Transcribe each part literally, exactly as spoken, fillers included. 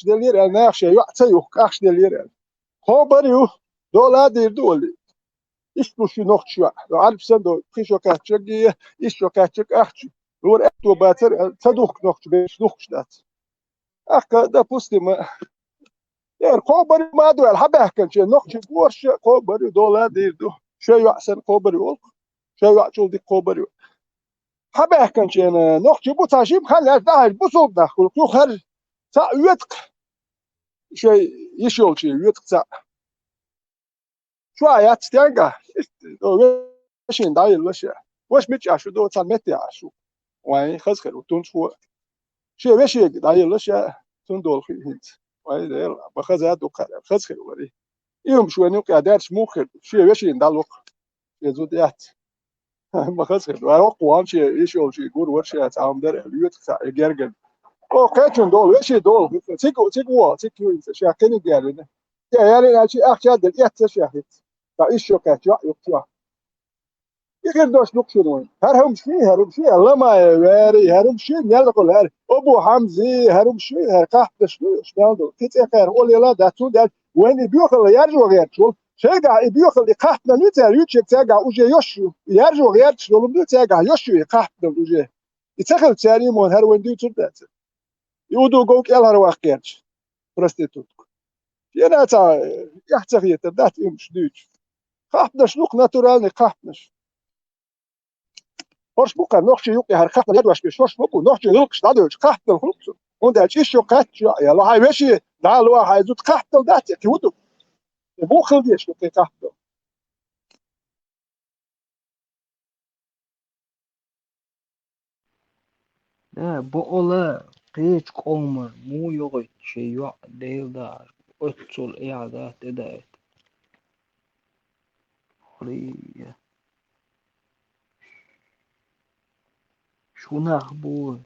ахча деллера аьлла, наха шоай йоӀ ца юхка ахча деллера аьлла. Кхо бӀарг ю, дола а дийр ду олий. Иштта луш ю нохчий йоӀ. Ӏарбашца ду, пхи шо кхаьчча гӀийя, исс шо кхаьчча ахча. Лора аьтто бацар аьлла, ца духка нохчий бераш духкуш дац. ТӀаккха, допустим, яра кхо бӀарг ма ду аьлла, хьабаьхкача нохчий боарша, кхо бӀарг ю, дола а дийр ду. Шоай йоӀ санна кхо бӀарг ю олу. Шоай йоӀ чул дика кхо бӀарг ю. Хьабаьхкача нохчий бу цхьа шиъ хан лаьцна дӀахьаьжча, бусулба нах хуьлу. Цу хӀара цхьаъ воьду-кх, шоай йиш йолчу воьду-кх цхьаъ. Чохь яц стенга, иштта вешина дӀайилла ша. Ваша мичахь шу ду, цхьана метте Ӏаш шу. Вайн хаза хир ву, тунчхо. Шен вешига дӀайилла ша, цундела хи хӀинца. Вайн Дела, ма хаза а ду кхара, хаза хир вари. И хӀума шуна юкъа даьрча муха хир ду, шен вешина дӀалокху. Шен зуда яц. Ма хаза хир ду. Вай оккха ван шен, иш йолчу гур вара ша, цхьа хӀума дара, лоьцу цхьа, и герган. О, кхечун долу, вешин долу. Цига, цига вон, цига хӀинца, ша кхиниг ялина. Я, ялина, чи ахча дер, эцца ша хӀинца. Ткъа иш шо кхаьчча, юкъа чохь. И хир дош ду-кх шуна вайн. ХӀара хӀума шуй, хӀара хӀума шуй, Ламаев вари, хӀара хӀума шуй, мел хуьлу хӀара. Абу Хьамзи, хӀара хӀума шуй, хӀара кхахьдаш ду, уьш мел ду. Кхин цӀе кхара олийла дац, цундела вайн и боьхалла яржо гӀерташ волу. Шайгахь и боьхалла, и кхахьпанан ю цара, юьйцург цаьргахь уже йош ю. Яржо гӀерташ долу ду цаьргахь йош ю и кхахьпанан уже. И ца хилча цара и муха хӀара вайн дуьйцур дац. И уду гов кӀелхьарваккха гӀерташ. Проститутка. Шена цхьа, э, эхь ца хетар дац и хӀумаш дуьйцуш. Кхахьпанаш ду-кх, натуральный кхахьпанаш. ХӀорш бу-кх нохчий юкъе хӀара кхахьпанан ледош беш, хӀорш ма бу, нохчий гӀиллакхаш дӀадоьлча кхахьпанал хуьлу-кх цунна. ХӀунда аьлча иш шо кхаьчча, я лохьа веши, дӀа лохьа хьайн зуда кхахьпанал дац, кхин хӀун ду? Бу хила дезаш ду кхин кхахьпанал. Да, бакъала, кхечу къоман муха йогӀуьйту шен йоӀ Делан дахар, оццул эхь дац тӀедаийта. Хьурия. Шу нах бу.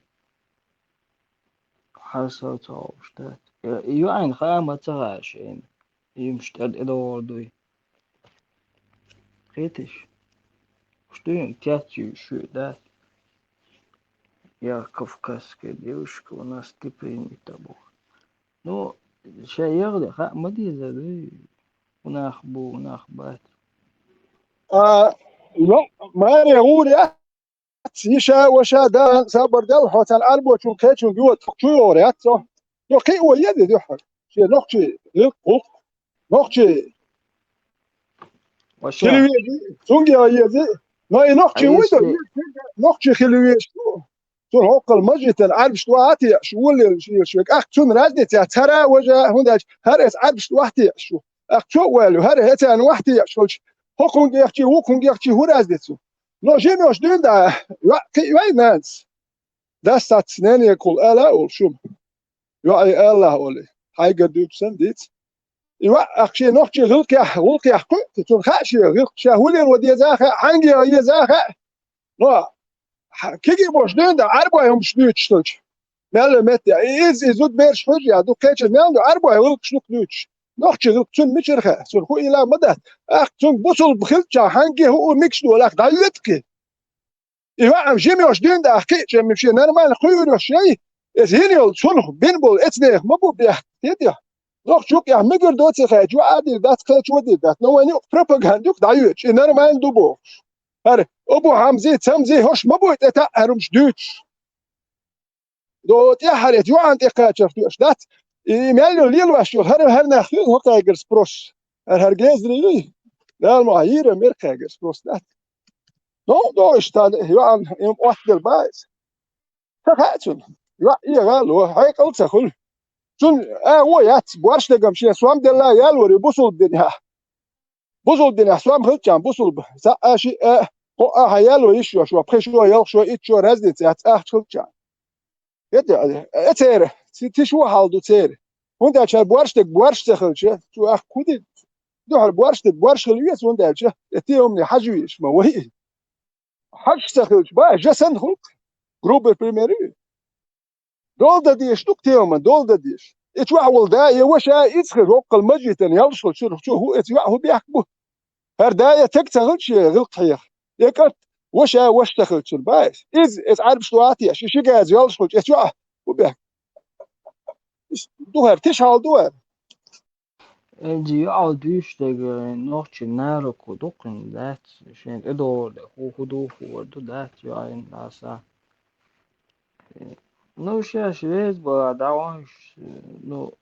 Хьан сацалуш дац. Э, и йоӀана хаа ма ца хаьа шайна. И йимаш тӀера тӀедогӀур дуй. Кхеташ? Уьш дуьйна кечйуьйш шу дац. Я кавказская девушка у нас не принята бу. Ну, ша ягӀде хаа ма деза дуй. Унах бу, унах бац. А, ну, маре гӀур яц, йиша, ваша, да, сабар дел, хьо цхьана Ӏарбочун кхечун гуьват, чу йогӀур яц цо. Йо, кхио еза дуьхьал. Шен нохчий гӀиллакх гӀуллакх. Нохчий Ваша. Хила веза, цунга еза. Но и нохчий вуй до, нохчий хила веза. Цунна хӀоккхул мажитан Ӏарбаш дуьхьа а теӀаш, воллера шиъ шуьга. Ахь цунна разница яц, хӀара а важа, хӀунда аьлча хӀара эца Ӏарбаш дуьхьа а теӀаш ву. Ахь чо а ваьлла, хӀара хӀецарна вахь теӀаш волчу, хӀокхунгахь чи, вукхунгахь чи хӀун разница ву? Но жимеш дуьйна да, йоӀ кхиъ вай нанас. Дас сац ненекхул ала а олу шуна. ЙоӀе ала а олий, хьайгара дуьйцу сан диц. И ваъ, ахь шен нохчий гӀиллакхехь, гӀуллакхехь кхуьу, цунна хаьа шен гӀиллакх, ша хӀун лело деза а хаьа, хьаьнга еза а хаьа. Но, хьа-, кегий болуш дуьйна дан, Ӏарбой хӀумаш дуьйцуш долчу. Мелла метте, и иза, и зудабераш хьуьжа а ду, кхечуьнан мел ду, Ӏарбой гӀиллакхаш ду-кх дуьйцуш. Нохчий гӀиллакх цунна мичара хаьа, цунна хӀун ила ма дац. Ахь цунга бусулба хилча, хьаьнга хӀуъу микаш ду, ахь дӀайоьду-кх. И ваъ, жимеш дуьйна дан, ахь кхиъча, шен нормально кхуьур йолуш яй, иза йина йолу, цунах бина болу эцнех ма бу бехк, хетий? Нохчий юкъехь мегар доций хаьа, чу а дийр дац, кхечо а дийр дац, но вайн юкъа пропаганда юкъа дӀайоьдуш, и нормально ду бохуш. ХӀара Абу Хьамзи, Цамзи, хӀорш ма буй тӀе таӀ хӀара хӀумаш дуьйцуш. До тӀаьххьара эца йоӀана тӀе кхачарх тоьаш дац. И мел йолу лелош йолу хӀара, хӀара нах хир хӀокхаьргара спрос. ХӀара, хӀара гезарий юй? Дала ма хьийра, мера кхаьргара спрос дац. Ну, до иштта йоӀана, им Ӏоттаделла бац. Ца хаьа цунна. ЙоӀ эгӀа а ло, хьекъал а ца хуьлу. Цунна агӀо яц, борш дагам шен сом делла яллалц бусулба динехь. Бусулба динехь сом хилчахьана, бусулба, цхьаъ а, шиъ а, кхоъ а хьан яло йиш йолуш, пхи шо, ялх шо, итт шо, разница яц ахча хилчахьана. ХӀета, э, церан, ци-, тиша вон хьал ду церан. ХӀунда аьлча хӀара борш дерг борш ца хилча, цо ахка хӀун дина? Дуьхьал борш дерг борш хила веза, хӀунда аьлча, э, те умне хьажа везаш ма вай. Хьажа ца хилча, бан, жа санна хуьлу-кх. Грубый пример ю. Дола дан дезаш ду-кх теман, дола дан дезаш. И чохь волу да, я ваша, иза хир, хӀоккхул мажитан, ялш хилча, чуьра чу хӀу, эца йоӀ хӀу бехк бу? ХӀара да я таг ца хилча, я гӀиллакх хьеха. Я кӀант, ваша, ваша ца хилча, чуьра баьс. Иза, эца Ӏарбаш дуьхьа а теӀаш, и ши газа ялш хилча, эца йоӀ хӀу бехк? Духар тиш хьал ду ар. Эджи юал дуьш дега нохчи нараку дукхин дац, шен тӀедогӀур де, ху ху ду, ху вар ду дац, юалин даса. Ну, шеш вез бала даванш, ну,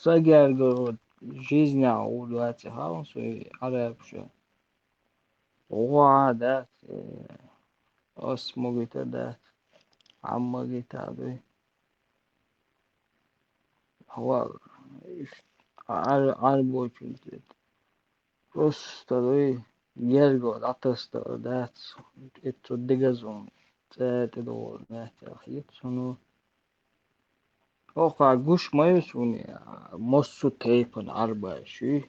сагерга жизня у двадцать хаун, суи арабша. Уа дац, ос могита дац, ам могита дуй. Хва, ар, ар бочун тет. Просто дуй, герго, атаста дац, это дегазон, цете дор, нете, хит, ну, Оха гуш ма ю суна, массо а тайпан арбаьш ю.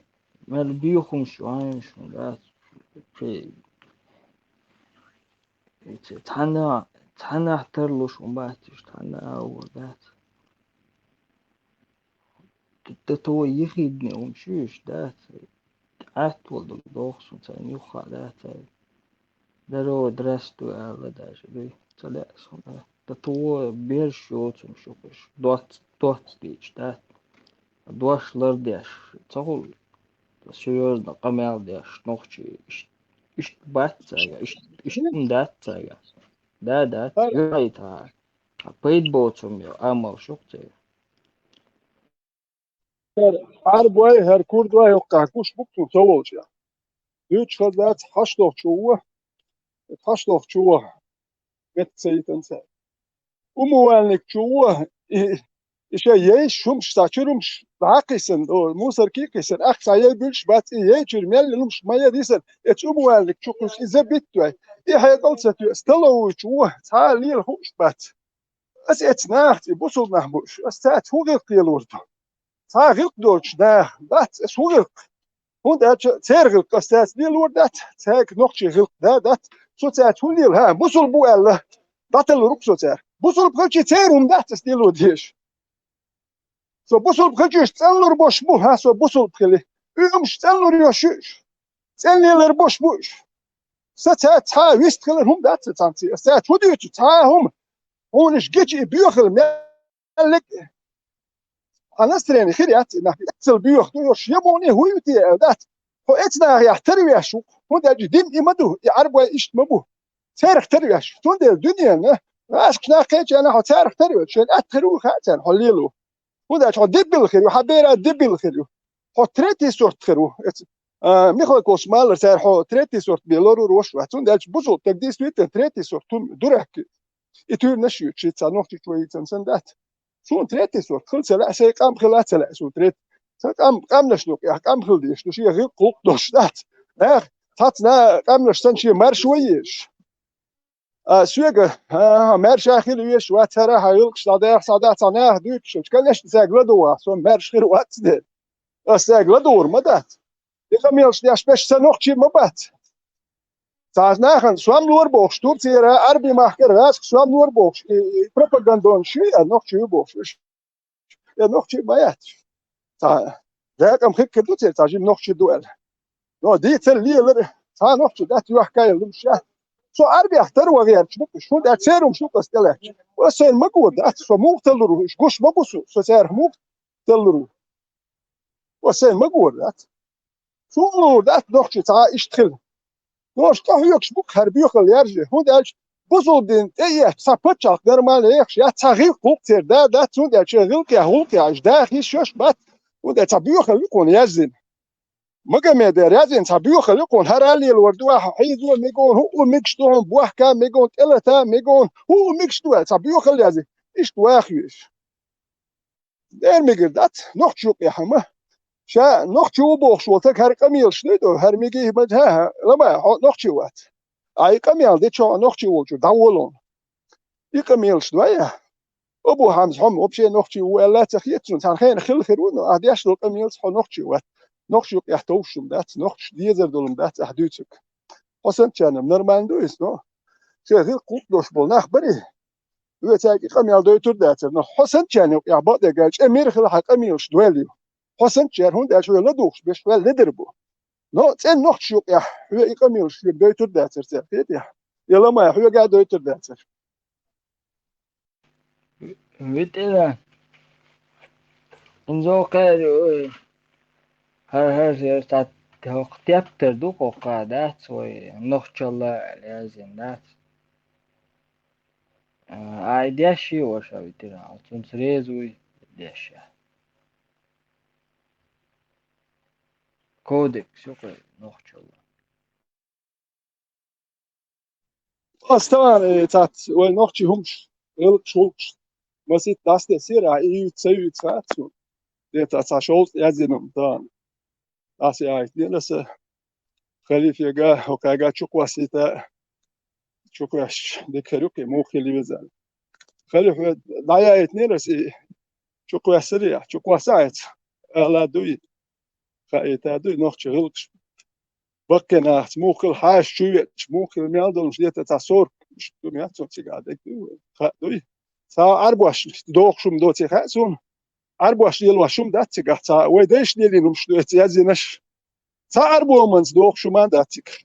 Мел бихумш вайнаш хӀун дац. Цхьана, цхьана тарлуш хӀун бац, цхьана а вур дац. Д-, д-, то ехидный хӀумаш ю уж, да, ц-, атвал дог дохсун царна юха, да, ц-, здорово, здравствуй, ала даже, да, ц-, да, сун, да. Да то берш йоцун шукаш, доц, доц дич, да. Дош лардеш, ца хул. Серьезно, къамел деш, нохчи, иш-, ишт бац цага, ишт, ишт дац цага. Да, да, ца, юхайта. Пайд боцун, амал шух цага. Хьар, хьар бой, хьар курд вай, хӀоккхахь гуш бу цо ца волча. Дуьйцуш хаза дац, хьашлохчо ву, хьашлохчо ву. Гетта ца йитан ца. Умывальник чу ву, и, и ша ейш, хӀумаш, цхьа чуьра хӀумаш, дӀа а кхийсан, о, мусорки а кхийсан, ахча цхьа яй буьллуш бац, и яй чуьра мел хӀумаш ма яй дийсан, эцу умывальник чу кхуьссуш, и забит вай. И хьекъал ца тоьа, столовый чу ву, цхьа а лела хууш бац. Ас эцу нахаца, и бусулба нах бу уж, ас цаьрца хӀун гӀиллакх лелор ду? Цхьа гӀиллакх доцуш наха дац ас хӀун гӀиллакх? ХӀунда аьлча церан гӀиллакх ас цаьрца лелор дац, цаьрга нохчийн гӀиллакх да дац, со цаьрца хӀун лела? ХӀа, бусулба ву аьлла, дӀаталур ву-кх со цаьрга. Бусулба хилча церан хӀума дац ас лело дезаш. Со бусулба хилча уьш цӀанлур бош бу, хӀа, со бусулба хили. Уьш хӀумаш цӀанлур йош ю уьш. ЦӀен лелар бош бу уьш. Сан цаьрца цхьа а вист хилар хӀума дац сан цхьаьнций. Ас цаьрца хӀун дуьйцу? Цхьа а хӀума. Хьуна уьш гича и боьхал мел-, хьан настроение хир яц и нах, эццал боьха ду, йо, шен бохне хӀун ю те аьлла дац. Хьо эцу нахехь тарвеш ву, хӀунда аьлча дин и ма ду, и Ӏарбой иштта ма бу. Церах тарвеш. Цундела дуьненна, гӀашкаш нах кхечарна хьо царах тарвеш, шен атта хир ву хаьа царна хьо лело. ХӀунда аьлча хьо дебил хир ю, хьан бера дебил хир ю. Хьо третий сорт хир ву. Эц-, а, Михалковс малар цара хьо третий сорт бен лорур ваша вац. Цундела аьлча бусулба стаг действительно третий сорт хӀума дурак. И туьйранаш ю, шица нохчичо йийцан сан дац. Суна третий сорт хила ца лаьа, сайн къам хила ца лаьа суна третий. Сан къам, къамнаш ду, я къам хила деш, ду шен гӀиллакх-гӀуллакх долуш дац. Нах, цхьацца на-, къамнаш санна шен маршо езаш. А соьга, а, маьрша хила везаш вац, хӀара хьан гӀиллакхаш дӀадаха, схьадаха, цхьа наха дуьйцуш, конечно, цаьрга ладугӀу, со маьрша хир вац дела. Ас цаьрга ладугӀур ма дац. И къамелаш деш берш сан нохчий ма бац. Цхьа нахана сом лора бохуш, Турцера, Ӏарби махкара гӀазкхаша сом лора бохуш, и, и пропагандонаш ю, а нохчий ю бохуш. Я нохчий ма яц. Цхьа дакъам хир ду церан, цхьа жима нохчий ду аьлла. Но дийцар лелар, цхьа нохчий дац, юьхкӀа а луш яц. Со Ӏарбех тара ван гӀерташ бу уьш, хӀунда аьлча церан хӀумаш ду ас тӀелаьцча. Аса сайна ма гур дац, со муха талур ву, уьш гуш ма бу со, со царах муха талур ву. Аса сайна ма гур дац. Суна лур дац нохчий цхьа а иштта хила. Дош тӀехьоьгуш бу-кх хӀара боьхалла яржа, хӀунда аьлча бусулба дин тӀеэцча цхьа паччахьалкх нормально яхаш яц, цхьа гӀиллакх-гӀуллакх церан да дац, хӀунда аьлча гӀиллакхехь, гӀуллакхехь уьш даха йиш йолуш бац, хӀунда аьлча цхьа боьхалла ю кхуна яздина. Магомеда яздина цхьа боьхалла ю кхуна, хӀара а лелор ду ахьа, хьийзо мегон, хӀуъу мегаш ду хьуна, бохка мегон, тӀелата мегон, хӀуъу мегаш ду аьлла, цхьа боьхалла яздина. Иштта ваха везаш. Дера мегар дац, нохчо юкъехь ма. Ша нохчо ву бохуш волу стаг хӀара къамелаш дуй ду, хӀара мегий ма, хӀа, хӀа, ламай, хьо нохчо вац. Ай къамел де чохь нохчо волчу дӀаволу. И къамелаш дуй ахь? Абу Хьамза хьо вообще нохчо ву аьлла а ца хета суна, цхьана хенахь хилла хир ву, но ахь деш долу къамелаца хьо нохчо вац. Нохчо юкъехь товш хӀума дац, нохчо дезар долу хӀума дац ахь дуьйцург. Хьо санначарна нормально ду иза, но ша гӀиллакх-гӀуллакх долуш болу нах барий? Хьоьца и къамел дойтур дацара, но хьо санначарна юкъехь бакъдерг аьлча, мира хила хьан къамелаш дойла ю. Хьо санначара, хӀунда аьлча хьоьга ладугӀуш берш хьоьга ледара бу. Но цӀен нохчаш юкъехь хьоьга и къамелаш хьоьга дойтур дацара цара, хетий? Я ламай, хьоьга а дойтур дацара. ВетӀера, Цунца кхаьри, ой, хӀара, хӀара, хӀара, цхьа хӀокху тептар ду, хӀокху дац вай, нохчалла аьлла яздина дац. А, ай деш ю ваша ветеран, цунца реза вуй деш я. Кодекс ю кху нохчалла. Ас тахана, э, цац, вай нохчий хӀумаш, гӀиллакхаш, гӀуллакхаш, масийтта дӀасадессера, и юьйцу, ца юьйцу хаьа суна. Де та цхьа шовзткъа яздина ма тахана. Аса яйтинера аса халифега, хӀокхаьга чукхоссийта, чукхоьссича, дика хир ю кхин, муха хила веза. Халифе дӀаяйтинера аса и чукхоьссарий, чукхосса хьайца, ала дуй, хаийта дуй, нохчий гӀиллакхаш. Баккхий нахаца муха хила хьаша чу веача, муха хила мел долуш де та цхьа сорг, ду мел цо цига а дерг дуй, хаьа дуй. Цхьа Ӏарбош дохуш хӀума доций хаьа суна. Ӏарбош лелош хӀума дац цигахь цхьа, вай дайша лелийна хӀумаш ду эца яздинарш. Цхьа Ӏарбойнца дохуш хӀума а дац цигахь.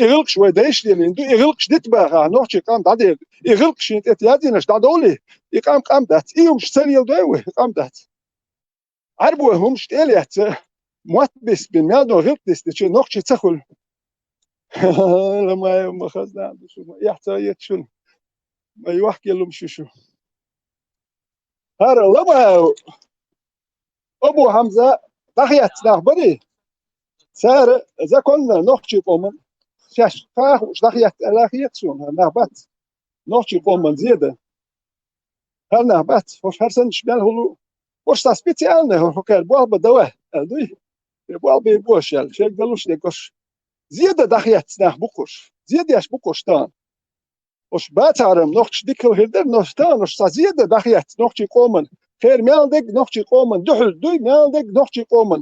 И гӀиллакхаш вай дайша лелийна ду, и гӀиллакхаш дита баха, нохчий къам дӀадер ду. И гӀиллакхаш шена тӀе яздинарш дӀадовлий, и къам къам дац. И хӀумаш ца леладой вай, и къам дац. Ӏарбой хӀумаш тӀе а лаьцна, мотт бисбина, мел долу гӀиллакх дисдича, нохчий ца хуьлу. Ламаев ма хазна ду шу, ма эхь ца ета шуна. Ма йохкелла хӀумаш ю шу. ХӀара Ламаев, Абу Хьамза дӀахецна нах барий? Цара законна нохчий къоман шаьш кхаха уьш дӀахетта аьлла хета суна, хӀара нах бац. Нохчий къоман зеда. ХӀара нах бац, хӀорш хӀара саннаш мел хӀулу. ХӀорш сан специально хӀокхара болх бан давай, аьлла дуй. Э, болх бе бош аьлла, шайга далуш дерг хӀорш. Зеда дӀахецна нах бу хӀорш. Зедеш бу хӀорш тахана. ХӀорш бацахьара-м нохчаш дика хила хир дара, но тахана хӀорш цхьа зеда дӀахецна нохчий къоман. Кхера мел дерг нохчий къоман дуьхьал дуй, мел дерг нохчий къоман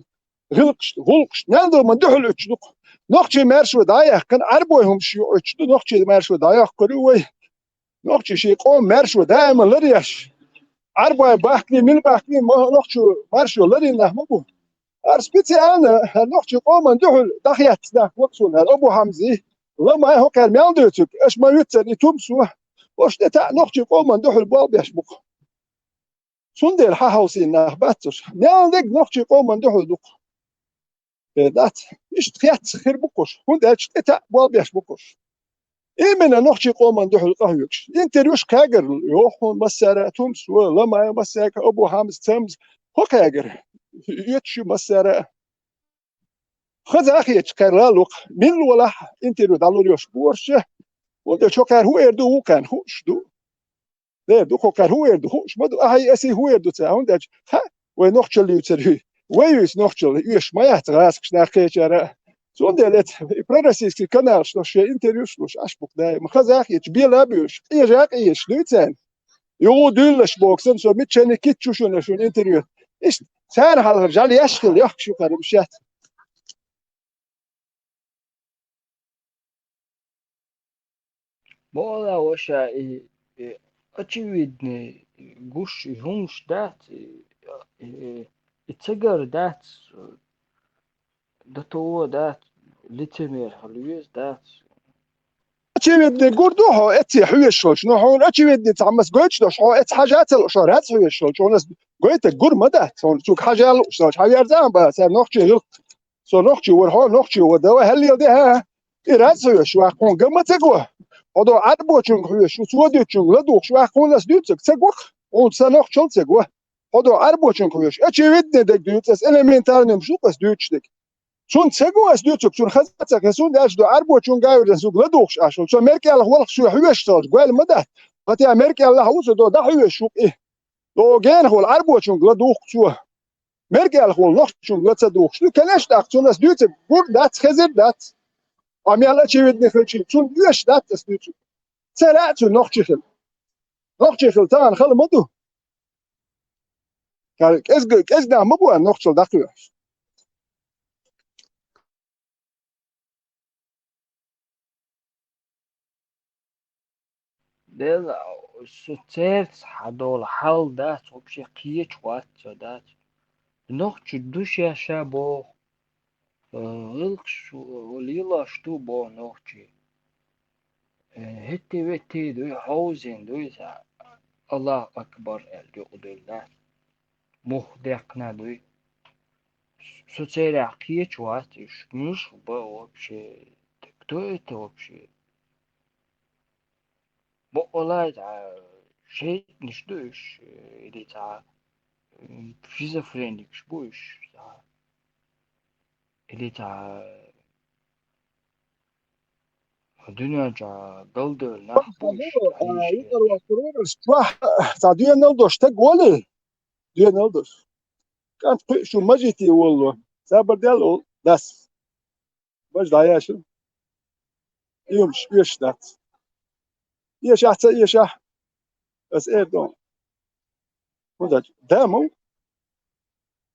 гӀиллакхашна, гӀуллакхашна, мел долу ма дуьхьал уьттуш ду-кх. Нохчий маьршо дӀа а яьккхина, Ӏарбой хӀумаш ю оьцуш ду, нохчий маьршо дӀа а йоккхур ю вай. Нохчий шен къоман маьршо даима ларъеш. Ӏарбой бахканий, мила бахканий, ма-, нохчо маьршо ларйина нах ма бу. ХӀара специально, хӀара нохчий къоман дуьхьал дӀахецна нах бу-кх суна, хӀара Абу Хьамзий, Ламаев хӀокхара мел дуьйцург, аша ма вуьтцара и тумсо, хӀорш тӀе таӀа нохчий къоман дуьхьал болх беш бу-кх. Цундела хьан хьовсийна нах бац уьш. Мел дерг нохчий къоман дуьхьал ду-кх. Э, дац. Иштта хецна хир бу-кх уьш. ХӀунда аьлча тӀе таӀа болх беш бу-кх уьш. Именно нохчий къоман дуьхьал къахьоьгуш. Интервьюш кхаьгар йоху хьуна массара а, тумсо, Ламаев массара а, Абу Хьамза, Цамза. ХӀун кхаьгар? Оьцуш ю массара а. Хаза а хеташ кхаьрла лу-кх. Милла валахь интервью дӀалур йолуш бу хӀорш. ХӀунда аьлча хӀокхара хӀун эр ду, вукхарна хууш ду. Де, ду хӀокхара хӀун эр ду, хууш ма ду, ахьа а, аса а хӀун эр ду цара, хӀунда аьлча, хьа, вай нохчалла юьйцур ю. Вай юьйцу нохчалла, оьшуш ма яц гӀазкхаша нах кхечара. Цундела эца и пророссийский каналаш долуш шайн интервьюш луш, Ӏаш бу-кх даима. Хаза а хеташ, бела а боьлуш, къежа а къежаш дуй царна. Юха дуьйлалаш боху санна, со миччанна кийча ю шуна, шуна интервью. Иштта, царна хьалхара жӀаьла еш хила йохкуш ю кхара уьш яц. Бохула ваша, и, и очевидный гуш, и хӀумаш дац, и, и, и цигара дац, до того дац, лицемер хила веза дац. Очевидный гур ду хьо, эццехь хьоьжуш волчу, но хьуна очевидный цхьаммас гойтуш долуш, хьо эццехь хьажа а ца лууш, хьо раьза хьоьжуш волчу, хьуна ас гойтург гур ма дац, хьуна цуьнга хьажа а лууш долчу, хьан верза а бан, цара нохчий гӀиллакх. Со нохчий вара хьо, нохчий вара, давай хьаллел де, хӀа? И раьза хьоьжуш ваккха хьуна ган ма ца го. Хьо до Ӏарбочуьнга хьоьжуш, цо дуьйцучуьнга ладугӀуш ваккха хьуна ас дуьйцург ца го-кх, хьуна сан нохчалла ца го. Хьо до Ӏарбочуьнга хьоьжуш, очевидный дерг дуьйцу ас, элементарный шу ас дуьйцуш дерг. Цунна ца го ас дуьйцург, цунна хаза а ца хеза, хӀунда аьлча до Ӏарбочуьнга а вирзина суг ладугӀуш Ӏаш волу. Цо меркӀелах волуш соьга хьоьжуш ца волчу гойла ма дац. Хатя меркӀеллах ву со до дӀахьоьжуш ву-кх и. До генахь волу Ӏарбочуьнга ладугӀу-кх цо. МеркӀеллах волу нохчочуьнга ла ца дугӀуш ду. Конечно, тӀаккха цунна ас дуьйцург гур дац, хезар дац. Ткъа мел очевидный хилча, цунна оьшуш дац ас дуьйцург. Ца лаьа цуьнан нохчий хила. Нохчий хила тахана хала ма ду. Кара кӀезга-, кӀезиг нах ма бу аьлла нохчалла дӀакхоьхьуш. Дела, со цаьрца хьадолу хьал дац, вообще кхеча вац со дац. Нохчий ду ша, ша боху. Э, гӀиллакхаш лелош ду боху нохчий. Э, хӀетте-ветте дуй, хьовзийна дуй, Аллаху акбар аьлла юкъадуьллу дац. мух дехна дуй. Со церах кхечу вац уьш, муьш ба вообще, кто это вообще? Бакъволай, цхьа шайтӀанаш ду уьш, или цхьа, м, шизофреникаш бу уьш, цхьа, или цхьа дуьнен чохь галдевлла нах бу уьш, а, цхьа йиш деш. Чохь цхьа доьналла долуш стаг волий? Доьналла долуш. КӀант кхуьу шу мажитий волло. Сабар дел олу дас. Бажа дӀаяшна. И хӀумаш оьшуш дац. Эшахь, ца эшахь, аса эр ду. ХӀунда аьлча, да ма ву.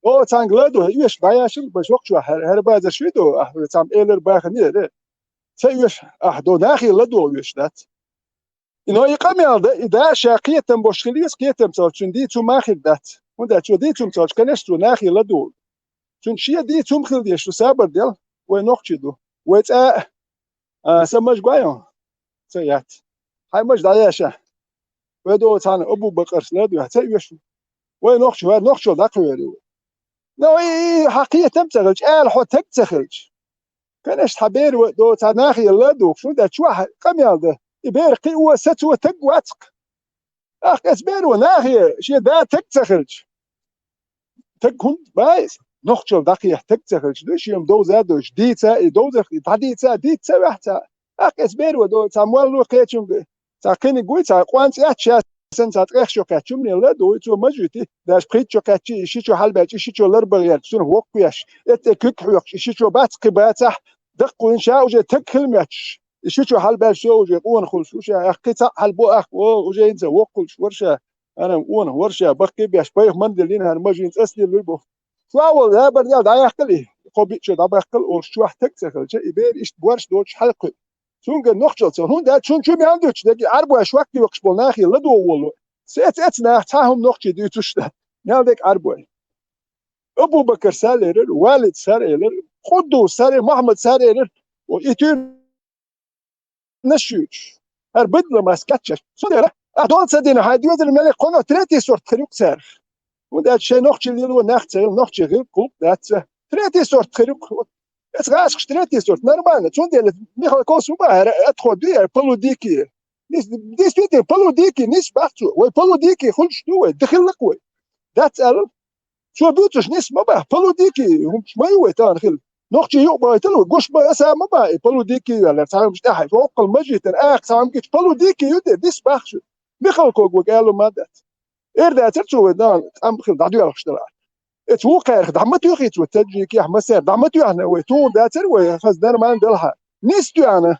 О, цхьаьнга ла ду, оьшуш дӀаяшна, бажа хӀокху чохь хӀара, хӀара базар шуьй ду, ахь цхьамма элар бахана яра. Ца оьшу, ахь до, нахе ладогӀа оьшуш дац. И, но и къамел дан, и да ша кхетам бош хила веза, кхетам ца, цуьнан дийцум ма хир дац. ХӀунда аьлча цо дийцум ца, конечно, цо нахе ладогӀа. Цуьнан шен дийцум хила дезаш ду, сабар дел, вай нохчий ду. Вай цӀа а, а, сан мажа гой хьуна? Ца яц. Хьайн мажа дӀаяша. Вай догӀу цхьана Абу-Бакарс ладоьгӀна, ца оьшу. Вай нохчий, вай нохчо дӀакхоьру вай. Но и, и, хьан кхетам ца хилча, ала хьо таг ца хилча. Конечно, хьан бер вай догӀу цхьа нахе ладугӀуш, хӀунда аьлча чохь къамел дан. И бер кхио сацо таг вац-кх. Ахь кхечу беро нахе шен да таг ца хилча. Таг хӀунда баьйса? Нохчалла дӀакхехьа таг ца хилча, ду шен довза а дойуш, дийца а, и довзарх, и дӀадийца а, дийца а ваьхьца а. Ахь кхечу беро до, цхьа молло кхечунга, цхьа кхиниг вуй, цхьа къонца эцча, сан цхьа ткъех шо кхаьчча, мел ла ду, цо мажуьти, даже пхийтта шо кхаьчча, и ши чо хьалабаьлча, и ши чо ларбан гӀерташ, цунах воккха веш, эццӀе куьг хьоькхуш, и ши чо бац, кхин бацахь, даккхийна ша уже таг хила моьттуш. И ши чо хьалабаьлча, со уже къонах хуьлуш ву ша, ахь кхин цхьаъ хьалабо ахь, о, уже хӀинца воккхалуш вара ша, хӀара къонах вара ша, баккхий а беш, пайхамарна диллина хӀара мажин цӀа ас диллира боху. Чохь волу лабар дел дӀаяьккхалий, кхо биъ чо дӀабаккхал олуш чохь таг ца хилча, и бер иштта борш доцуш хьалакхуьу. Цуьнга нохчалла ца, хӀунда аьлча цунна чу мел дуьтуш дерг Ӏарбой шок йоккхуш болу нахе ладогӀа волу. Сеца эца нах цхьа хӀума нохчий дуьйцуш дац. Мел дерг Ӏарбой. Абу-Бакар сар элира, Валид сар элира, Къуддус сар элира, Мухьаммад сар элира. О, и туьйра наш юьйцуш. ХӀара бадламас кечъеш. Цундела, ахь дон ца дина, хьайн доьзал мел кхуьнах третий сорт хир ю-кх царах. ХӀунда аьлча шайн нохчий лело нах ца хила, нохчий хила гӀуллакх дац цара. Третий сорт хир ю-кх. Эцу гӀазкхаша третий сорт нормально. Цундела Михалков ма бахара, атхо дуй яра полудикий. Нис, действительно, полудикий нис бац цо. Вай полудикий хуьлуш ду вай, дан хилла-кх вай. Дац аьлла. Цо буьйцуш нис ма бац, полудикий хӀумаш ма ю вай тахана хила. Нохчий юкъабахийтал вай, гуш бан аса ма бац, и полудикий ю аьлла, цхьа хӀумаш тӀаьхьа, воккхал мажитана, аха, цхьа хӀума гича полудикий ю де, нис бац шу. Михалков вай аьлла ма дац. Эр дацара цо вай, дан, тӀам хила дӀадоьлхуш дала. Эца вукхарах дӀа ма тоьхий цо, таджикех, массаьрах дӀа ма тоьхна вай, тхуна дацара вай, хаза нормально делахьа. Нис тоьхна.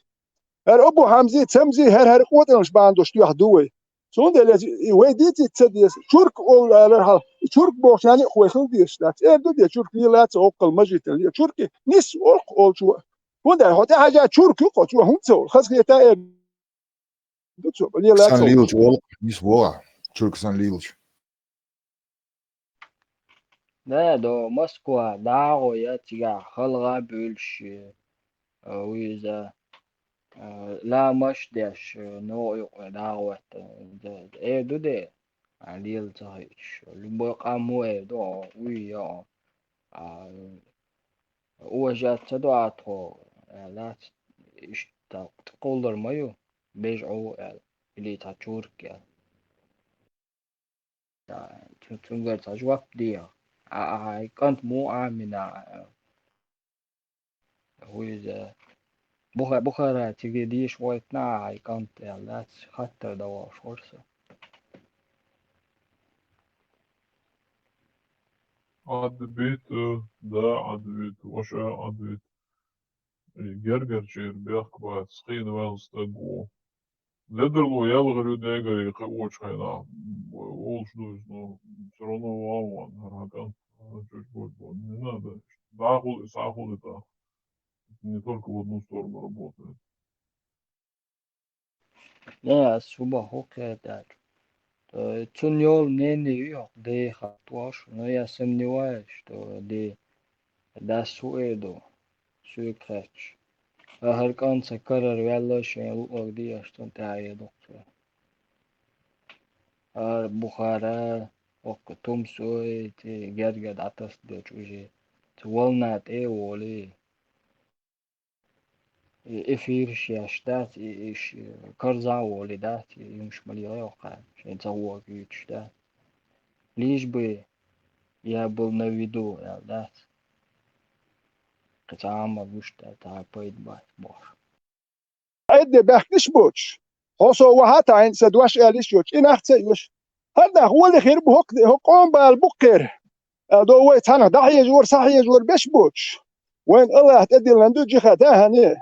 ХӀара Абу Хьамзи, Цамзи, хӀара, хӀара къотӀанаш бахьана долуш тоьхна ду вай. Цундела и вай дийцийта ца деза. Чурк олу алар хьал. И чурк бохучарна а вай хила дезаш дац. Эр ду де, чурк лелаца воккхал мажитал. Чурки нис воккха олучо. ХӀунда аьлча хьо тӀехьажа чурк ю-кх, цо хӀунда ца олу? Хазахета эр ду цо, лелаца. Сан лелачу олу, нис вогӀа. Чурк сан лелачу. Да, до Москва дӀагӀо я цигахь халгӀа буьйлуш, э, вуьйза, э, ламаш деш, э, новкъа юкъа дӀагӀо ваьтта. Эр ду де, а, лела ца хиъча. Любой къам ву эр ду, вуй я, а, уважать ца до а тхо, аьлла, иштта кхуллур ма ю, бежа Ӏу аьлла, или цхьа чурк аьлла. Цу-, цуьнгара цхьа жоп дехьа. А, а, хьайн кӀант муха Ӏамийна, а, вуьйза. Буха-, Бухара цига дийша гӀойтина а хьайн кӀант аьлла, дац, хаттар дан волуш вара со. Ӏадбит, да, Ӏадбит, ваша Ӏадбит. И гергарчера бехк бац, хиъна ваьлла стаг ву. Ледарло ялхара ю дегаре кхиочу хенахь, волуш ду иза, но всё равно ван ван, хӀара кӀант, хӀара чуьра гойбан. Не надо. ДӀахула и схьахула и тӀаккха. Не только в одну сторону работает. Не, ас шу боху кхетачу. Э, цунна йолу мнение ю хӀокху деха тош, но я сомневаюсь, что де дас хӀу эр ду, соьга хаьттича. ХӀара кӀант сан карара ваьлла, шен луъург дехаш цунна тӀаьхьа эр ду-кх цо. ХӀара Бухара, окко тумсой, цӀе герга дӀатасса долчу уже. Цу волна тӀе а волий. И эфирш еш дац, и, иш, карзан волий дац, и юмаш ма лела йоккха, шайн ца вогуьйтуш дац. Лишь бы я был на виду, аьлла дац. Кхин цхьа а ма гуш дац, цхьа а пайда бац бохуш. Ӏедде баьхкинаш боцуш, хьо со вахьа а таӀийна, сан дош аьллиш йоцуш, и нах ца оьшу. ХӀара нах гӀоле хир бу хӀокху, хӀокху къоман бала бу-кх хӀара. Аьлла до вай цхьанах дӀахьежор, схьахьежор беш боцуш. Вайна АллахӀа тӀедиллина ду джихад, хӀан, хӀан.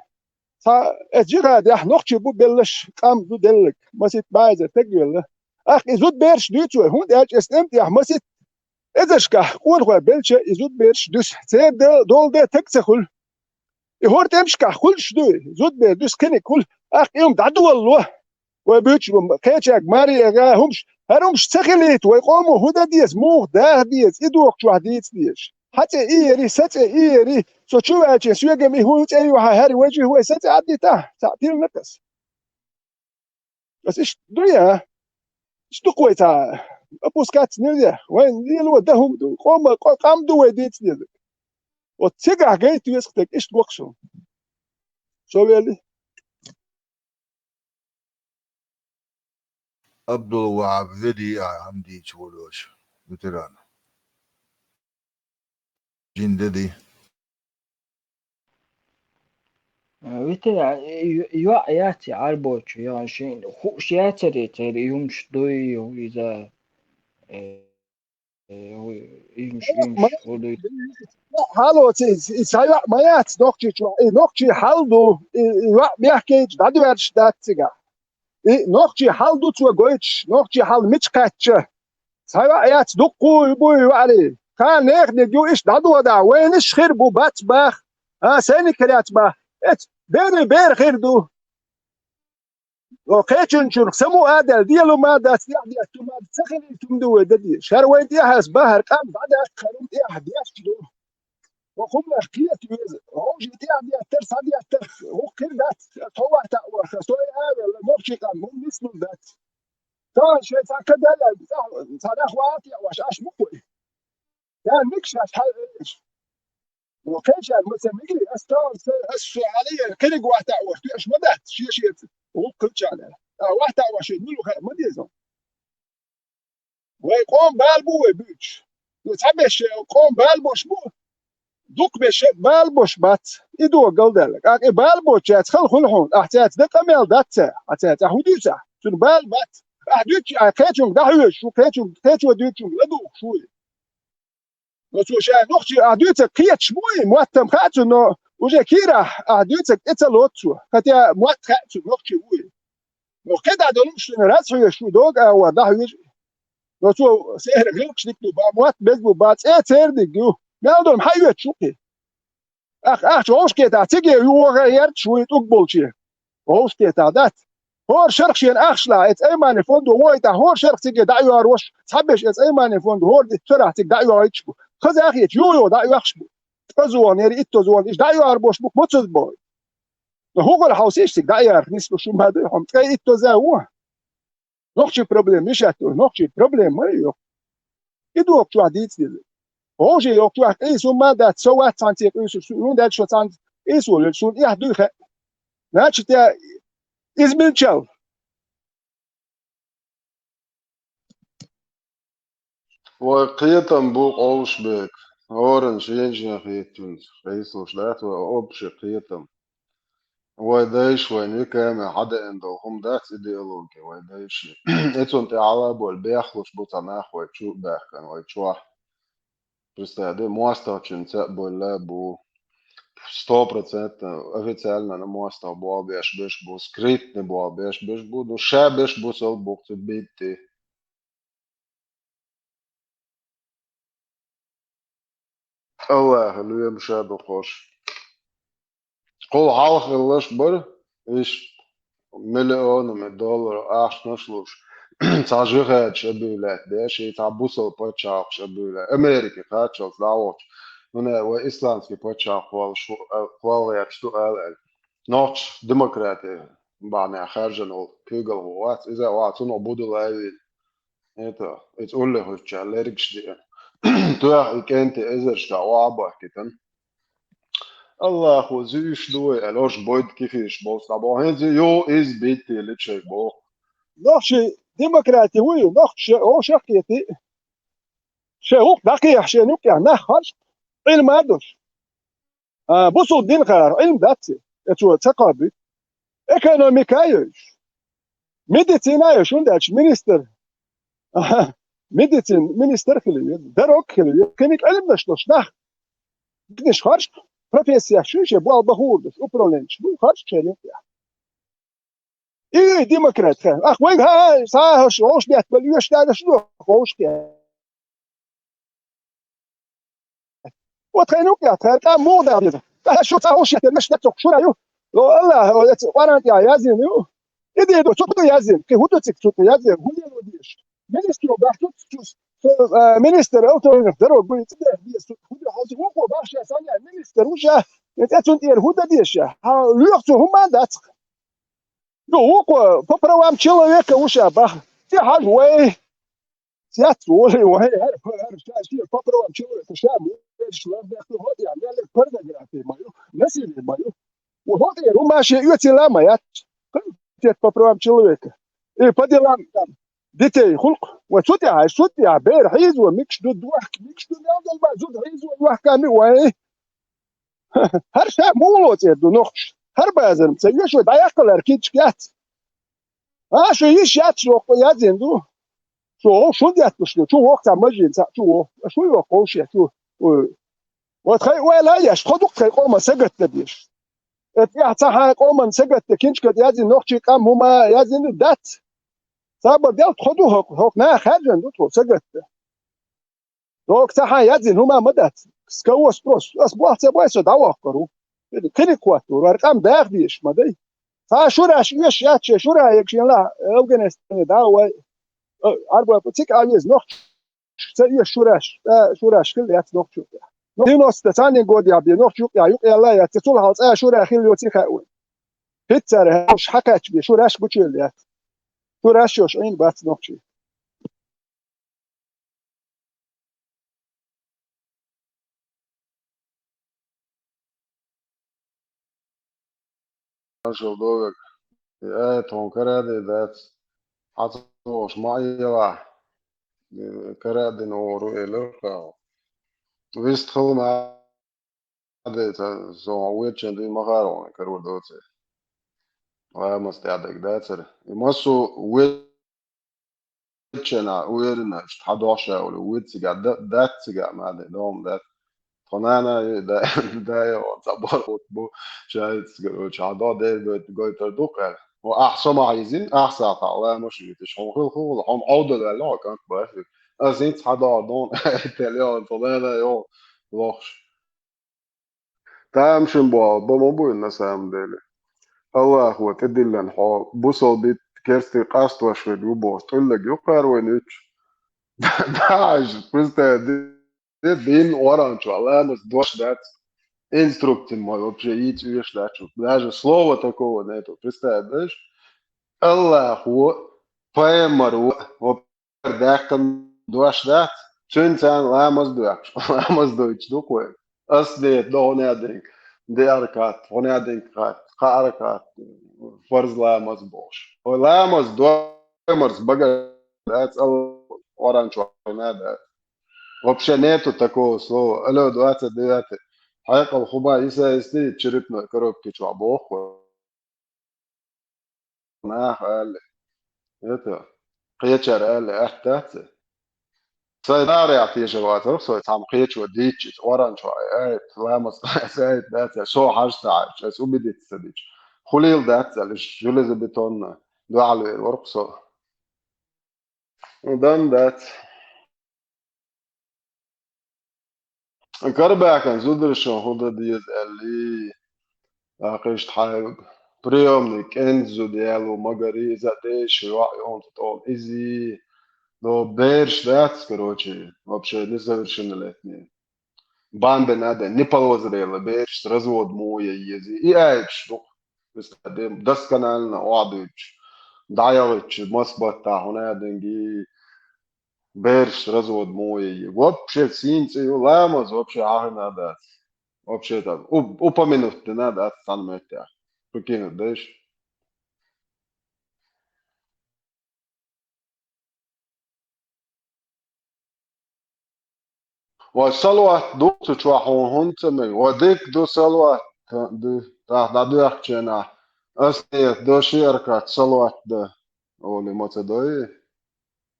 Цхьа эцу джихадехь нохчий бу белларш, къам ду делларг, масийтта бӀе эзар стаг велла. ТӀаккха и зудабераш дуьйцу вай, хӀунда аьлча эцу тӀеман тӀехь масийтта эзаршкахь къонахой белча, и зудабераш дуьсу. Церан де-, долу де таг ца хуьлу. И хӀора тӀемашкахь хуьлуш дуй, зудабер дуьсу кхиниг хуьлу, тӀаккха и хӀума дӀадолало. Вай буьйцуш бу кхечаьрга маре а гӀа хӀумаш, хӀара хӀумаш ца хилийта, вай къомо хӀун дан деза, муха даха деза, и доху чохь дийца дезаш. Хьан цӀе и яри, сан цӀе и яри, со чу ваьлча соьгам и хӀун цӀе ю хьан хӀара вай жи вай сан цӀе Ӏаддита, цхьаъ тилнакъас. Ас иштта ду я? Иштта ду-кх вай цхьа, опускаться нельзя. Вайн лело дан хӀума ду, къома, къо-, къам ду вай дийца дезарг. Вот цигахь гайта веза-кх таг, иштта гоху со. Со велли. Абдул-ВахӀаб, ведий ахь хӀама дийца волуш, ветеран. Жин де ди. Ветеран, ю-, йоӀ яц и Ӏарбочу, йоӀ шен хууш яцара церан юмаш дуй, иза, э, э, юмаш, юмаш хӀу дуй. Хьало, ци-, ци-, цхьа йоӀ ма яц нохчийчохь, и нохчий хьал ду, и, и йоӀ мехкийча дӀадоьрзуш дац цигахь. И нохчий хьал ду цо гойтуш, нохчий хьал мича кхаьчча. Цхьа йоӀ яц дуккху а буй йоӀарий. Кхана неханиг ю иштта дӀадоладахь, вайнаш хир бу бац баха. А, сайниг хир яц баха. Эцу берийн бер хир ду. О, кхечунчунах саму а даьлла, делу ма дац, тӀаьхьа детту ма дац, ца хилийта хӀума ду вай дан дезаш. ХӀара вайн тӀехьа ас бахьара къам дӀадаккха, хӀара хӀума тӀехьа деш ду. Хьо хӀуманах кхета веза. Хьо уже тӀаьхьа деттара, схьадеттара, хӀух хир дац, тхо вахта а вахта, со и авелла, нохчий къам, хӀума нисбур дац. Тахана шайн цхьа кадалла, цхьа, цхьа нах вахта а ваш, аш мукъой. Я микша аш хьал эш. Во кхечан ма ца мигли, ас тахана са, ас со хьале, кхериг вахта а ваш, тоьаш ма дац, шен-шеца. ГӀуллакх кхечан. А вахта а ваш, мила хаа ма деза. Вай къом бала бу вай буьйцуш. Ну, цхьаберш къом бала бош бу. Дукха берш бала бош бац. И догал даьлла. ТӀаккха и бала боцчаьрца хала хуьлу хьуна. Ахь цаьрца дан къамел дац цара. Ахь цаьрца ахь хӀун дуьйцу ахь? Цунна бала бац. Ахь дуьйцу ахь кхечунга дӀахьоьжуш ву, кхечунга, кхечо дуьйцунга ладугӀуш ву и. Но цо ша нохчий ахь дуьйцург кхеташ бу и, моттам хаьа цунна, но уже кийрахь ахь дуьйцург тӀе ца лоцу цо. Хотя мотт хаьа цунна, нохчий ву и. Но кхидӀа долуш шуна раз хьоьжуш ву, дога а вар дӀахьоьжу. Но цо церан гӀиллакхаш дика ду, бан мотт беза бу, бан цӀе церан дика ю. Мел долу хьан оьцуш ву кхин? Ах, ахча вовшкетахь циге вогӀа гӀерташ вуй тӀуг болче. Вовшкетахь дац. ХӀора шарх шена ахчалахь, эца Аймани фондо вогӀийтахь, хӀора шарх циге дӀа а йоьрвош, цхьаберш эца Аймани фондо хӀора ди царахь цига дӀа а йоьгӀуьйтуш бу. Хаза а хеташ, йо-йо дӀа а йоьхуш бу. Ткъа зугӀанера, итто зугӀана, иштта дӀа а йоьрбош бу, мацаза бохуьйту. Но хӀун хала хьовсийша цига дӀа а ярх нисбу шу ма ду, хьо-м ткъе итто за ву. Нохчийн проблема решать ду, нохчийн проблема ма ю. И доху чохь дийца деза. Вовшийн йоккху чохь къийса хӀума ма дац, со вац цхьаьнций къуьйсуш, суна даьлча со цхьаьнца къийса волуьйту, суна эхь дуй хаьа. Значит, я измельчал. Вай кхетам бу къовлуш бек. ХӀоранна шен-шен хетачунца къийсалуш дац вай общий кхетам. Вай дайша вайна векаме хьадеана долу хӀума дац идеологи вай дайши. Эцунна тӀе хьала а болу бехлуш бу цхьа нах вай чу а баьхкина, вай чохь. Представь, де, мостагӀчуьнца а болла а бу. Сто процентов официально мостагӀа болх беш берш бу, скрытный болх беш берш бу, ну, ша берш бу, сал бу, цу битти. АллахӀа лоьмаш а ду кхуш. Кхул хьалха хилларш бара, иш миллионами доллар ахчанаш луш, цхьа жихӀадаш объявлять деш, и цхьа бусал пачхьалкхаш объявлять. Америке кхаччалц дӀавахча, нуна вай исламский пачхьалкх кхоллаш ву, кхолла гӀерташ ду ала аьлла. Нохчаш демократи бахьанехь хаьржина волу куьйгалхо вац, иза а вац, цунах будулла а вийна. Это, эца уллехь хӀуьттучара лергаш деана. Тоьхна и кӀентий эзаршка охьабахкийтина. Аллахо зуьйш ду вай, аьлла, ош бойда кхихьеш болу стӀа боху. ХӀинца ю иза битте личай боху. Нохчий демократи вуй, нохчий оша кхетий. Шайн гӀуллакх дӀакхехьа шен юкъехь нах харж, Ӏилма а долуш. А, бусул дин хаар, Ӏилма дац и, я цо ца кхобуьйту. Экономика а йойуш. Медицина а йойуш, хӀунда аьлча министр. Аха, медицина, министр хила веза, дорог хила веза, кхин Ӏилманаш долуш нах. Бизнес харж, профессияш шу шен, болх бан хуур долуш, управленчаш бу, харж шен юкъехь. И демократ хан. Ах, вай, ха, ха, са, ха, шу, ош бет, бал, юш, да, да, шу, ош бет. Вот хай, ну, я, хай, там, мол, да, да. Та, шу, ца, ош, я, наш, я, цок, шура, ю. О, Аллах, о, я, цо, Къуръан, я, язин, ю. Иди, ду, цо, ду, язин. Ки, худу, цик, цо, ду, язин. Худу, ду, диш. Министр, бахту, цус. Э, министр, автор, дорог, будет, да, есть, худу, хази, о, о, бахша, саня, министр, уже. Это, цун, тир, худа, диш, я. Ха, лёх, цо, хуман, да, цик. Ну, укхо, по правам человека уж а бах. Те хьажа вай. Цец волий вай, хӀара, хӀара, ша шен по правам человека, ша муьлххачу лардахка, хӀокху тӀехь мел порнография ма ю, насилие ма ю. Ва хӀокху тӀера хӀума шен оьцийла а ма яц. Комитет по правам человека. И по делам там детей, хӀуллакх. Ва цу тӀехь, цу тӀехь бер хьийзо, микаш ду дохка, микаш ду мел дала ма, зуда хьийзо, дохка ми вай. ХӀара ша муха лоцу эр ду нохчаш? ХӀара базар-м ца оьшу, дӀаяккхалара кидчка яц. А, шу йиш яц, шу воккха язйина ду. Шу вовшах шун детталуш ду, чу воккха цхьа мажийна цхьаъ чу воккха. Шу воккха вовшех чу. Ой. Вот хай ойла а еш, тхо дукха тхайн къоман сагатдан деш. Эт тӀехь цхьа хьайн къоман сагатдан, кинчка язйина, нохчий къам хӀума язйина дац. Цхьабар дел тхо ду хӀокху, хӀокху наха хаьржина ду тхо сагатдан. Дога ца хьан язйина хӀума ма дац. Скавос просто. Ас боху ца бой со дӀавоккхур ву. Кхин а кхоттур вара, къам даха дезаш ма дай. Цхьа шураш оьшуш яц шен шура егаш елахь Афганистане дӀа а вай. Э, Ӏарбой цига а веза нохчаш. Ца оьшу шураш. Э, шураш хила яц нохчо. Ну, девяносто цхьаннен годехь бен нохча юкъа, юкъа яла яц. Цул хьал цхьа шура хила йоций хаьа вайн. Хица цара хьуш хьакхаьчча бен шураш гучуйилла яц. Шураш йош Ӏийна бац нохчий. Маршал довек. Э, тхуна караде дац. Хьан ца вохуш ма Ӏелахь. Э, карадина вогӀур ву элира кхао. Вист хала ма Ӏадайта, со хьо вуьйрчан дуй ма хара вайн карор доций. Ламаз тӀехь дага дацара. И массо а вуьйр- Чена уверена, что хьан дохьа ша волу вуьйр цигахь да-, дац цигахь ма де, дом дац. Тхо нана ю, да, да, я, он цхьа бор хӀутту бу, шайца, короче, хьан дохьа дер гойту, гойтар ду кхаьр. Хьо ахь со ма хьийзина, ахь сахьтахь ламаш виташ, хьо хила хӀула, хьо Ӏовдал ваьлла, хьо кӀант баьхи. Ас хӀинца хьан дохьа дон, тел, я, он, тхо нана, я, лохуш. Тамашийна боху, бан ма буй на самом деле. Аллахо тӀедиллина хьо, бусалба керстий къастош верг ву бохуш, тӀуьллаг юккъара вайн уьттуш. Даже, представь, де, де, дин оран чу, ламаз дош дац. Инструкци ма вообще йийца оьшуш дац. Даже слова такого нету. Представь, знаешь? Аллахо, пайхамар ву, даьккхина дош дац, цуьнан царна ламаз доьхуш. Ламаз дойтуш ду-кх вай. Ас дета до хӀунда динг, де аркат, хӀунда динг кхат, кха аркат, фарз ламаз бохуш. Вай ламаз доймарс багар дац, ал Къуръан чохь хӀунда дац. Вообще нету такого слова. Алло, двадцать девятый. Хьекъал хӀума иса исти черепной коробки чохь боху. Наха аьлла. Это, кхечара аьлла, атта дац. Сайн дарехь тешар вацара, со цхьамма кхечо дийчча, иза оран чу айт, ламаз айт дац, со хьажа ца хьаьжча, аса убедиться ца дича. Хуьлийла дац аьлла, железобетонно дуьхьал вер вара-кх со. Дан дац. Карабаьккхина зударшна хӀун дан деза аьллий, тӀаккха иштта хьайга приёмный кӀентан зуда яло магарий, иза деши йоӀ йолчу тӀом изий, но бераш дац, короче, вообще несовершеннолетние. Бамбе надо, не полозрело, бераш развод мо я езий. И айбаш ду-кх. Досконально охьадуьйцуш, дӀаяхийтуш, мас баттахь хӀунда динги, Бераш развод мо е. Вообще сийна цӀи ю, ламаз вообще Ӏахьийна дац. Вообще там, у-, упомянуть дина дац цхьана меттехь. Прикинь, деш. Вай салават ду цу чохь хьуна хӀунда ца мега? Вай дика ду салават ду, тӀаккха дӀадоьхкучу хенахь, ас тӀе ду ши ракаӀат салават дан, олий ма ца дой?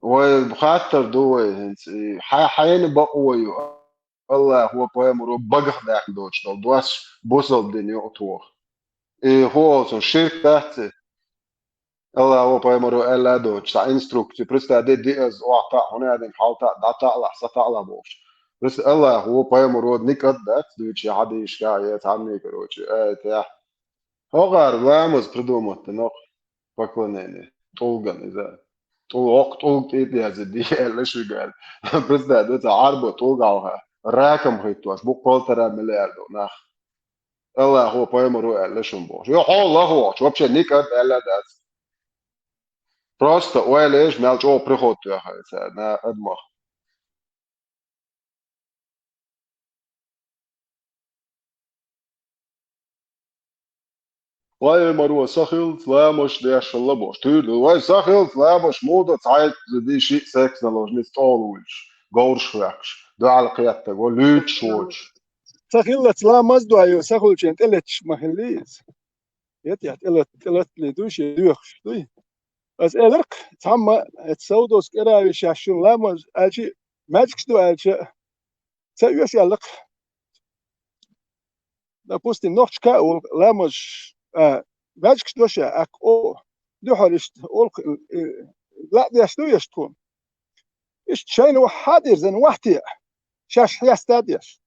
Вай хаттар ду вай хӀинца, и хьай-, хьайна бакъо ю, Аллахо, пайхамаро багах даьккхина доцуш долу дош бусалба дин юкъа тоха. И хӀун олу цунна, ширк дац и? Аллахо, пайхамаро аьлла а доцуш, цхьа инструкция, представь, де, де ас охьатаӀа, хӀун аьлла, хьалтаӀа, дӀатаӀалахь, сатаӀалахь бохуш. Просто Аллахо, пайхамаро никъ а дац, дуьйцу хьадисашкахь, я цхьанне, короче, аятехь. ХӀокхара ламаз придумать дина, поклонение. ТӀулган иза. ТӀул-, хӀокху тӀулга тӀе а деза, ди аьлла шуьга аьлла. Представь, ду цхьа Ӏарбо тӀулга хьалха. Раком хӀиттош бу полтора миллиарда нах. Аллахо, пайхамаро аьлла шуна бохуш. Йо, хьо лахвохуш, вообще никъ а аьлла дац. Просто ойла еш, мел чӀогӀа приход тоьхна цара, на, адамах. Вай, маро, са хилца ламаш деш хилла бохуш. Туьйра ду, вай, са хилца ламаш муха до цхьайтта ди шиъ секс наложница тӀе а луьйлуш, говраш хӀоьттуш, дуьхьал кхеттарг, вай, луьйчуш воцуш. Са хиллаца ламаз дой, са хуьлучийн тӀелетташ ма хилла иза. Эт яхь тӀелат-, тӀелатли дуй, шен доьхуш дуй. Аса элира-кх, цхьамма, эцу Саудовс кӀера а веш шаьш шуна ламаз аьлча, маьждигаш ду аьлча, ца оьшу аьлла-кх. Допустим, нохчашка а олу ламазаш, а, маьждигаш до ша, аккха, о, дуьхьал иштта, олу-кх, э, лаьа деш ду еш тхуна. Иштта шайна вахьа дирзина вахьте, шаьш хьеста а деш.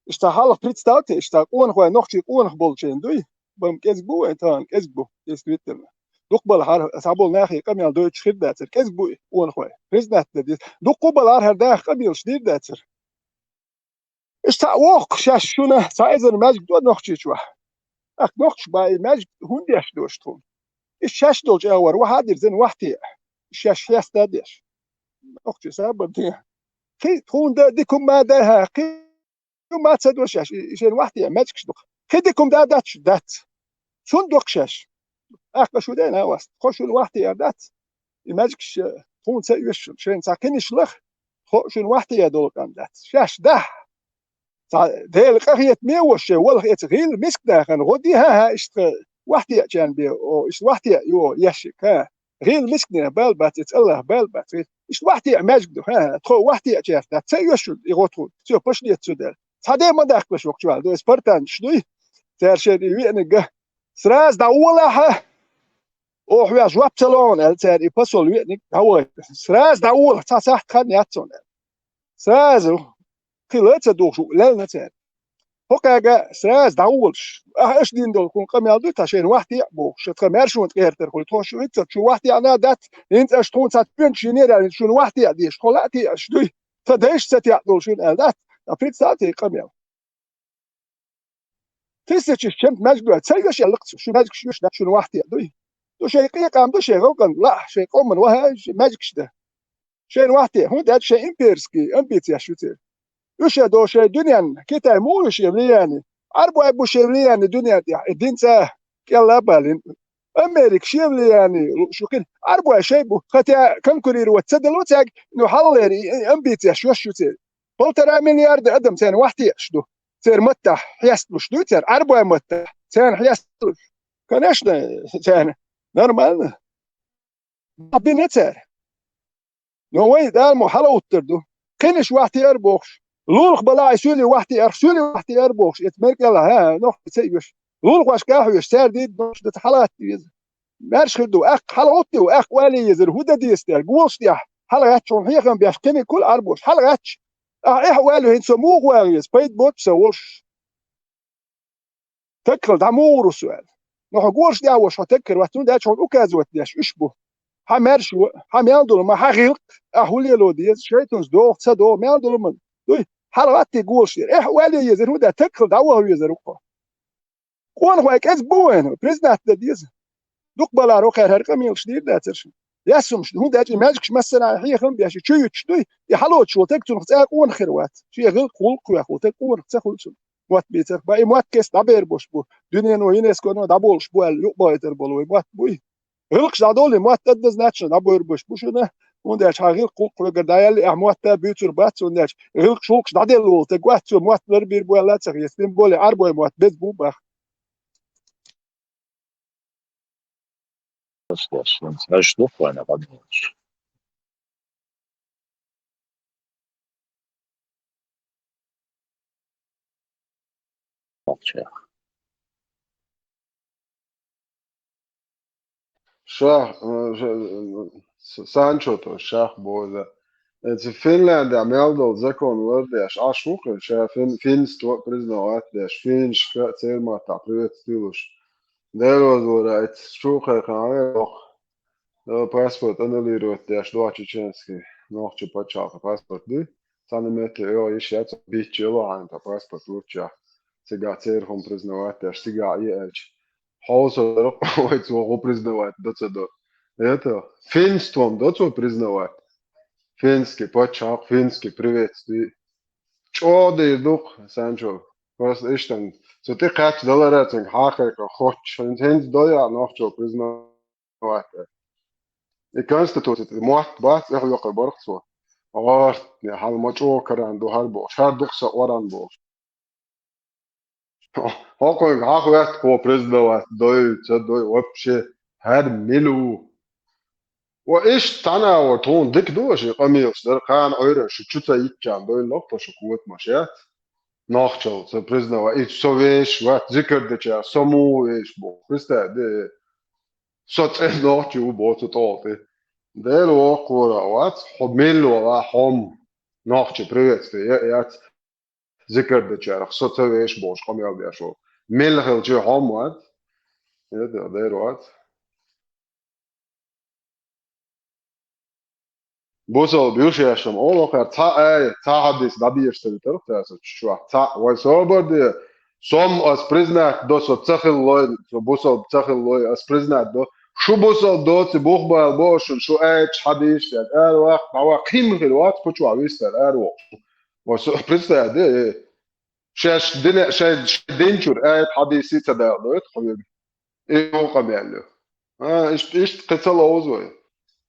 Иштта хьалха представьте, иштта къонахой, нохчий къонах болчийн дуй, бан кӀезиг бу вайн тахана, кӀезиг бу, действительно. Дукха балахьара, цхьаболу нахе къамел дойтуш хир дацара, кӀезиг бу и къонахой, признать дан деза. Дукха балахьара хӀара даха къамелаш дийр дацара. Иштта цхьаъ воккху шаьш шуна, цхьа эзар маьждиг до Нохчийчохь. ТӀаккха нохчаша бен и маьждиг хӀунда деш дош тхуна? Иштта шаьш долчу агӀор вахьа а дирзина вахьте, шаьш хьеста а деш. Нохчий сабар де. Кхин тхуна дан дика хӀума ма дай хьа, кхин ма ца до шаьш, и, и шайна вахьте маьждигаш ду-кх. Кхин дика хӀума да дац, дац. Цунна до-кх шаьш. Аккха шу дена а васт. Тхо шуна вахьте а дац. И маьждигаш, э, тхуна ца оьшу шуна. Шайна цхьа кхиниш лаха, тхо шуна вахьте а долу къам дац. Шаьш дахьа. Цхьа Делан къахетаме а ву шайн, валха эца гӀийла миска дахана, гӀо де, хӀа-хӀа, иштта вахьте а чан бе, о, иштта вахьте а ю, о, ешшик, хӀа. ГӀийла мисканех бала бац, эца Аллах бала бац, гӀийла. Иштта вахьте а маьждиг ду, хӀа-хӀа, тхо вахьте а чехь дац, ца оьшу и гӀо тхуна, всё, пошли отсюда. Цхьа де ма даккхалаш воккхачу вала, ду эца спартанцаш дуй, цара шен и веаниг а. Сразу дӀаволахьа, оха ваьш жоп ца ло хьуна аьлла, цара и посол веаниг дӀавахийта. Сразу дӀаволахь, цхьа сахьт хан яц хьуна аьлла. Сразу, кхин ла а ца духуш, лелна цара. ХӀокхаьга сразу дӀаволуш, ахьа аша дина долу хӀун къамел ду, тхан шайна вахьте а бохуш, тхан маьршонан тӀе гӀертар хуьлу, тхо шу хӀинца шу вахьте а дац, хӀинца аша тхуна цхьа пенчу йинера аьлла, шуна вахьте а дезаш, тхо лаьа теӀаш дуй, тхан дайша ца теӀа долу шуна аьлла дац, ткъа представьте и къамел. Тысяча чем маьждиг ду, ца йоьшу аьлла-кх цо, шу маьждигаш йоьшу дац, шуна вахьте а дуй. Ду шайн къекъам ду, шайн гӀалгӀан лаахь, шайн къоман вахьа, шайн маьждигаш дан. Шайна вахьте, хӀунда аьлча шайн имперский амбицияш ю церан. Уьш а до шайн дуьненна, Китай муха ю шен влияние? Ӏарбой бу шен влияние дуьненна тӀехь, и дин цӀа кӀелла а балийна. Америка шен влияние лууш ю кхин. Ӏарбой шайн бу, хотя конкурировать ца дело цаьрга, но хьалхалера и, и амбицияш йоьш ю церан. Полтора миллиарда адам царна вахьте а ду. Церан маттахь хьесталуш ду церан, Ӏарбой маттахь, царна хьесталуш. Конечно, царна нормально. Бина цара. Но вай Дала мо хьалауттар ду. Кхинаш вахьте ара бохуш. Лулах балахь суьлий вахьте ара, суьлий вахьте ара бохуш. Эца меркӀелла, хӀа, нохчий ца оьшу. Лулахошка а хьоьжуш, цара дийр долуш дац хьалатта веза. Маьрша хир ду, аккха хьалагӀоттий, аккха вале езар, хӀун дан деза тера? Голаш тӀехь, хьалагӀаьттачу хьехам беш, кхиниг кхуьла Ӏарбош, хьалагӀаьттача. Ахьа эхь вале хӀинца со муха вагӀа веза, пайда боцу сан волуш. Тагхал дӀа муха ву со аьлла. Но хьо голаш тӀехь волуш, хьо тагхар вац, хӀунда аьлча хьуна указывать деш уьш бу. Хьан маьрша ву, хьан мел долу ма, хьан гӀилкъ, ахьа хӀун лело деза, шайтанца догӀу, ца догӀу, мел долу ма. Дуй, хьалагӀаттий голаш тӀера. Эхь вале езар, хӀунда тагхал дӀаваха везар ву хьо. Къонахой кӀезиг бу вайна, признать дан деза. Дукха балахь рокхаьрхьара къамелаш дийр дацара шуна. Ясумаш, хӀунда аьлча и маьждигаш массанхьа хьехам беш, и чу юьтуш дуй, и хьалоцуш волу тег цунах цкъа къонах хир вац. Шен гӀиллакх-гӀуллакх кхоьхьа волу тег къонах ца хуьлу цунна. Мотт бийцарх бан, и мотт кеста дӀабер болуш бу. Дуьнено, ЮНЕСКОно дӀаболуш бу аьлла, юкъабахийтар болу вай мотт буй. ГӀиллакхаш дӀадолий, мотт однозначно дӀабойр болуш бу шуна. ХӀунда аьлча хьан гӀиллакх-гӀуллакх хьоьгара дӀаяьлла, ахь мотт а буьйцур бац, хӀунда аьлча гӀиллакхаш-гӀуллакхаш дӀаделла волу тег вац, цо мотт ларбийр бу аьлла а ца хета, тем более Ӏарбойн мотт беза бу бах. Ша, э, ш-, э, с-, Санчо то, шах боза. Эцу Финляндия мел долу закон лардеш, Ӏаш ву кхин, ша фин-, финство признавать деш, финшка церан маттахь приветствуй луш. Дера озора, эцу чу кхайкхина вай, ох, э, паспорт аннулировать деш, дуьхьа чеченский, нохча пачхьалкхан паспорт дуй. Цхьана метте оьгӀа йиш яц, бичча йолу хьайна тхан паспорт луччехь. Цигахь церан хӀума признавать деш, цигахь е аьлча. Хьовса дара, вай цо хӀун признавать до ца до. Это, финством до цо признавать. Финский пачхьалкх, финский приветствуй. ЧӀогӀа дийр ду-кх, Санчо. Просто иштта, цу тӀе кхаьчча далара цуьнга хьакхайкха хоттуш, хӀинца, хӀинца до яа нохчо признавать. И конституци тӀе мотт бац, эхь йоккхур барх цо. ГӀортне, хьан ма чӀогӀа каран ду хӀара бохуш, хӀара ду-кх сан оран бохуш. ХӀокхуьнга хьан хӀоьтту кхо признавать дой, ца дой, вообще, хӀара мила ву? Ва иштта цхьана а вара тхуна дика ду аша и къамелаш дара, кхана Ӏуьйранна шу чу ца йитчарна дойла лохтуш шу котамаш яц. Нохчалла ца признавать, и со вешаш вац, зикар дечара со муха вешаш боху. Представь де, со цӀе нохчи ву боху цу тӀолгӀа тӀе. Дера воккхура вац, хьо милла вала хьо-м нохчи приветствие яц. Зикар дечарах со ца вешаш бохуш къамел деш волу. Милла хилча хьо-м вац. Эда, дера вац. Бусалба ю шаьш-м олу хӀара цхьа аят, цхьа хьадис дӀадеша ца витарх цаьрца чуьра. Цхьаъ, вай собар де, со-м ас признать до, со ца хилла лой, со бусалба ца хилла лой, ас признать до. Шу бусалба доций бухбала боху шуна, шу аят, хьадис, аьлла, ара ваккха, дӀаваккха, кхин хир вац, кху чохь вистар, ара воккхуш. Ва со, представь де, э, шаьш дина, шайн, шайн динчуьра аят, хьадисий ца дала дойту хьоьга. И юкъа мел ю. А, ишт-, иштта кхин ца ловза вай.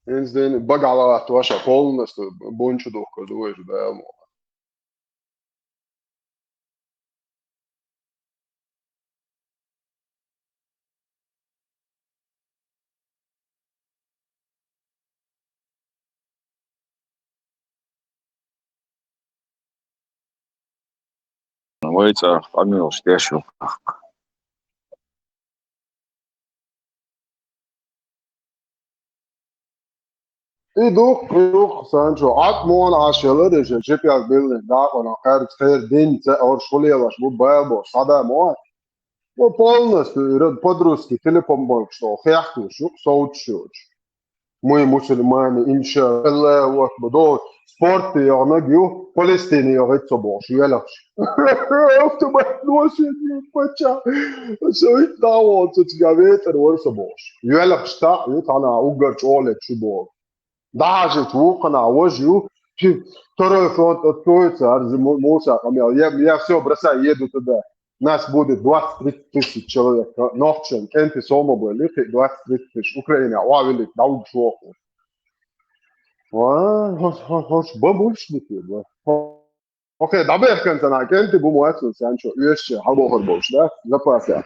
ХӀинца дийна багахь латтош а полностью бун чу духкур ду вай шу Дала мукъ. Вай цӀа къамелаш деш ю тӀаккха. И дукх, и дукх, Санчо, Ӏад муха Ӏаш ялар, иша чипел биллина дакъана кхаьрца хер дин ца орш хулелаш бу бал бо, сада муха. Во полностью, и род по-русски телефон бойкуш, что хехкуш, шу совцуш. Мы мусульмане, инша Аллаху акбар. До спорт йогӀнаг ю, Палестина йогӀ ца бохуш, велахш. Автомат ношен пача. Со ит давал, цу цига ветер вар ца бохуш. Велахш та, ю тана угар чоле чу боху. Даже ву кхана вож ю, чи второй фронт откроется, ар зи му-, муса къамел. Я, я всё бросаю, еду туда. Нас будет двадцать-тридцать тысяч человек. Нохчен, кенти сома были, двадцать-тридцать тысяч. Украина, ва велик, да уж шо. Ва, хош, хош, хош, бабуш дики, да. Окей, да бехкан тана, кенти бу муацу, Санчо, юэсче, хабохор болш, да? Запаса.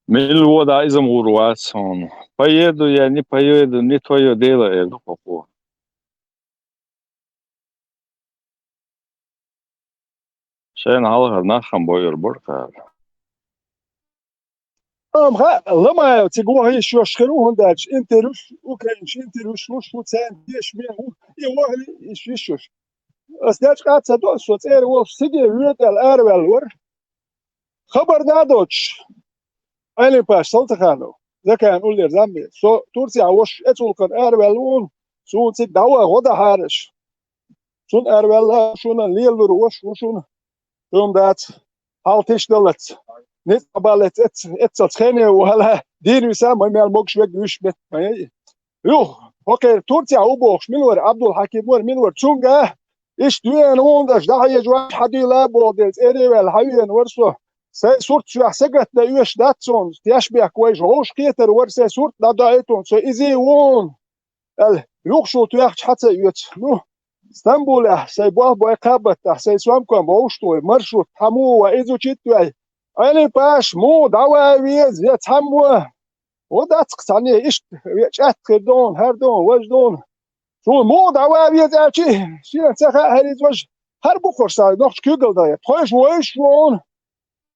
Милла вода иза гӀур вац хьуна. Поеду я, не поеду, не твоё дело, эр ду хӀокхо. Шайна хьалхара нах хам бойур бара кхара. Амма ха, Ламаев цига ваха йиш йош хир ву, хӀунда аьлча интервьюш, украинчу интервьюш луш ву, царна деш мел ву, и ваха йиш йиш йош. Ас дечкъа ца до, со цӀера волуш циге воьду аьлла араваьлла вара. Хабар да а доцуш, Ӏелимпаш Салтаханов, Закаевн уллера замме, со Турцехь ваша эцулкхана араваьлла ву, суна цига дӀаваха гӀо дахьара аша. Цунна араваьлла, шуна лелалур ваша ву шуна. Цунна дац, хьал тиша даллац. Ницкъ баллац, эц-, эццалц хене ву хьала. Дийна виса, ма мел могуш вега вуьш бетта, ма яй. Юха, хӀокхеран Турцехь ву бохуш, мила вара, Абдул-Хьаким вара, мила вара, цуьнга, иштта веана ву хьуна, аша дӀахьежа вац, хьан дийла а боху дела, цӀера а ваьлла, хьан веана вара со. Сайн сурт соьх сагатдан оьшуш дац суна, тешнабехк вайша, вовшахкхетар вара сайн сурт дӀадоуьйту хьуна, со иза а ву хьуна, аьлла, юха шул тоьхча хьан ца оьцу. Ну, Стамбулехь сайн болх бой кхаба баттахь, сайн сомком вовшахтохий, маршрут, хьан муха ван, иза учить вай. Ӏели-паш, муха дӀаван веза, я цхьаммо? ХӀун дац-кх цхьанне, иштта, ве чӀатта хир ду хьуна, хӀара ду хьуна, важа ду хьуна. Суна муха дӀаван веза аьлчи, шена ца хаьа хӀара иза важа. ХӀара бу кхуьш сан нохча куьйгалла дан яр. Тхойша вовзаш ву хьуна.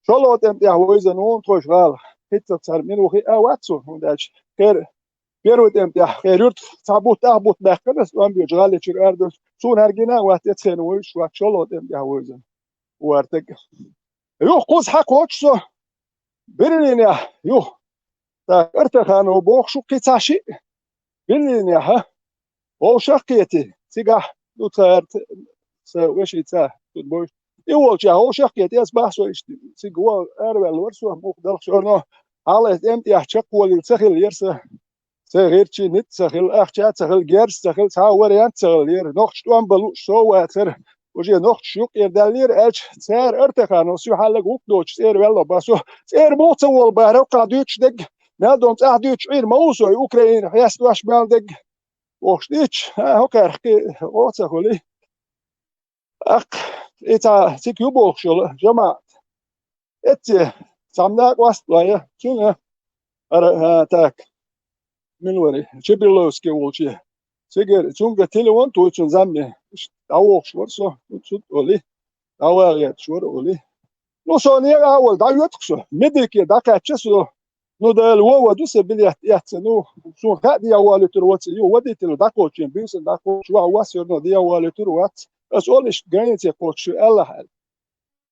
ШолгӀа тӀеман тӀехь вовзана ву хьуна тхойша гӀала. ХӀинца цара мила ву хиъна вац суна, хӀунда аьлча кхера первый тӀеман тӀехь, кхеран юьртах цхьа бутт, ах бутт баьккхина аса, тӀом боьдучу гӀали чуьра арадоьлча. Суна хӀара гина а вац, я цхьана вовзаш вац, шолгӀа тӀеман тӀехь вовзана ву хӀара дага. Юха кхуза хьакхочуш со Берлинехь, юха. Так, Артаханов бохуш ву кхин цхьа шиъ. Берлинехь, а? Вовшах а кхетий, цигахь, ну, тхан сан вешица, тут бой. И волчохь вовшах а кхетий, ас бахьа со иштта, цига вон араваьлла вара со, муха далла, всё равно, хьалха тӀеман тӀехь чекхволийла ца хилла яра сан. Сайн гӀирчий ницкъ ца хилла, ахча ца хилла, герз ца хилла, цхьа а вариант ца хилла яра. Нохча тӀом бан лууш со а вацара. Уже нохчаш юккъера даьллера аьлча, цара Артахановс юьхьарлаг гӀуллакх доцуш цӀера ваьлла бан со. ЦӀера муха ца волу бан, хӀокхахь дуьйцуш дерг, мел долу цӀахь дуьйцуш Ӏийр ма ву со, и Украина хьестош мел дерг. Охуш дийцча, а, хӀокхаьрхкхи, оха ца хуьлий. ТӀаккха и цхьа цига ю бохуш йолу жамаӀат. Эцце цхьамма накъост а лой, цуьнан, ара, а, так, мила вара, Чеберловский волче. Цигара, цуьнга телефон туьйцу цуьнан замме. Иштта дӀавохуш вара со, цу тӀе олий, дӀаваха гӀерташ вара олий. Ну, со некъа а волу, дӀайоьтту-кх со, медике дӀакхаьчча со. Ну, Дала, вон ван ду сан билет эцна, ну, суна хаьа, дехьа валуьйтур вац, ю, водитель дӀакхочу, буьйсанна дӀакхочу, ваха вас, всё равно дехьа валуьйтур вац. Ас олу иштта границе кхочуш ю аьлла хьаьл.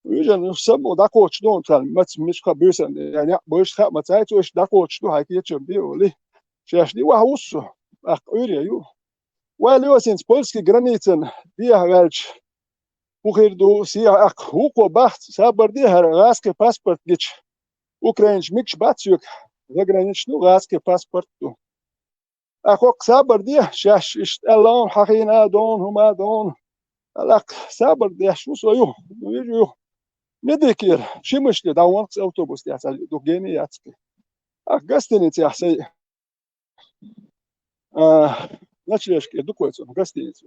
Вижина, ну, саммо дӀакхочуш ду хьуна, маца, мичахь буьйсанна, я некъ буьйсанна хаьа ма ца яй цо, иштта дӀакхочуш ду, хьайн кечам бе олий. Шаьш дӀаваха ву со, тӀаккха Ӏуьйре ю. Вай лоьсинца польский границан дехьа ваьлча, хӀун хир ду, сехьа аккха, вукхо бахца, сабар де хӀара гӀазкхи паспорт гича, украинчу мегаш бац соьга заграничный гӀазкхи паспорт ду. Аккха хӀокху сабар де, шаьш иштта аьлла, хьан хӀума а ду, хӀума а ду. Аккха сабар деш ву со ю, вижу ю. Медикера, шимашли дӀавахана-кх автобус тӀехь, цхьа дукха гена яц-кх. Аккха гостиницехь сайн а, ночлежка ду-кх вай цунах, гостиница.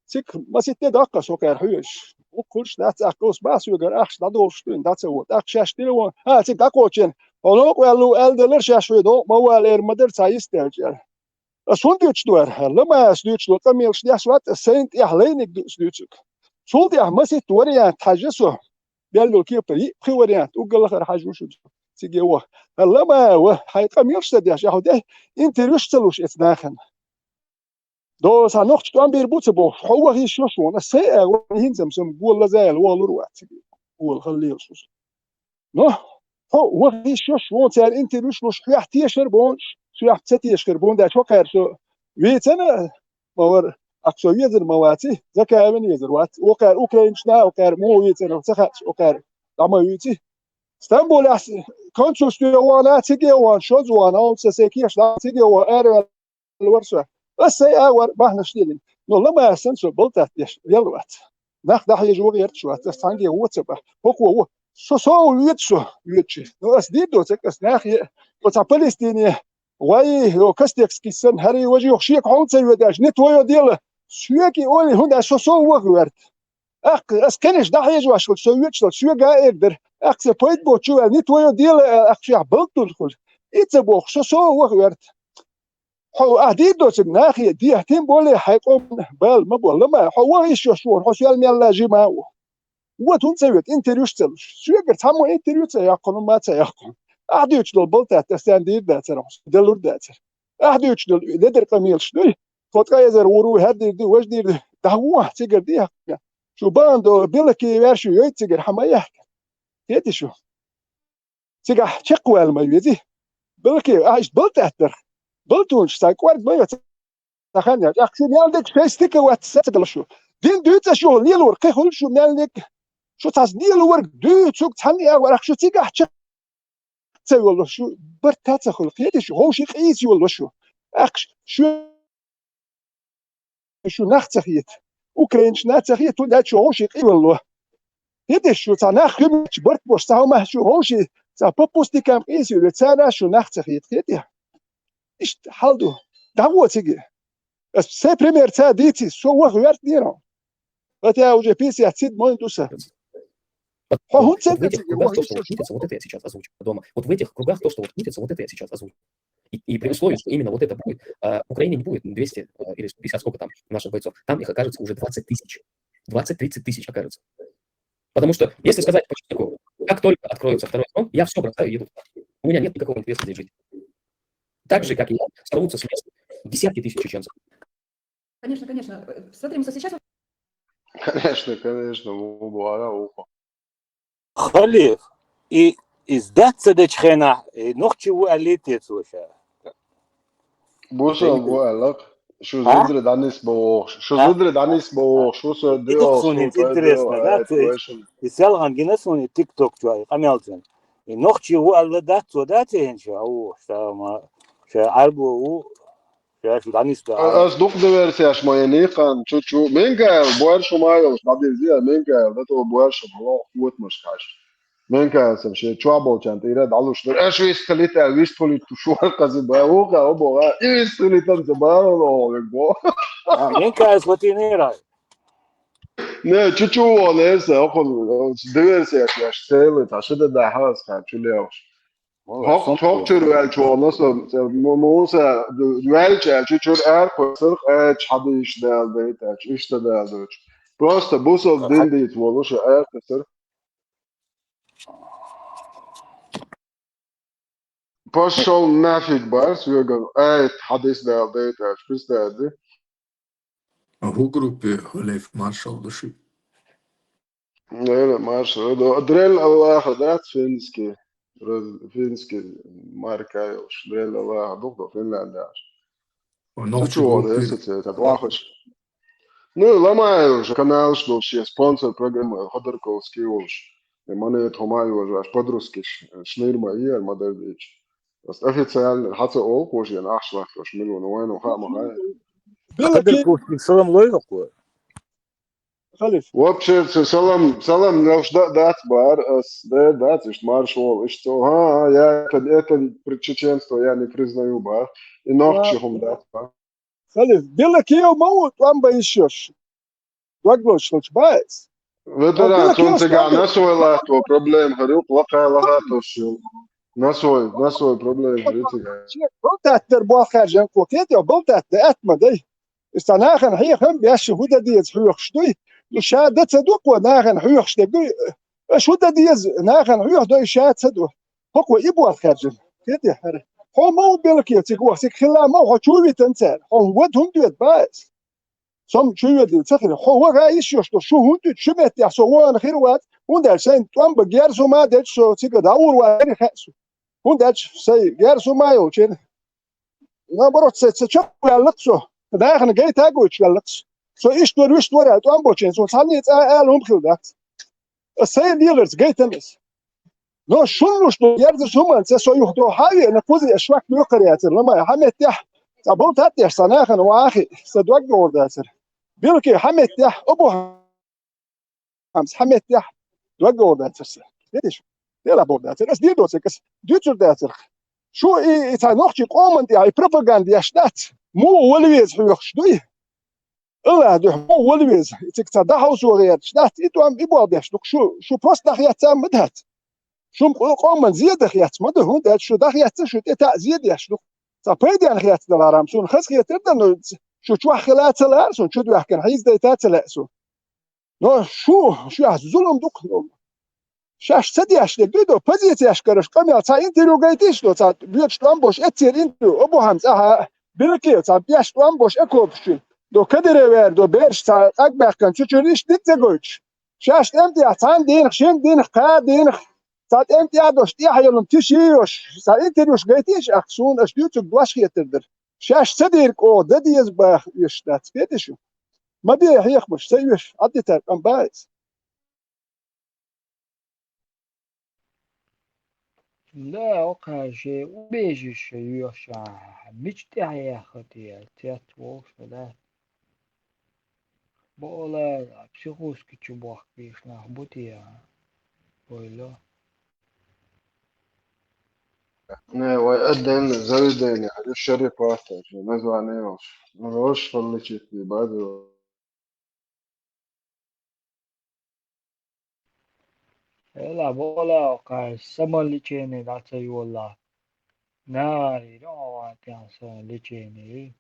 Цига масийтта даккха со кхара хьоьжуш. Вукхуьлуш дац, тӀаккха ас бах соьгара ахча дӀадолуш дуьйна, дӀа ца вон. ТӀаккха шаьш телефон, а, цига дӀакхочийна, хьо новкъа ваьлла ву аьлла делара, шаьш хьоьга новкъа ма вала эр ма дара, цхьа йист даьлча аьлла. Ас хӀунда дуьйцуш ду хӀара? ХӀара Ламаевс дуьйцуш долу къамелаш деш вац, ас сайна тӀехь лайниг ду ас дуьйцург. Цул тӀехь масийтта вариант хьаьжжа со. Бел йолу кепара йиъ-пхи вариант, уггар лахара хьажа ву шу циге ваха. ХӀара Ламаев, хьайн къамелаш ца деш, ахьа де, интервьюш ца луш эцу нахана. До сан нохча тӀом бийр бу ца бохуш, хьо ваха йиш йолуш ву хьуна, ас сайн а ваха хӀинца-м сан гола лазаяла вахалур вац циге. Гола хала лелаш ву со. Но, хьо ваха йиш йолуш ву хьуна, цара интервьюш луш, хьоьх тешар бу хьуна, соьх ца тешар бу хьуна, даьлча хӀокхара со вийцина ма вара, ахьа со везар ма ваций, Закаевна везар вац. Вокхара украинчна, вокхара муха вийцина, ца хаьа, вокхара дӀа ма вуьйций. Стамбулехь консульстве вахана, циге вахана, шозза вахана, хьуна сан кеш дӀа циге вахана, ара вара со. Ас сайн а вара бахьанаш диллина. Но Ламаевс санна со балтат деш велла вац. Нах дӀахьежа ваха гӀерташ вац, ас цхьаьнгге вон ца баха. ХӀокхо ву. Со сов воьду со, воьдучи. Но ас дийр доцург, ас нахе, со цхьа Палестине, вай, йо, Костекский санна, хӀара важа йоху шега хьо хӀунда ца воьду аьлча, не твое дело. Соьга и олий, хӀунда аьлча со сов ваха гӀерта. Аккха, ас кхинаш дӀахьежош хилча, со воьдуш долчу соьга а эр дара. Аккха сан пайда боцучу аьлла, не твое дело аьлла, аккха шех балда хуьлу. И ца бохуш, со сов ваха гӀерта. Хьо ахь дийр доцург нахе дехьа, тем более хьайн къоман бала ма бо, Ламаев, хьо ваха йиш йолуш ву хьуна, хьо соьл мелла жима а ву. Вот хӀунда ца воьду, интервьюш ца луш. Соьгара цхьаммо интервью ца яьккхина, ма ца яьккхина. Ахь дуьйцуш долу балтат ас царна дийр дацара, хьо со делур дацара. Ахь дуьйцуш долу ледара къамелаш дуй, тхо ткъа эзар вур ву, хӀара дийр ду, важа дийр ду. ДӀа вон ахь цигара дехьа. Шу бан до, билки ваьрши йойту цигара, хьан ма яхка. Хети шу? Цигахь чекхваьлла ма вези. Балке, а, иштта балтат дара. Балтонаш цхьа кӀорга ма йо, цхьа хан яц. Ахь шу мел дерг шайн стика вац, саца дала шу. Дин дуьйцу шу, лелор кхин хуьлу шу мел дерг. Шу цхьаца лелорг дуьйцург цхьанна а вара, ахь шу цигахь чекх ца йоллуш шу, барт ца хуьлу, кхетий шу, хӀовший къийса йоллуш шу. Ахкаш шу, шу нах ца хета. Украинаш нах ца хета, хӀунда аьлча шу хӀовший къийса йоллу. Кхетий шу, цхьа нах хи метташ барт бош, цхьа хӀума шу хӀовший, цхьа по пустякам къийса йоллу, цара шу нах ца хета, кхетий? Иштта хьал ду. ДӀагӀо цига. Ас сайн пример ца дийци, со ваха вертнера. Хотя уже пятьдесят седьмой ду сан. Хьо хӀунда ца цига? Вот в этих кругах то, что вот Митя Цугулаев сейчас озвучил дома, вот в этих кругах то, что вот Митя Цугулаев сейчас озвучил, и, и при условии, что именно вот это будет, а, в Украине не будет двести, а, или пятьдесят, сколько там наших бойцов, там их окажется уже двадцать тысяч. Двадцать-тридцать тысяч окажется. Потому что, если сказать по чесноку, как только откроется второй фронт, я все бросаю и еду туда. У меня нет никакого интереса здесь жить. Так же, как и я, сорвутся с мест десятки тысяч чеченцев. Конечно, конечно. Э, смотри, мы сейчас... Конечно, конечно, ву бара ухо. Халиф, и из дац ца дечу хенахь, и нохчи ву аьллий те цо ша? Бусалба ву аьллакх. Шу зударий дӀанисбан вохуш. Шу зударий дӀанисбан вохуш. Шу со дио. Суна хӀинца интересно, да, цо и селхан гина суна и тикток чохь, и къамел цун. И нохчи ву аьлла дац цо, да, цо хӀинца ша? Ша Ӏарбо ву. Ша шу дӀанисбан. Ас дукха диверсеш ма ян йихкан, чу-чу. Менкаев, боьрша ма йолуш, дӀадирзе, Менкаев, да тӀо боьрша ма ло, хӀотамаш кхаш. Менкаев сам шен чохь болчарна тӀера дӀалуш дара. Аша вистхилита, вистхилита, шу вара кхази бан, ву ха, бо, и вистхилитан ца бан, ву, ву, ву. А, Менкаев латийнера. Не, чу-чу вон, эса, охула, диверсеш еш, цели, та ши де дахьа ас хан, чу леваш. ХӀокху чуьра ваьлча вон, со, м-, м-, Муса, ваьлча аьлча, чуьра аьрхо сарх аьлча, хьадийша Дала дайта аьлча, иштта Дала доьчу. Просто бусалба дин дийца волуш аьрхо сарх. Пошёл нафиг, барс, веган, ай, хьадис Дала дайта аьлча, пистади. ХӀу группе Халиф маршалла ду ши. Нера маршалла ду. Дрель Аллаха дац финский. Раз-, финский марка йолуш. Дрель Аллаха ду, ду Финляндияш. Чу чу вон эсаца, тат вахаш. Ну, ламай уже каналш долуш, шен спонсор программа Ходорковский волуш. И монета хӀума йожаш, подрузкиш, шнир ма ияр, ма дар дийча. Ас официально хьаца олу кхо шен ахча латтош миллион, вайна хаа ма хаьа. Ходорковский салам лой хӀокхо? Халиф. Вообще, ц-, салам, салам, нелш да-, дац баар, ас, да, дац, ишт марш вол, ишт цо, ха, ха, я это, это при-, чеченство я не признаю баар, и нохчи хӀума дац баар. Халиф, билла кев ма ву, тӀом бан йиш йолуш. Дог лоцуш хилча бац. Ветеран, цунна цигахь насой латто проблема хир ю, лакхахь лахьа тосуш ю. Насой, насой проблема хир ю цигахь. Шен балтатта дар болх хаьржина кхо кхетий, балтатта дан атта ма дай. Иза цхьа нахана хьехам беш, хӀун дан деза хьоьхуш дуй? Ну, ша дан ца ду кхо, нахана хьоьхуш дерг дуй? Аша хӀун дан деза, нахана хьоьху дуй, ша ца ду. ХӀокхо и болх хаьржина. Кхетий хӀара? Хьо ма ву билла кев, цига ваха, цига хилла ма ву, хьо чу витан цара. Хьо вада хӀунда доьду бац? Со-м чу воьдийла ца хилла. Хьо ваха йиш йолуш ду, шу хӀунда дуьту, шу меттехь со вон хир вац, хӀунда аьлча сайн тӀом бан герз хӀума дечу со цига дӀагӀур вац, хаьа со. ХӀунда аьлча сайн герз хӀума йолчеран. Наоборот, сайн ца чекхваьллакх со, нахана гайта а гойтуш ваьллакх со. Со иштта вара, вуьшта вара аьлла, тӀом бочеран, цунна цхьанне цкъа а ала хӀума хилла дац. Аса сайн леларца гайтам аса. Но шун луш ду герзачу хӀуманца со юха дохьа а веана, кхуза аш шок лоькхур яцара, ламай, хьан меттехь, цхьа балтат а деш, цхьа нахана ван а хиъ, сан дог догӀур дацара. Билки хьан меттехь, обу хьамс, хьан меттехь, дог догӀур дацара сан. Видиш? Дела богӀур дацара. Ас дийр доцург, ас дуьйцур дацара. Шу и, и цхьа нохчий къоман тӀехь, и пропаганда еш дац. Муха вала веза хьоьхуш дуй? Аллах дуьхьа, муха вала веза, цига цхьа дӀахьовсо гӀерташ дац, и тӀом, и болх беш ду-кх шу, шу просто дӀахецна ма дац. Шун къо-, къоман зе дахецна ма ду, хӀунда аьлча шу дӀахецна, шу тӀе таӀ зе деш ду-кх. Цхьа пайденна хецна даларам, суна хазахетар дан, ну, шу чохь хила а ца лаьара суна, чу доьхкина хьийзадайта а ца лаьа суна. Но шу, шуьхь зулам ду-кх, ну, шаьш ца деш дерг дуй до, позицешкараш къамел цхьа интервью гайтиш до, цхьа боьдуш тӀом бош эццера интервью, обу хьамс ахьа, билки, цхьа беш тӀом бош экопаш чуьра, до Кадыров вер, до бераш цхьа къагбаьхкан чу чуьра иштта дитта ца гойтуш. Шаьш тӀем тӀехь цхьана дийнах, шина дийнах, кхаа дийнах, цхьа тӀем тӀехь дош тӀехь йолун тиша йош, цхьа интервьюш гайтиш ахь суна, аша дуьйцург дош хетар дара. Шаьш ца дийриг оха дан деза баха оьшуш дац, кхетий шу? Ма бе хьехамаш, ца оьшу, Ӏадитар къам бац. Да, окхаьжа убежище йоьшахь, мича тӀехьа яхха те, цец вовшах, да? Бола, психушка чу бохкийш нах бу те, ойла. Не, вай отдельное заведение, а шаре пастор, название йолуш. Ну, рош фалличит базу. Эла бола, кхай самолечение дӀа ца йолла. Нари, ро, тян самолечение.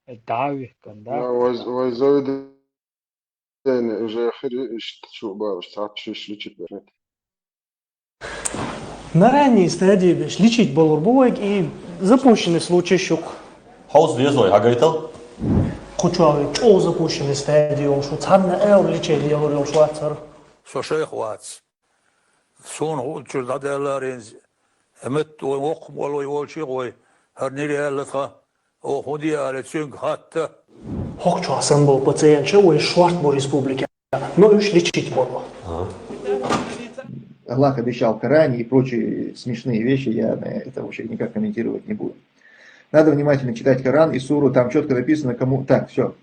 Э, давихкан, да? Вай, вай заведение уже хири, иштта чу баш, цхьацца шиш личит бехнет. На ранней стадии беш лечить болур бу вайга и запущенный случай шух. Хьовса деза вай, хьагайтал? Кху чу вай чӀогӀа запущенный стадии йолуш ву, цхьанна аьлла лечение лелур йолуш вацара. Со шайх вац. Суна хӀун чуьра дӀадаьлларенза, метта вай воккха молой волчий вай, хӀара нир яьлла тхан, оха хӀун де аьлла, цуьнга хатта. ХӀокху чохь санна болу пациенташ вай шорта бу республике, но уьш лечить болу. Аллах обещал в Коране и прочие смешные вещи, я на это вообще никак комментировать не буду. Надо внимательно читать Коран и суру, там четко написано, кому... Так, все.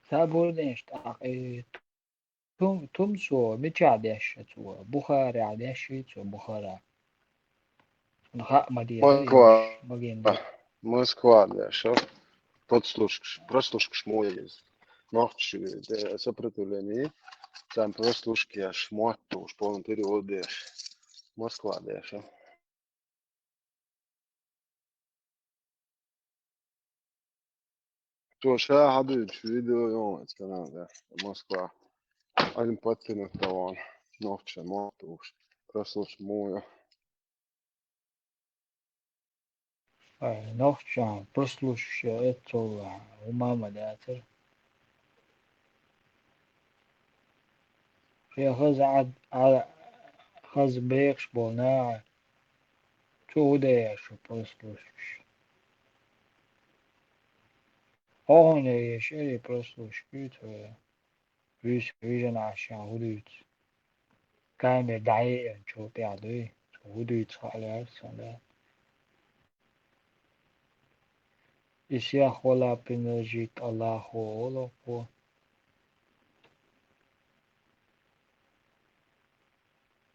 Сабурнеш тӀаккха, э, тум-, тумсо мичахь дешша цо? Бухарехь дешший цо, Бухара? Хьуна хаа ма деза, Москва. Маген ду. Москва дешша. Подслушкаш, прослушкаш мо еза. Нохчий, э, сопротивление. Там прослушки аш мотт уж полный перевод деш. Москва дешша. Цо ша хьадуьйцуш видео йогӀу канал, да, Москва. Один пациент вон, нохча, мотт уж. Прослушка мо ю. Ай, нохча, прослушка, это, у мама, да, это. Шен хаза Ӏад-, Ӏа-, хаза бехаш болу наха, цо хӀун деш шу прослушкаш? Хьо хӀунда еш ари прослушка, цо вуьйса вижина Ӏаш ша хӀун дуьйцу? Камера дӀаеана чул тӀехь дуй, цо хӀун дуьйцу хаалера сан, да? И сех вала принадлежит Аллаху олу кхо.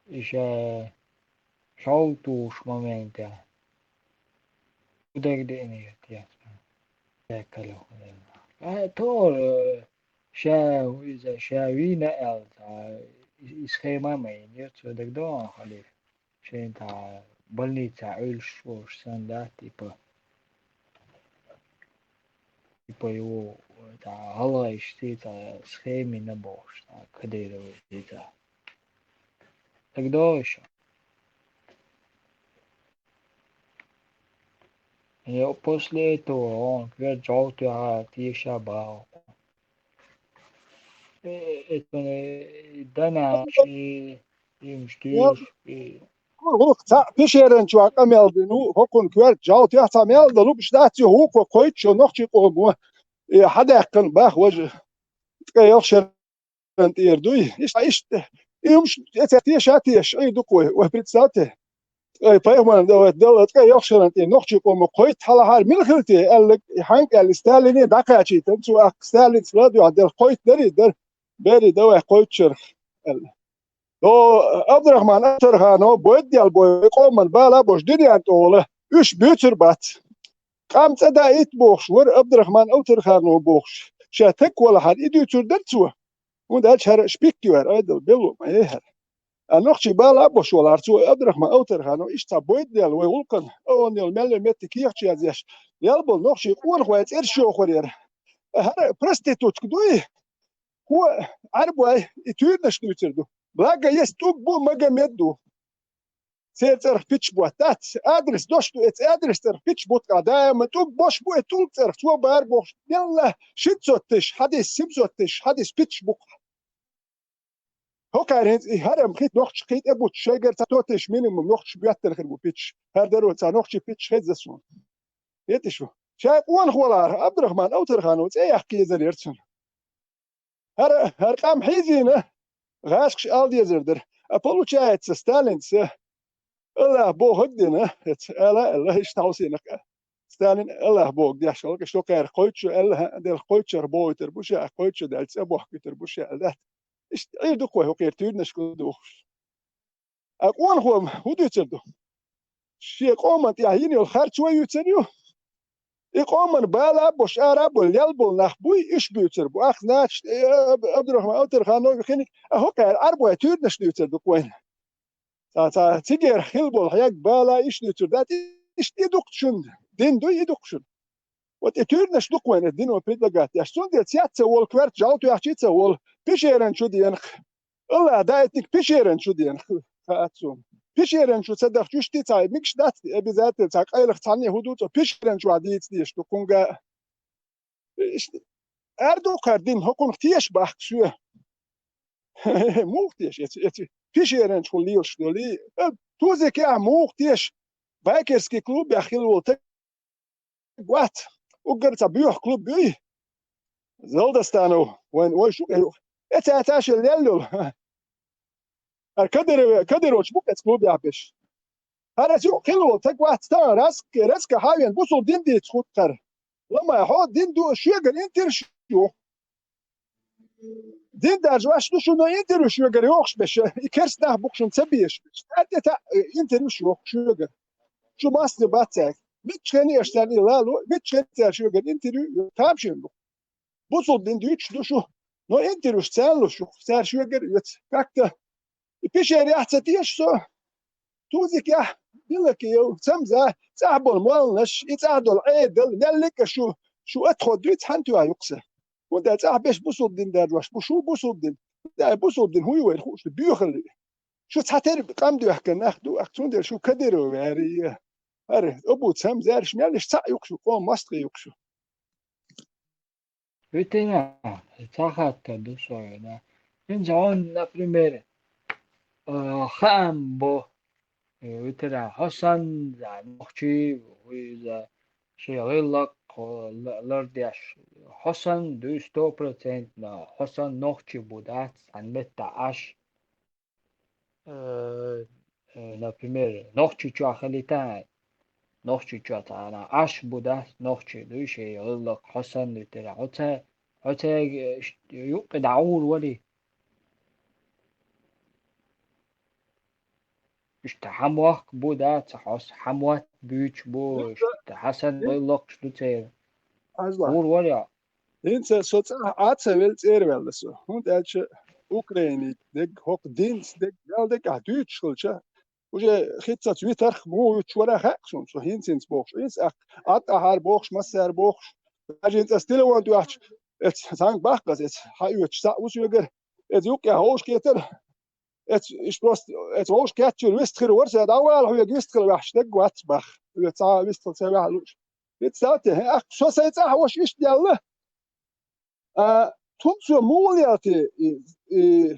И ша шовтуш моментехь. Удагдеънера тесна. Деккалехула. А, тора, ша, иза, ша вийна аьлла, и, и схема ма йинера, цо дагадогӀу хьалира. Шайна тӀа больница Ӏуьллуш волуш санна, да, типа, типа, его, тӀа, гӀалгӀайшца, тӀа, схемина бохуш, тӀа, Кадыровца, тӀа. ДагадогӀуш? Я после этого он кверт жовтый, а, тиша бал. Э, это, э, дана, э, им штиш, э. ГӀуллакх цхьаъ пешеран чохь къамел дина ву, хӀокхунна коьрта жовтех цхьа мел далу, уьш дац, хӀокхо кхойтта шо нохчийн къомо, э, хьадаьккхина бах важа. Ткъе ялх шеран тӀера дуй. Иштта, иштта, и хӀумаш эцар теша а теша, Ӏийр ду-кх вай, вай представьте. Ткъе пайхамарна дан вай, Далла ткъе ялх шеран тӀера нохчийн къомо кхойтта хьалахьара мила хила те, аьлла, и хьанкӀ аьлла, Сталине дӀакхачийтина, цо аккха Сталинца ладоьгӀна делла кхойтта дарий дара, берий дан вай кхойтта шарах, аьлла. О, Абдурахман Авторханов, бойда дел бой, вай къоман бала а бохуш, дуьнен тӀе волу, уьш буьйцур бац. Къам цӀа даийта бохуш вара Абдурахман Авторханов бохуш. Ша таг валахьара, и дуьйцур дара цо. ХӀунда аьлча хӀара шпик ю хӀара, айдал белла ма яй хӀара. А нохчий бала а бохуш валахьара цо, Абдурахман Авторханов, иштта цхьа бойда дел вай гӀуллакхана, а онна йолу мел метта кехат язъеш, ял болу нохчий къонахой цӀераш йохур яра. ХӀара проститутка дуй, хӀо Ӏарбой, и туьйранаш дуьйцур ду. Благо, есть тӀулг бу, Магомед ду. Церан цӀарах питча ботт дац. Адрес дош ду, эца адрес цӀарах питча бутт къа. Даима тӀулг бош бу, эца тӀулг цӀарах. Цо бара бохуш, делла шестьсот тысяч хьадис, семьсот тысяч хьадис питча бу-кх. ХӀокхара хӀинца и хӀара-м хи нохча кхин тӀе бутт, шайгара цхьа сто тысяч минимум нохча боьттина хир бу питча. ХӀара даро цхьа нохча питча хеза суна. ХӀеташ ву. Ша къонах валахьара, Абдурахман Авторханов цӀе яккха езар яра цунна. ХӀара, хӀара къам хьийзийна, гӀазкхаша ала дезар дара. А получается, Сталинца Аллах бохург дина, эца ала, Аллах иштта хьовсийна. Сталин Аллах бохург деш, хӀаллакьаш дукхагӀа кхойтта шу аьлла, хӀаъ, Дала кхойтта шера бохуьйтур бу ша, кхойтта шу даьлча цӀа бохкуьйтур бу ша аьлла дац. Иштта Ӏийр ду-кх вай хӀокхера туьйранашка духуш. А къонахо хӀун дуьйцур ду? Шен къоман тӀехь йина йолу харцо юьйцур ю. И къоман бала а бош, ара а болу, лел болу нах буй, уьш буьйцур бу. Ах, значит, э, Аб-, Абдурахман Авторхановна хиниг, а хӀокхара Ӏарбой туьйранаш дуьйцур ду-кх вайна. Цхьа, цхьа цигара хила болу хьег бала иш дуьйцур дац, иштта и ду-кх шуна, дин дуй и ду-кх шуна. Вот и туьйранаш ду-кх вайна дино предлагать деш. Цундела цец ца волу коьрта жӀаьла тоьхчий ца волу, пещеран чу денах. Аллах даийтинарг пещеран чу денах, хаьа суна. Пещеран чу ца дахча, уьш ти цхьа, мегаш дац обязательно, цхьа къайлаха цхьанне хӀун ду цо, пещеран чохь дийца дезаш ду кхунга. Иштта, ара ду кхара дин, хӀокхунах теша бахка шоь. Муха теша, эцу, эцу пещеран чу хӀун лелаш долий? Э, тузикехь муха теша? Байкерский клубехь хилла волу таг вац. Уггар цхьа боьха клуб буй. Залдастанов, вайн вай шу кӀе юкъа. Эца цхьа шел лел йолу. ХӀара Кадыров, Кадыровч бу-кх эцу клубехь беш. ХӀара эца юкъа хилла волу таг вац, тхан раска, раска хьавен, бусул дин дийца хӀуттахьара. Ламай, хьо дин ду, шуьгара интервью ю. Дин даржа ваьш ду шуна интервью шуьгара йохуш беш, и керста нах бу-кх шуна ца безаш беш. ТӀаьртӀе таӀ, э, интервью шу йоху шуьгара. Шу массе бац цаьрга. Мичча хенна аш царна и лало, мичча хенна цара шуьгара интервью ю, тамашийна бу. Бусул дин дуьйцуш ду шу, но интервьюш царна луш ю, цара шуьгара оьцу. Как-то и пещерехь ца теша со, тузикехь, билакев, цамза, цӀахь болу молланаш, и цӀахь долу Ӏедал, меллик а шу, шу отход дуьйцу, хьан тоьхна юкъа сан. ХӀунда аьлча цӀахь беш бусул дин даржош бу, шу бусул дин. ХӀунда аьлча бусул дин хӀун ю вайна хууш ду, боьхалли. Шу цхьатера къам доьхкина нах ду, ахь цундела шу Кадыров ваьрий. ХӀара, Абу Цамзараш мел иштта цхьаъ ю-кх шу, къоман мостагӀий ю-кх шу. Витина, цхьа хаттар ду со вина. ХӀинца хьуна, например, а, хаам бу, э, витина, хьо санна, за, нохчий ву иза, шен гӀиллакх, хьо ла-, лардеш, хьо санна дуй сто процентно, хьо санна нохчи бу дац, цхьана меттехь Ӏаш. Э, э, например, Нохчийчохь хилийта, Нохчийчохь цхьана Ӏаш бу дац, нохчий дуй шен гӀиллакх, хьо санна витира. Хьо ца, хьо ца, э, ш-, юккъе дӀагӀур валий? Иштта хьан мохк бу дац, хьо с-, хьан мотт буьйцуш бу, иштта хьан санна гӀиллакхаш ду церан. ГӀур валий? ХӀинца со цӀахь Ӏа ца велла, цӀера ваьлла со. ХӀунда аьлча Украиниг дерг, хӀокху динца дерг, мел дерг ахь дуьйцуш хилча, уже хӀинццалц витарх муха вуьтуш вара хаьа суна, со хӀинца-хӀинца бохуш. ХӀинца ахь Ӏад ахьара бохуш, массара бохуш. Даже хӀинца ас телефон тоьхча, эца цхьаьнга баккха ас, эца хьаоьцуш цхьаъ ву соьгара, эца юккъехь вовшахкхетара. Эц, иш просто, эц вовшах кечйина вистхир вара, сан дӀавала хьоьга вистхила ваьхьаш дерг вац бах. Хьоьга цхьа а вистхила ца ваьхьа лууш. Виццалте, хӀе, ахь со сайн цӀахь ваша иштта яьлла. А, тхуна цо муха лелте, и, и,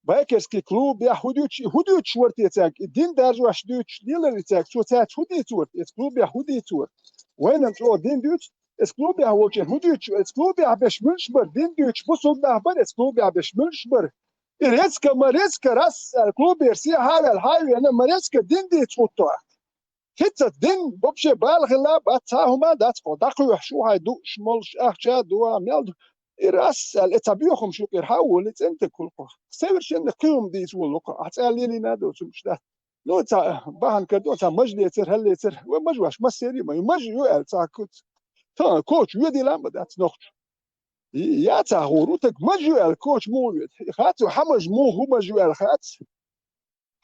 байкерский клубехь хӀун дуьйцуш, хӀун дуьйцуш вара те цаьрга, и дин даржош дуьйцуш лелар и цаьрга, цо цаьрца хӀун дийца вара, эц клубехь хӀун дийца вара? Вайна чӀогӀа дин дуьйцу, эц клубехь волчеран хӀун дуьйцуш, эц клубехь беш муьлш бара, дин дуьйцуш бусулба нах бара, эц клубехь беш муьлш бара. И резка ма резка, раз аьлла, клубера сехьа а ваьлла, хьа а веана, ма резка дин дийца хӀутту ахь. ХӀинца дин вообще бала хилла бац, цхьа а хӀума дац кхо, дӀакхоьхьуш ву хьайн дууш, молуш, ахча а дуа, мел ду. И раз аьлла, и цхьа боьхамаш юкъера хьа а волий, цӀена таг хуьлу кхо. Совершенно кхин хӀума дийца волу кхо, ахь цӀа лелийна а доцург дац. Ну, цхьа бахьана карадо, цхьа мажа лецар, хӀаллецар, вай мажа ваш массерий а ма ю, мажа ю аьлла, цхьа куц. Та, коча воьдийла а ма дац нохча. Я ца гӀур ву таг мажа ю аьлла, коча муха веда? Хац, хьан мажа муха, хӀун мажа ю аьлла хац?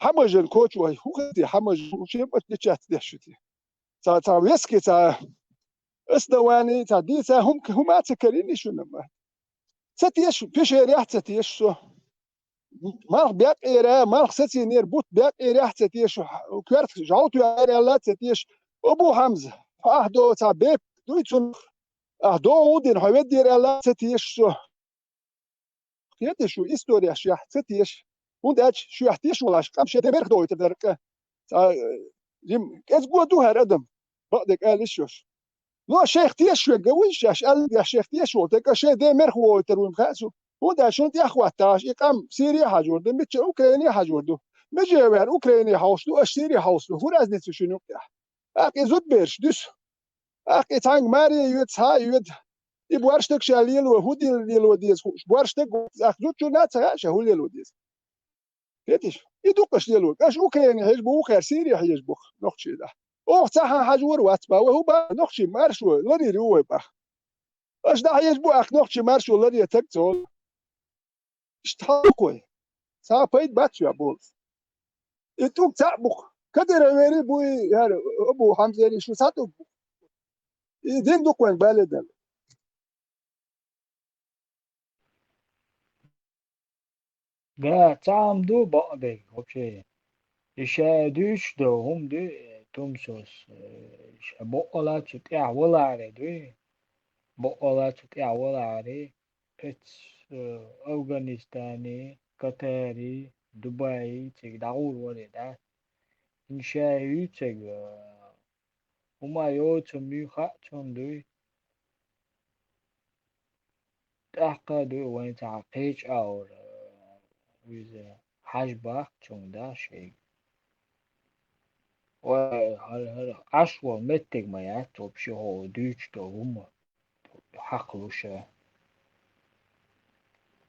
Хьан мажан коча вай, хӀун хати, хьан мажа, хӀун шен бат дечац деш шу те? Цхьа, цхьа вески, цхьа основани, цхьа дийца, хӀума, хӀума а ца карийний шуна ма? Ца теша, пешерехь ца теша со. Малх бекъера, малх сацийнера бутт бекъерехь ца теша, коьртах жӀовтоьхьара аьлла ца теша. Абу Хьамза, хьо ахь до цхьа бепиг дуй цунах? Ахь догӀу дина хьо веддера аьлла ца теша со. Кхета шу историяш яхь ца теша. ХӀунда аьлча шуьх теша волаш къам шен ден мерх дойтар дара кӀа. Цхьа, э, жим, кӀезиг го ду хӀара адам. Бакъдерг ала йиш йолуш. Но шайх теша шуьга вуй шаьш, аьлла шайх теша волу, тӀаккха шайн ден мерх вогӀуьйтар вуй хаьа цу. ХӀунда шуна тӀехӀотташ, и къам Сири хьажор ду, мичча Украине хьажор ду. Меже вер Украине хьовш ду, аш Сири хьовш ду. ХӀун разница шуна юкъехь? ТӀаккха и зудбераш дуьсу. ТӀаккха и цхьаьнга маре йоьду, цхьа а йоьду. И борштаг ша лело, хӀун дила лело деза хууш. Борштаг, тӀаккха зудчунна а ца хаьа ша хӀун лело деза. Кхеташ? И дукхаш лело. Аша Украине хьежа бу, вукхара Сири хьежа бу, нохчий да. Оха цхьа хьан хьажор вац бан, вай хӀун бан, нохчий маршо ларйийр ю вай бан. Аша дӀахьежа бу, ахь нохчий маршо ларъе таг ца волу. Иштта хьалкхой. Цхьа а пайда бац шоьга болу. И тӀулг цхьаъ бу-кх. Кадыровери бу и, яра, Абу Хьамзери шу цхьа тӀулг бу. И дин ду-кх вайн бале дала. Да, цхьа хӀума ду бакъдерг вообще. И ша дуьйцуш долу хӀума ду, э, Тумсос, э, ша баккъала цу тӀехь валаре ду. Баккъала цу тӀехь валаре, кхеццӀ, э, Афганистане, Катаре, Дубае цига дӀагӀур варе, да? ХӀинца ша юьйцург, э, хӀума йоцу муьйха а цунна дуй. ТӀаккха а дуй вайн цхьа кхечу агӀор, э, иза хьажа баккха цунна, да, шайга. Ой, хӀара, хӀара, Ӏаш волу меттиг ма яц вообще хӀо дуьйцуш долу хӀума хьакхалуш.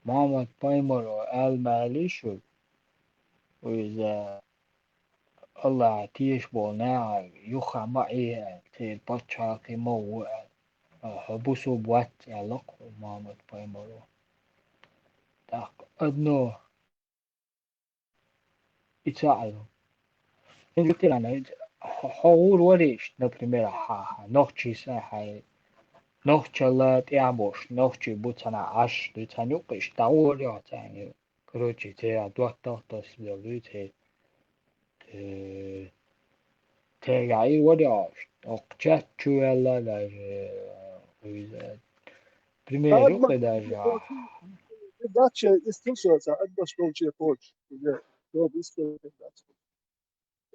Мухьаммад-пайхамаро аьлла ма аьллий шуьга, иза Аллахьа тешаш болу нахана юххехь ма Ӏе аьлла, церан пачхьалкхе ма гӀо аьлла. Хьо бусулба вац аьлла-кх Мухьаммад-пайхамаро. ТӀаккха одно и ца Ӏалу. Хьо, хьо гӀур варий иштта, например, хьан, хьан нохчий сан хьайн, нохчалла тӀехь болуш, нохчий бу цхьана Ӏаш, дуй цхьана юккъе иштта дӀагӀур варий хьо царна? Короче, церан доттагӀа тасбелла дуй, церан, э, церан Ӏийр варий хьо иштта? Окху чат чу ваьлла даже, э, виза. Пример юккъе даже. Дача, из ту со, ца, отбаш долче кхочу. Уже, дог, из ту,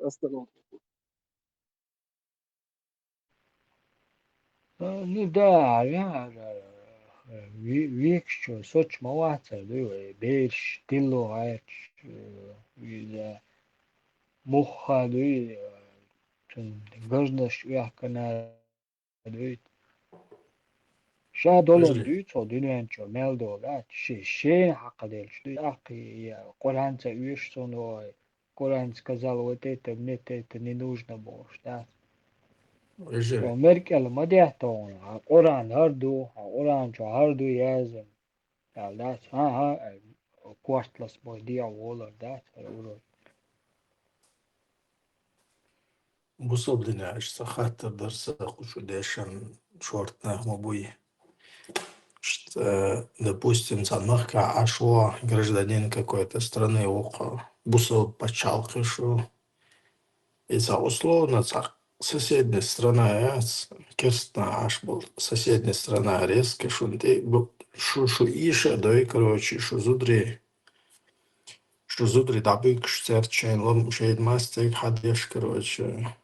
осторожно. Э, ну да, да, да, да. Ве-, векаш чу соцу ма вацара, дуй вай, бераш, тилло гӀерташ, э, виза, мухха, дуй, э, цунна гажнаш оьхкана, дуй. Ша долун дуй, цо дуьнен чу мел долу, а, ши-, шена хьакхаделча, дуй, ахкхий, я, Къуръан ца оьшу суна, ой, Къуръан сказал, вот это, мне это не нужно, бохуш, да? Вежарий. Цо мер кӀел ма дехьа тхуна, хьан Къуръан хӀара ду, хьан Къуръан чу хӀара ду яздина. Аьлла дац, хьан, хьан, корталас бой дехьа волар дац, хьан урод. Бусалба динехь иштта хаттар дар сан кху шу дешан шортта нах ма буй. Иштта, э, допустим, цхьана махкахь Ӏаш ву гражданин какой-то страны, вукху бусалба пачхьалкхе шу. И цхьа условно цхьа соседняя страна яц, керстанаш Ӏаш болу соседняя страна резко шуна тӀе бу-, шу, шу ийша а дой, короче, шу зударий, шу зударий дӀабуьгуш цаьрца шайна лам-, шайна мастег хьан деш, короче.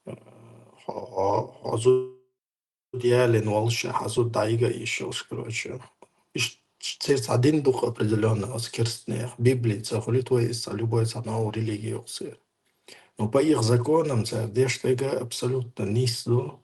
Хьо, хьо, хьо зуда ялийна волуш, хьан зуда дӀайига а йиш йолуш, короче. Иштта церан цхьа дин ду-кх определённо оцу керстанех. Библица хуьлий тхо иза цхьа любой цхьа новая религия йоккху церан. Но по их законам цара деш дерг абсолютно нийса ду.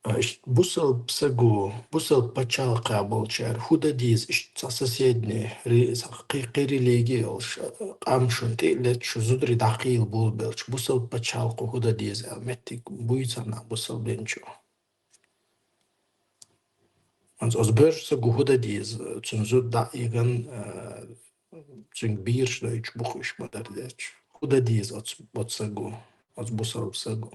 А, иштта бусалба саго, бусалба пачхьалкхехь болчара хӀун дан деза, иштта цхьа соседний ре-, цхьа кхи-, кхин религия йолуш, а, къам шуна тӀе а летта, шу зударий дӀакхийла болабелча, бусалба пачхьалкхо хӀун дан деза аьлла меттиг буй царна бусалба дин чу? Оцу, оцу боьрша саго хӀун дан деза, цуьнан зуда дӀа а йигна, а, цуьнга бераш дойтуш бу-кх уьш ма-дарра детташ. ХӀун дан деза оцу, оцу саго, оцу бусалба саго?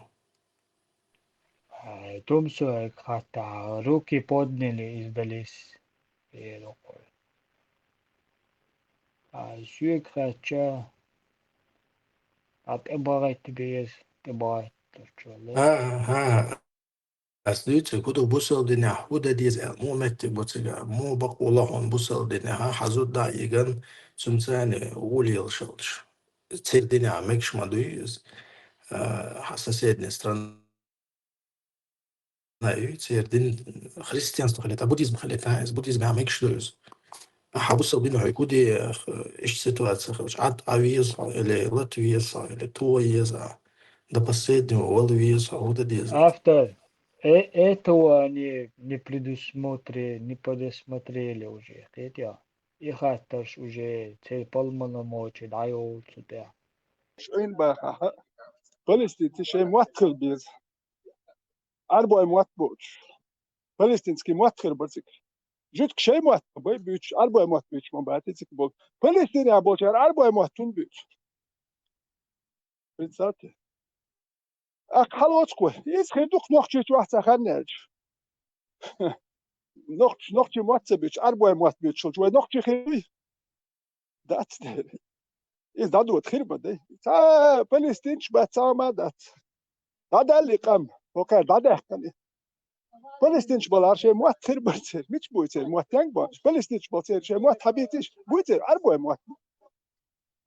А, Тумсо хаттахь, руки подняли и сдались. Эр ву кхуьй. А, соьга хаьттича, а, тӀебагӀайтта беза, тӀебагӀайтталучул. ХӀа, хӀа. Ас дуьйцург хӀун ду, бусалба динехь хӀун дан деза аьлла, муха меттиг бу цигахь, муха бакъо ло хьуна бусалба динехь, хьан зуда дӀа а йигна, цуьнца цхьаьна гӀо лелаш йолуш. Церан динехь мегаш ма дуй иза, а, хьан соседняя страна Ай, церан дин христианство хилийта, буддизм хилийта, из буддизм а мегаш ду из. Ахьа бусалба дин хьоьга гуди, ах, иштта ситуация хилча, Ӏад Ӏа веза хьо, или лат веза хьо, или то еза, до последнего вала веза хьо, хӀу дан деза. Автор, э, этого они не предусмотрели, не предусмотрели уже, кхетий? И хаттарш уже церан палмана мочи дӀайолу цу тӀехь. Шайн бахахь, палестинцы шайн мотт хила беза. Ӏарбой мотт боцуш. Палестинский мотт хир бара цига. Жуьгташа шайн мотт бай буьйцуш, Ӏарбой мотт буьйцуш ма бац цига болу. Палестинехь болчара Ӏарбой мотт хӀунда буьйцу? Представьте. Ахь хьалоцу кхо. Иза хир ду-кх Нохчийчохь цхьа хан яьлча. Нохчий, нохчий мотт ца буьйцуш, Ӏарбой мотт буьйцуш хилча, вай нохчий хир дуй? Дац дера. Иза дӀадода хир ма дай. Цхьа палестинцаш бац, цхьа ма дац. ДӀадалли къам, хӀокхара дӀадаьккхина. Палестинцаш балахьара шайн мотт хир бара церан. Мича буй церан мотт, яьнга бохуш? Палестинцаш бала церан шайн мотт хьан бийцийша? Буй церан Ӏарбой мотт.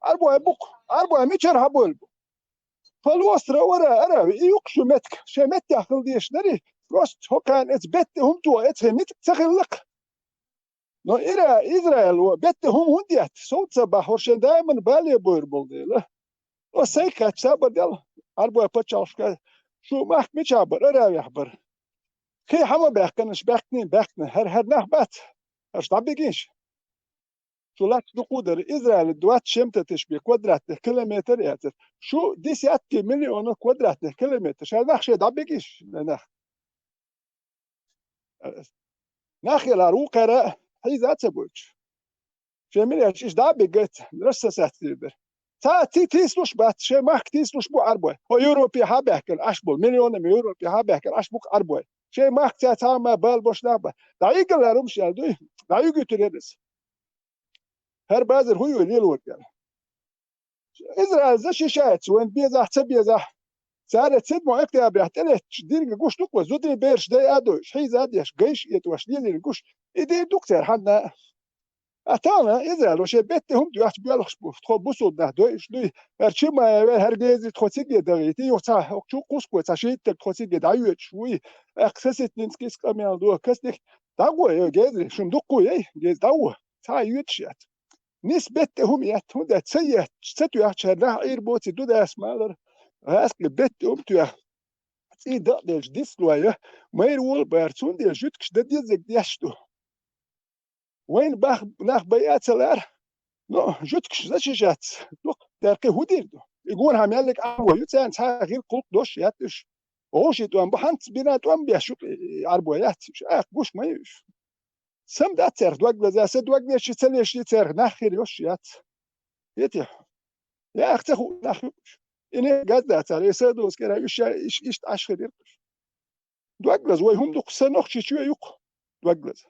Ӏарбой бу-кх. Ӏарбой мичара хьабойла бу? Полуостров ара, ара, и ю-кх шун меттиг. Шайн меттехь хила дезаш дарий? Просто хӀокхарна эца бетта хӀума тоха, эца хӀе меттиг ца хилла-кх. Но ира, Израило бетта хӀума хӀунда етта? Сов ца бахьа, хӀора шайн даиман бале бойр болу дела. О, сайга хаьттича, сабар дел, Ӏарбой пачхьалкхашка, шу махка мичахь бара, Аравехь бара. Кхин хьан ма баьхкина, аш баьхкина, баьхкина, хӀара, хӀара нах бац, аш дӀабигийша. Шу лаьтташ дукха дара, Израиле двадцать с чем-то тысяч бен квадратных километр яцара. Шу десятки миллионов квадратных километр. Ша нах шайн дӀабигийша, нах. Нах хилар ву кхара хьийза а ца бойтуш. Шайн миллиард иштта дӀа а биггайца, рас са саьцдийр дара. Цхьа а ца тийсалуш бац, шайн махка тийсалуш бу Ӏарбой. Хьо Европе хьа а баьхкина Ӏаш болу, миллионами Европе хьа а баьхкина Ӏаш бу-кх Ӏарбой. Шайн махка цхьа а ма бала бош нах бац. ДӀа игала хӀумаш аьлла дуй, дӀа юьгуьйтур яра иза. ХӀара базар хӀун ю лелоргара? Израиль защищается, вайн безахь, ца безахь. Цара седьмой октябрехь тӀелетташ дирга гуш ду-кх вай, зудий бераш дайа а дойуш, хьийза а деш, гайш а этӀош, лелийна гуш. И дийр ду-кх цара хьанна а. А тахана Израило шайн бетта хӀума доьхча боьлхуш бу, тхо бусулба нах дойуш дуй. ХӀара Чимаев, хӀара Гези тхо циге дахийта, юха цхьа хӀокху чу кхуско цхьа шийттаг тхо циге дӀайоьдуш вуй. Аьхка Сосетинский къамел до, касдих дӀагӀо, ой, Гези, шуна дуккху яй, Гези дӀагӀо, цхьа а йоьдуш яц. Нис бетта хӀума етта, хӀунда ца етташ, ца тоьхча, хӀара нах Ӏийр боций, ду дас малар, гӀаьскхи бетта хӀума тоьхна. ЦӀий дакъа делча дицлой, майра вола бара, цундела жуьгташ дан дезарг деш ду. Вайна бах-, нах байа а ца лара, но жуьгташ защищаться ду-кх, дера кхин хӀун дийр ду? И гонахьа меллиг Ӏарбой ю, царна цхьа а гӀиллакх-гӀуллакх дош етта уьш. ГӀоший тӀом бу, хьанца бина тӀом беш ю-кх и Ӏарбой яц уьш, аьхка гуш ма ю уьш. Сам дац цаьрх дог лаза, сан дог леш ца леш цаьрх нах хир йош яц. Эти. Яха ца хуу нах ю уьш. И не газ дацара, и садовскера уьш иш-, иштта Ӏаш хир ю-кх уьш. Дог лаза вай хӀума ду-кх, сан Нохчийчоь ю-кх дог лаза.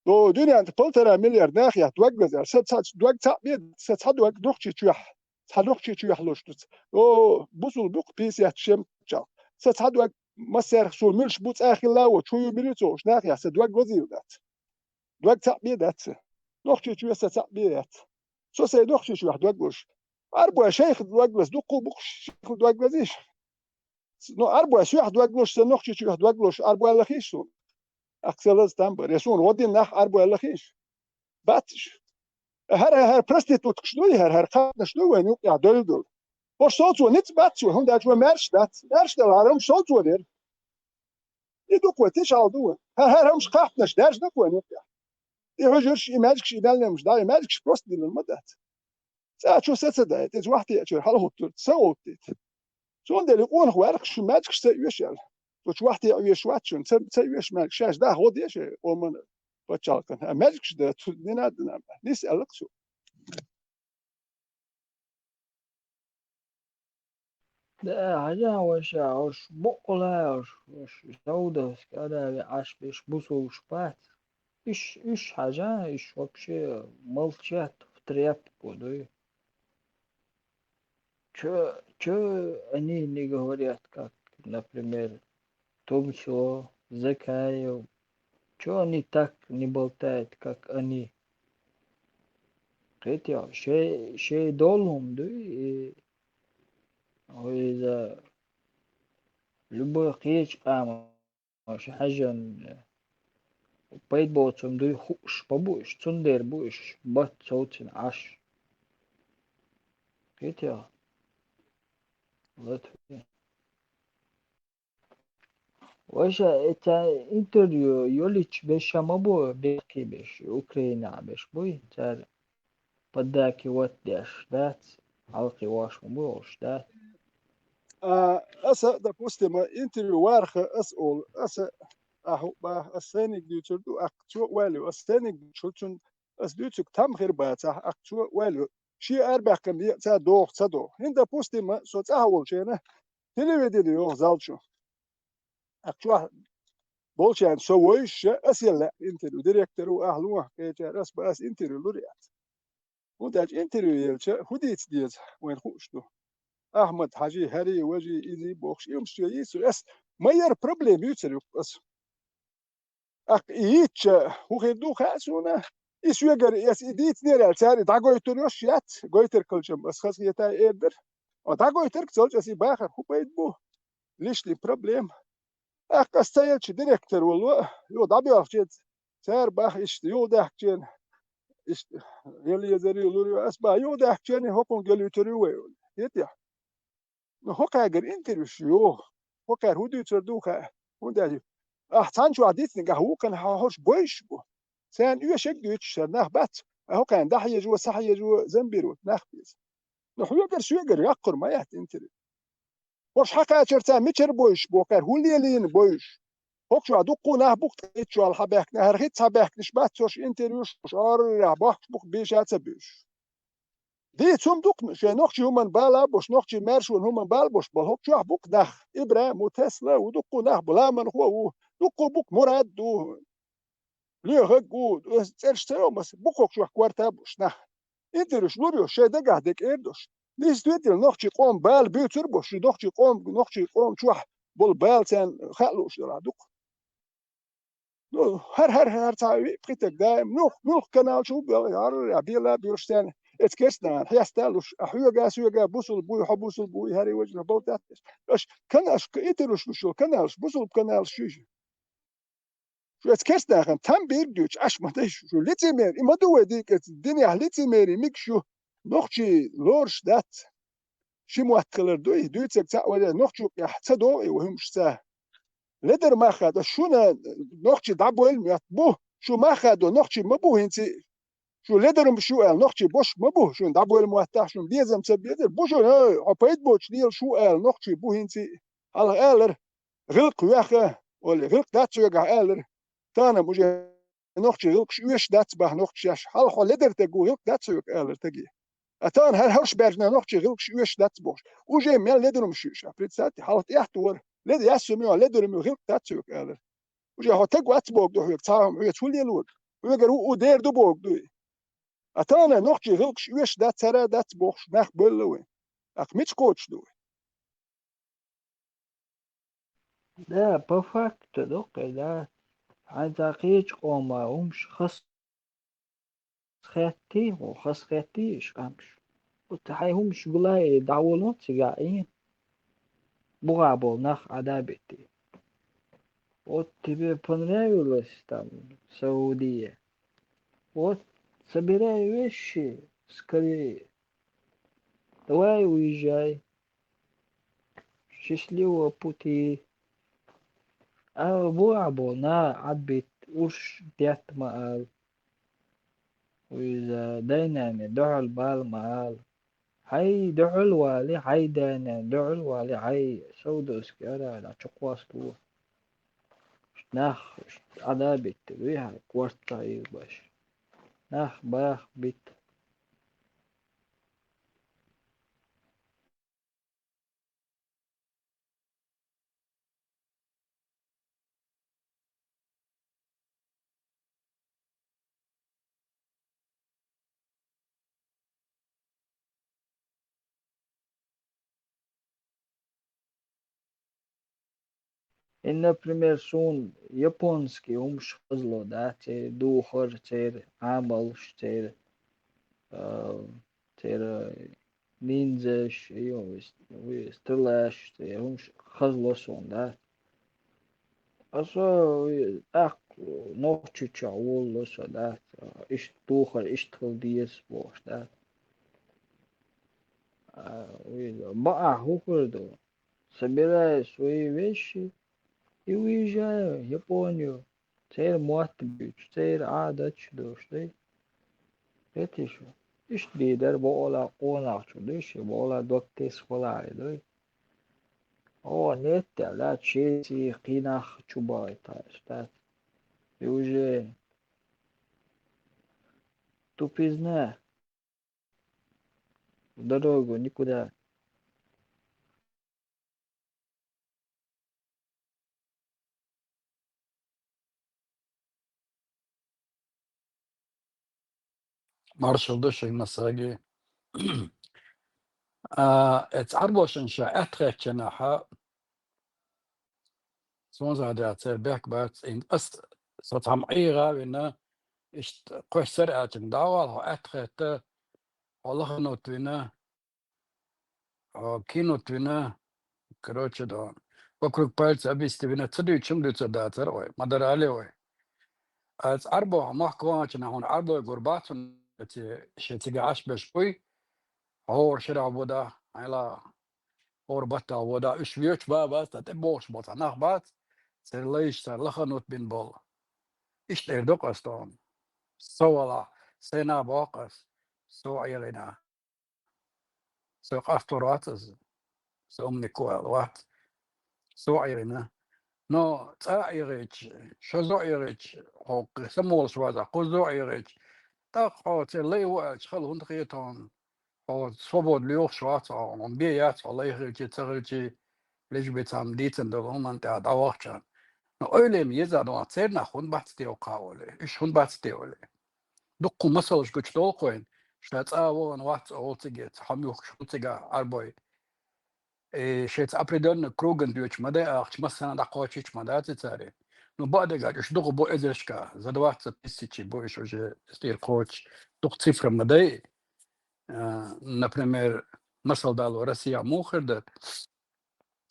До дуьнен тӀа полтора миллиард нах яц дог лаза, сан цхьа дог цхьаъ бе, сан цхьа дог Нохчийчоьхь, цхьа Нохчийчоьхь луш ду ца. О, бусул бу-кх пятьдесят с чем-то чал. Сан цхьа дог массаьрх со муьлш бу цӀа хилла а воцуш, хӀун ю милица оуш нах яц, сан дог лазийла дац. Дог цхьаъ бе дац сан. Нохчийчоь сан цхьаъ бе яц. Со сайн Нохчийчоьхь дог луш. Ӏарбой шайх дог лаза, дуккху бу-кх шайх дог лазийша. Ну, Ӏарбой соьх дог луш, сан Нохчийчоьхь дог луш, Ӏарбой лахийша суна. Ахка сан лаза там бара. Я суна гӀо дина нах Ӏарбой лахийша. Бац уьш. ХӀара, хӀара проституткаш дуй, хӀара, хӀара кхаьпнаш дуй вайн юкъехь дуьйладала. ХӀорш совцо ницкъ бац вай, хӀунда аьлча вай маьрша дац. Маьрша дала хӀара хӀумаш совцо дера. И ду-кх вай, тешал ду вай. ХӀара, хӀара хӀумаш кхаьпнаш даьржина-кх вайн юкъехь. И хьуьжарш, и маьжгаш, и мел немаш да, и маьжгаш просто диллина ма дац. ЦӀа чу са ца дайта, иза вахьте а чуьра хьалахӀуттур, са гӀовттийта. Цундела и къонах ваьлла-кх, шун маьжгаш ца оьшу аьлла. Цу чу вахьте а оьшуш вац шуна, ца, ца оьшу маьжгаш, шаьш даха гӀо де шайн къоман пачхьалкхана. А маьжгаш дан цу дина а дина, нис аьлла-кх цо. Да, хьажа, ваша, уж букъула, уж, уж Саудовская Аравия Ӏаш беш бусулбаш бац. Уж, уж хьажа, уж вообще молчат в тряпку, дуй. Чё, чё они не говорят, как, например, Тумсё, Закаев? Чё они так не болтают, как они? Кхетий, шей, шей долу хӀума дуй, и иза любой кхечу къаман аша хьаьжжина, пайда боцург дуй хууш ма бу уьш, цундела бу уьш бат совцина Ӏаш. Кхетий хьо? Латвия. Ваша, эца интервью йолчу беша ма бу бехке беш, Украина беш буй, цара поддакивать деш дац, хьалхе ваш ма бу олуш дац. А, аса, допустим, интервью варха ас олу, аса, ахьа баха, ас сайниг дуьйцур ду, аккха цо ойла ю, ас сайниг дуьйцур, цунна ас дуьйцург там хир бацахь, аккха цо ойла ю. Шен арабаьхкина декъа ца доху, ца доху. ХӀинца, допустим, со цӀахь волчеран телевидение йоху зал чу. Аккха чохь болчарна со вевзаш, ас елла интервью, директор ву, ахь лохьа кхечара, ас бан ас интервью лур яц. ХӀунда аьлча интервью елча, хӀун дийца деза, вайна хууш ду. Ахьмад-Хьажи, хӀарий, важи, изий бохуш, и хӀумаш йийцур ас, ма яра проблема юьйцур ю ас. Аккха и йийцча, хӀун хир ду хаьа суна? И соьгара ас и дийцинера аьлла, цара и дӀагойтур йолуш яц, гойтар калчам ас хазахетахь эр дара. О, дӀагойтарг ца луьйча ас и бахар хӀун пайда бу? Лишний проблема. Аккха ас ца елча директор волу, юха дӀабоьлхучу цара баха иштта юха даьхкича, иштта, я лезар ю, лур ю, ас баха юха даьхкича, хӀокхунна гелуьйтур ю вай. Хетий? Ну, хӀокхаьргара интервьюш ю. ХӀокхаьрга хӀун дуьйцур ду хаьа. ХӀунда аьлча ахь цхьана чохь дийцинарг ахь вукхана хьан хӀорш бовзуш бу. Царна оьшург а дуьйцуш цара нах бац, а хӀокхарна дӀахьежо, схьахьежо, замбир ву нах беза. Ну, хьоьгара соьгара яккхур ма яц интервью. ХӀорш хьакхачар цара мичара бовзуш бу, кхара хӀун лелийна бовзуш. ХӀокху чохь дуккха а нах бу-кх ткъа итт шо хьабаьхкина, хӀара хӀинца хьабаьхкинарш бац, хӀорш интервьюш, хӀорш оррахь бохкуш бу-кх, бийша а ца буьйсуш. Дийца хӀума ду-кх, шайн нохчийн хӀуманна бала а болуш, нохчийн маьршонан хӀуманна бала а болуш болу хӀокху чохь бу-кх нах. ИбрахӀим ву, Тесла ву, дуккха а нах бу, Ламанхо ву, дуккха а бу-кх, Мурад ву, Лоьхаг ву, аса цӀераш ца йо маса, бу-кх хӀокху чохь корта а болуш нах. Интервьюш лур ю, шайн дагахь дерг эр долуш. Нисдойтийла нохчийн къоман бала буьйцур а болуш, шу нохчийн къоман, нохчийн къоман чохь болу бала царна хаа лууш делахь ду-кх. Ну, хӀара, хӀара, хӀара цхьа виъ-пхи стаг даим, ну, муьлхха канал чу бу, хӀара, бела а буьйлуш царна, эца керстанахана хьеста а луш, а хьоьга а, соьга а бусулба буй, хьо бусулба буй, хӀара важа бал дац. Аша каналш, интервьюш луш йолу каналш, бусулба каналш ю иза. Шу эца керстанахана там бийриг дуьйцуш, аша ма дай шу, шу лицемер, и ма ду вай дийкъаца, динехь лицемерий мегаш ю, нохчий лоруш дац. Ши мотт хилар дуй, дуьйцург цхьаъ вале, нохчо къехь ца догӀу и вай хӀумаш ца. Ледар мах хадо, шуна нохчий дӀабойла моьтту бу, шу мах хадо, нохчий ма бу хӀинца. Шу ледар хӀумаш ю аьлла, нохчий бош ма бу, шуна дӀабойла моттахь, шуна безам ца безар. Бу шуна, ой, хьо пайда боцуш лелаш ву аьлла, нохчий бу хӀинца. Хьалха алара, гӀиллакх веха, олий, гӀиллакх дац хьоьгахь алара. Тахана уже нохчий гӀиллакхаш оьшуш дац баха нохчаша. Хьалха хьо ледар таг ву, гӀиллакх дац хьоьга алара таге. А тахана хӀара хӀорш баьржина нохчий гӀиллакхаш оьшуш дац бохуш. Уже мел ледар хӀумаш ю ша, представьте, хьалха тӀехь а тора. Леда яссум ю, ледар хӀума ю, гӀиллакх дац хьоьга алара. Уже хьо таг вац боху ду хьоьга, цхьа хӀума хьоьца хӀун лелора? Хьоьгара ву, у дер ду боху дуй. А тахана нохчий гӀиллакхаш оьшуш дац, цара дац бохуш, нах бевлла вайн. Аккха мича кхочуш ду вай? Да, по факту, доккхий, да. Хьайн цхьа кхечу къоман хӀумаш хас хеттий, хьо хас хеттий иш къамаш. Вот хьайн хӀумаш гулай дӀаволо цигахь, и бухахь болу нах Ӏада а битий. Вот тебе понравилось там Саудия. Вот, собирай вещи скорее. Давай уезжай. Счастливого пути. А бу а бу, на Ӏадбит, уьш детта ма ала. Иза дай-нана дуьхьал бала ма ала. Хьай дуьхьал вали, хьай дай-нана дуьхьал вали, хьай Саудовский Аравия чу кхоссало. Нах Ӏада а биттар, вехьа корта а йийр баш. Нах баха битта. И, например, суна японский хӀумаш хазло дац, церан духар, церан Ӏамалш, церан, а, церан ниндзяш, и, стрелаш, цӀе хӀумаш хазло сона, да. Аса, и, тӀаккха Нохчийчохь волало со, да. Иштта тухар, иштта хила деза бохуш, да. А, уйла, бакъахь хӀун хир ду? Собираю свои вещи и уезжаю в Японию. Церан мотт буьйцуш, церан Ӏадаташ долуш дай. Хетий шу? Иштта дийр дара бакъала къонахчун, дай шен, бакъала дог тесна хуьлу хьайн, дай. О, нет, аьлла, чеси кхин нах чу бахийтахьаш дац. И уже тупизна. В дорогу никуда. Маршалла ду шайн массаьрга. А, эцу Ӏарбошна ша аьтта хеттачу хенахь, суна зӀе дац, церан бехк бац, ин ас со цхьамма ӀийгӀа а вина, иштта кхоьссара аьлча, дӀавала хьо аьтта хетта, хьо лаханот вина, хьо кинот вина, короче, до, вокруг пальца обвести вина, ца дуьйцуш-м дуьйцур дацара вай, ма дарра а ле вай. Аса Ӏарбо хьо махка ваханчу нахана Ӏарбой гур бац хьуна, шен цига Ӏаш берш буй, хӀора шарахь вода, хьайла, хӀора баттахь вода, уьш воьдуш бан бац, ткъа тӀе бохуш болу цхьа нах бац, церан лайш цара лаханот бина болу. Иштта эр ду-кх ас тхуна. Со валахь, сайна боху ас, со ӀийгӀина. Со къастор вац иза. Со умник ваьлла вац. Со ӀийгӀина. Но цкъа а ӀийгӀича, шозза а ӀийгӀича, хьо кхин самаволуш вазахь, кхузза а ӀийгӀича, тӀаккха хьо церан лай ву аьлча хала хӀунда хета хьуна? Хьо свобода лоьхуш вац хьо, хьуна бен яц хьо лай хилчий, ца хилчий, лиш бен цхьамма дийцина долу хӀуманна тӀехь дӀавахча. Но ойла ма еза дуьйна, церан нах хӀунда бац те ву кхаоле? Уьш хӀунда бац те оле? Дуккха масалш гучудолу-кх вайна, ша цкъа а вахана вац олу цига, цхьа хьо муьлххачу хӀума цигахь Ӏарбой. Э, шайца определённый круган доьчу ма дай ахча, массарна дӀакхочуьйтуш ма дац и цара. Ну, бакъдерг аьлча, уьш дукха бу эзаршка, за двадцать тысяч бу уьш уже стир кхочуш, дукха цифра ма дай. А, например, масал дало, Россия муха хир дара?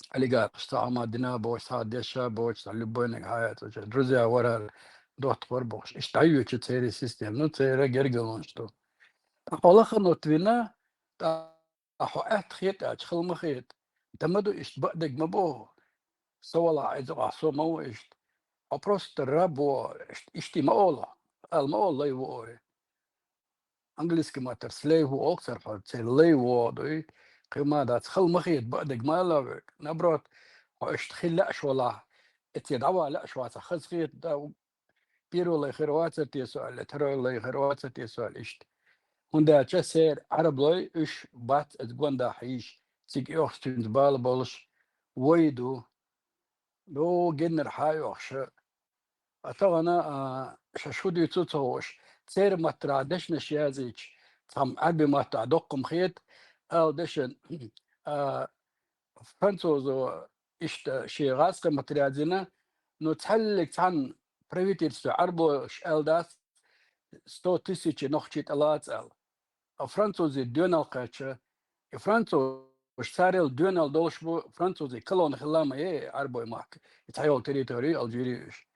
Олигархаш цхьа хӀума дина а боцуш, цхьа деша а боцуш, цхьа любойниг хьаяц, уже друзья варар доттагӀор бохуш. Иштта дӀайоьчу церан система, ну, церан гергарлонаш ду. Ткъа хьо лаханот вина, ткъа Ахьа хьо аьтта хета аьлча, хала ма хета. Дан ма ду иштта, бакъдерг ма боху. Со валахь, иза къахь со ма ву иштта. Хьо просто раб ву, ишт-, иштта ма олу. Ала ма олу лай ву ой. Английский маттара slave ву олу цара хьо, церан лай ву дуй. Кхин ма дац, хала ма хета, бакъдерг ма ала вуьйга. Наоборот, хьо иштта хила лаьаш валахь, эццахь дӀавала лаьаш вацахь, хаза хета, да, первый лай хир вацара те со аьлла, второй лай хир вацара те со аьлла, иштта. ХӀунда аьлча церан Ӏараблой уьш бац иза гондахь йиш, цига оьхучуьнца бала болуш вай ду. Догу геннара хьан оьхуш? А тахана, а, шаьш хӀун дуьйцу ца хууш, церан маттара дешнаш язйича, цхьамма Ӏаьрби маттахь доккха-м хета, ала дешан, а, французо иштта шен гӀазкхийн маттара язйина, но цхьаьллиг цхьанна правительство Ӏарбоша аьлла дац, сто тысяч нохчий тӀелаца аьлла. А французий доьналла кхаьчча, и французаш царел доьналла долуш бу, французий колония хилла ма е Ӏарбой махка, и цхьайолу территори Алжири уьш.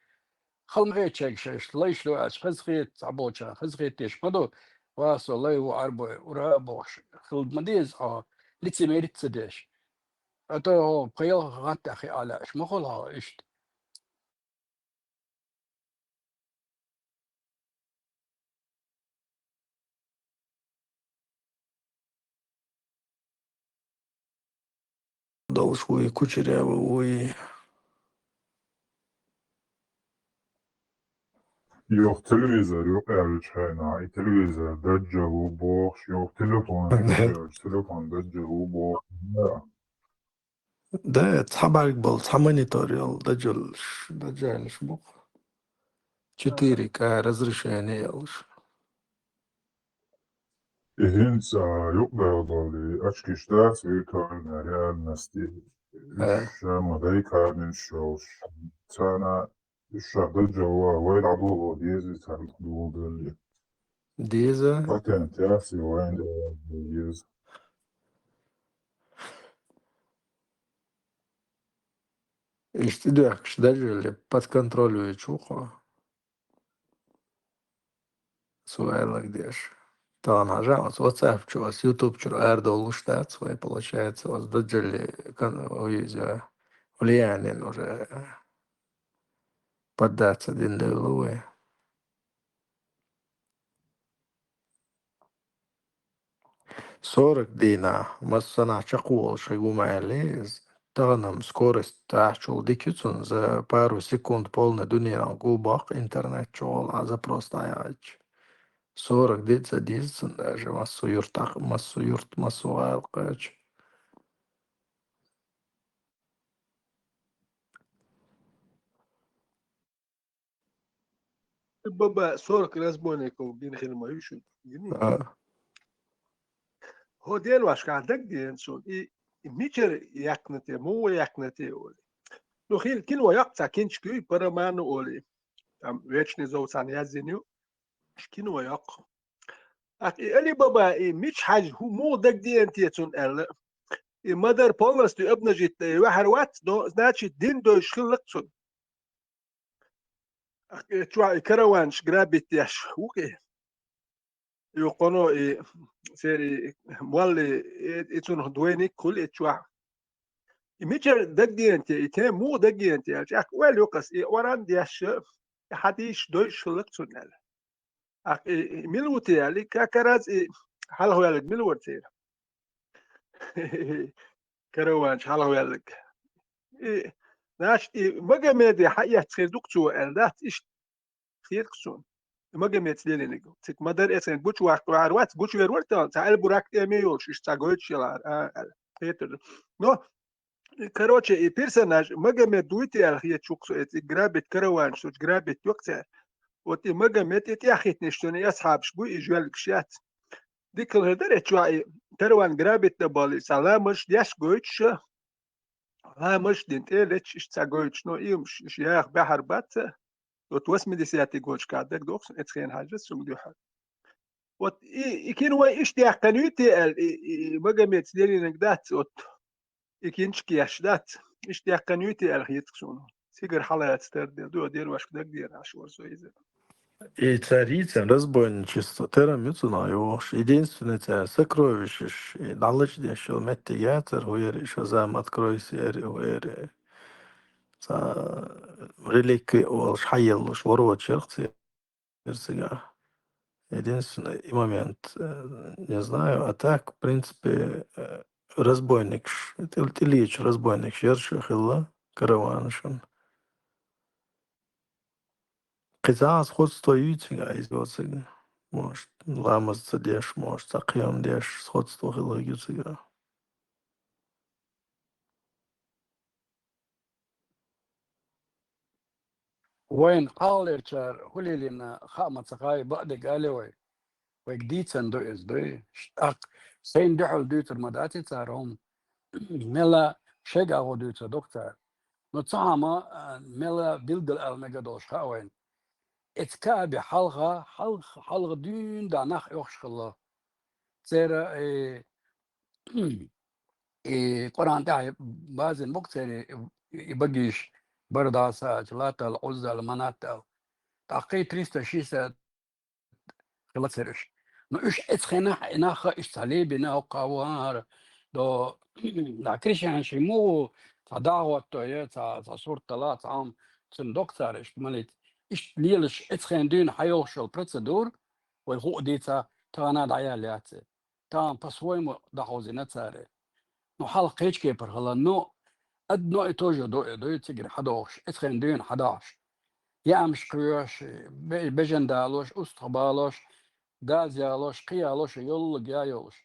Хала ма хета шайга шайша лайш ду аьлча, хаза хета, цхьаболчарна хаза хета деш ма ду, ва со лай ву Ӏарбой, ура а бохуш, хила ма деза хьо, лицемерить ца деш. А то хьо пхи-ялх гӀант тӀехь хиа лаьаш ма хуьлу хьо иштта. Долуш вуй, Кучерява вуй. Юха телевизор юкъа аьллачу хенахь, и телевизор даджал ву бохуш, юха телефон, телефон даджал ву бохуш. Да. Да, цхьа бӀаьрг болу, цхьа монитор йолу даджалш, даджалш бу-кх. Четыре К разрешение йолуш. И хӀинца юкъадала долу очкиш дац виртуальная реальность. Э. Уьш ша ма дай карниш йолуш. Царна уьш ша даджал ву, вай дӀадоло деза, царна дӀадоло далли. Деза. Патент яц и вайн дӀадоло деза. Иштта и доьхкаш дажалли под контроль вуьйчу ву-кх. Цу аьлларг деш. Тахана хьажа, оцу WhatsApp чу, оцу YouTube чура арадовлуш дац вай, получается, оцу дажалли кон-, вуьйза влияние уже поддаться дина девлла вай. Сорок дийнахь, массанахь чекхволуш хӀума аьлла иза. Тахана-м скорость тӀехьчул дика ю цунна, за пару секунд полный дуьненах гу баккха интернет чухула а запрос дӀаяхьийтча. Сорок де ца деза цунна даже, массо юрт, массо юрт, массо гӀала кхача. Баба, сорок разбойников гина хила ма ю шуна. Гиний? А. ХӀо деношкахь дагадеана суна, и, и мичара яьккхина те, муха яьккхина те олий. Ну, хила кино йоккху цхьа кинчка ю, по роману олий. Там «Вечный зов» цхьаьна яздина ю. Кино йоккху. ТӀаккха и Али-Баба, и Мича-Хьаьжа, хӀу-, муха дагадеана те цунна аьлла. И ма-дарра полностью обнажить дан и ваьхьар вац, но, значит, дин дойуш хилла-кх цунна. ТӀаккха и чохь и караванаш грабить деш ву-кх и. Юккъано и церан и молла, и, и цунах двойник хуьлу и чохь. И мичара дагадеана те, и тема муха дагадеана те аьлча, тӀаккха ойла йоккхуш, и оран деш, и хьадисаш дойуш хилла-кх цунна аьлла. ТӀаккха и, и мила ву те аьлла, и ка-, караз и хьалхаваьлларг мила вара церан? Караванаш хьалхаваьлларг. И, значит, и Магомеде хьаэцна хир ду-кх цо аьлла дац, иштта хета-кх суна. И Магомед цӀе лелийнарг. Цига ма-дарра эцна гучуваккха ваьхьар вац, гучувер вара тахана, цхьа Аль-Бурак тӀе а ма йолуш, иштта цхьа гойтуш ялахьара, а, аьлла. Кхетар ду. Но, короче, и персонаж Магомед вуй те аьлла хеташ ву-кх со, и цига грабить, караванаш, сучу грабить йо-кх цара. Вот и Магомед, и тӀаьхьахӀиттинарш цуьнан и асхьабаш буй, и жоьллигаш яц. Дика хила хир дара, эццахь и караван грабить дан бахьалийча, цхьа ламазаш деш гойтуш, ламазаш дина тӀе а леташ, иштта цхьа гойтуш, но и хӀумаш, иштта яха баьхьар бац. Вот восьмидесятый годашкахь дагадогӀу суна, эцу хенахь хьажа суна дуьхьал. Вот и, и кино вай иштта яьккхина юй те аьлла, и, и, и Магомед цӀе лелийнарг дац, вот и кинчка еш дац, иштта яьккхина юй те аьлла хета-кх суна. Цигара хьалаца тардина ду, деношка дагадеана Ӏаш вара со иза. И цара йийцина разбойничество, тера ма ю цунах йохуш. Единственный цара сокровищаш, и дӀалачдеш йолу меттиг яцара, хӀу яра и Шазам, Откройся яра, хӀу яра. Цхьа реликви олуш хьаеллуш, ворочарх церан цигахь. Единственный и момент, э, не знаю, а так, в принципе, э, разбойникаш, тӀе-, тӀелечу разбойникаш яра шу хилла, караванашна. Кхин цхьа а сходство юй цигахь иза йоцург? Может, ламаз ца деш, может, цхьа кхин хӀума деш, сходство хилла ю цигахь. Вайн кхаллерчара хӀу лелийна хаа ма ца хаий, бакъдерг алий вай? Вайга дийцина ду иза, дуй? ТӀаккха сайна дуьхьал дуьйцур ма дац и цара хӀума. Мелла шайга агӀо дуьйцур ду-кх цара. Но цхьа хӀума, а, мелла билггал ала мегар долуш хаьа вайна. Эцу Каъбе хьалха, хьалха, хьалха дуьйна дӀа нах оьхуш хилла. Церан, э, и Къуръан тӀехь базина бу-кх церан и, и багиш, Барда саьлча, Латал, Ӏуззал, Манатал. ТӀаккха кхин триста шестьдесят хилла церан уьш. Ну, уьш эцу хенахь, и нах иштта цхьа лебина, хӀокху вахара, до, да, крещенский мугӀу, цхьа дагӀотто я, цхьа, цхьа сурт дала, цхьа хӀума цунна доккху цара иштта молитва. Иштта лелаш эцу хенахь дуьйна хьайолуш йолу процедура, вай хӀуъа дийца, тахана дӀаяьлла яц и. Тахана по-своему дӀахьовзина цара. Ну, хьалха кхечу кепара хилла, ну, одно и то же ду и, ду и цигара хьадохуш, эцу хенахь дуьйна хьадахьуш. Яамаш кхоьхьуш, бе-, бежан далош, устагӀа балош, газа ялош, кхин ялош, йоллаг я йолуш.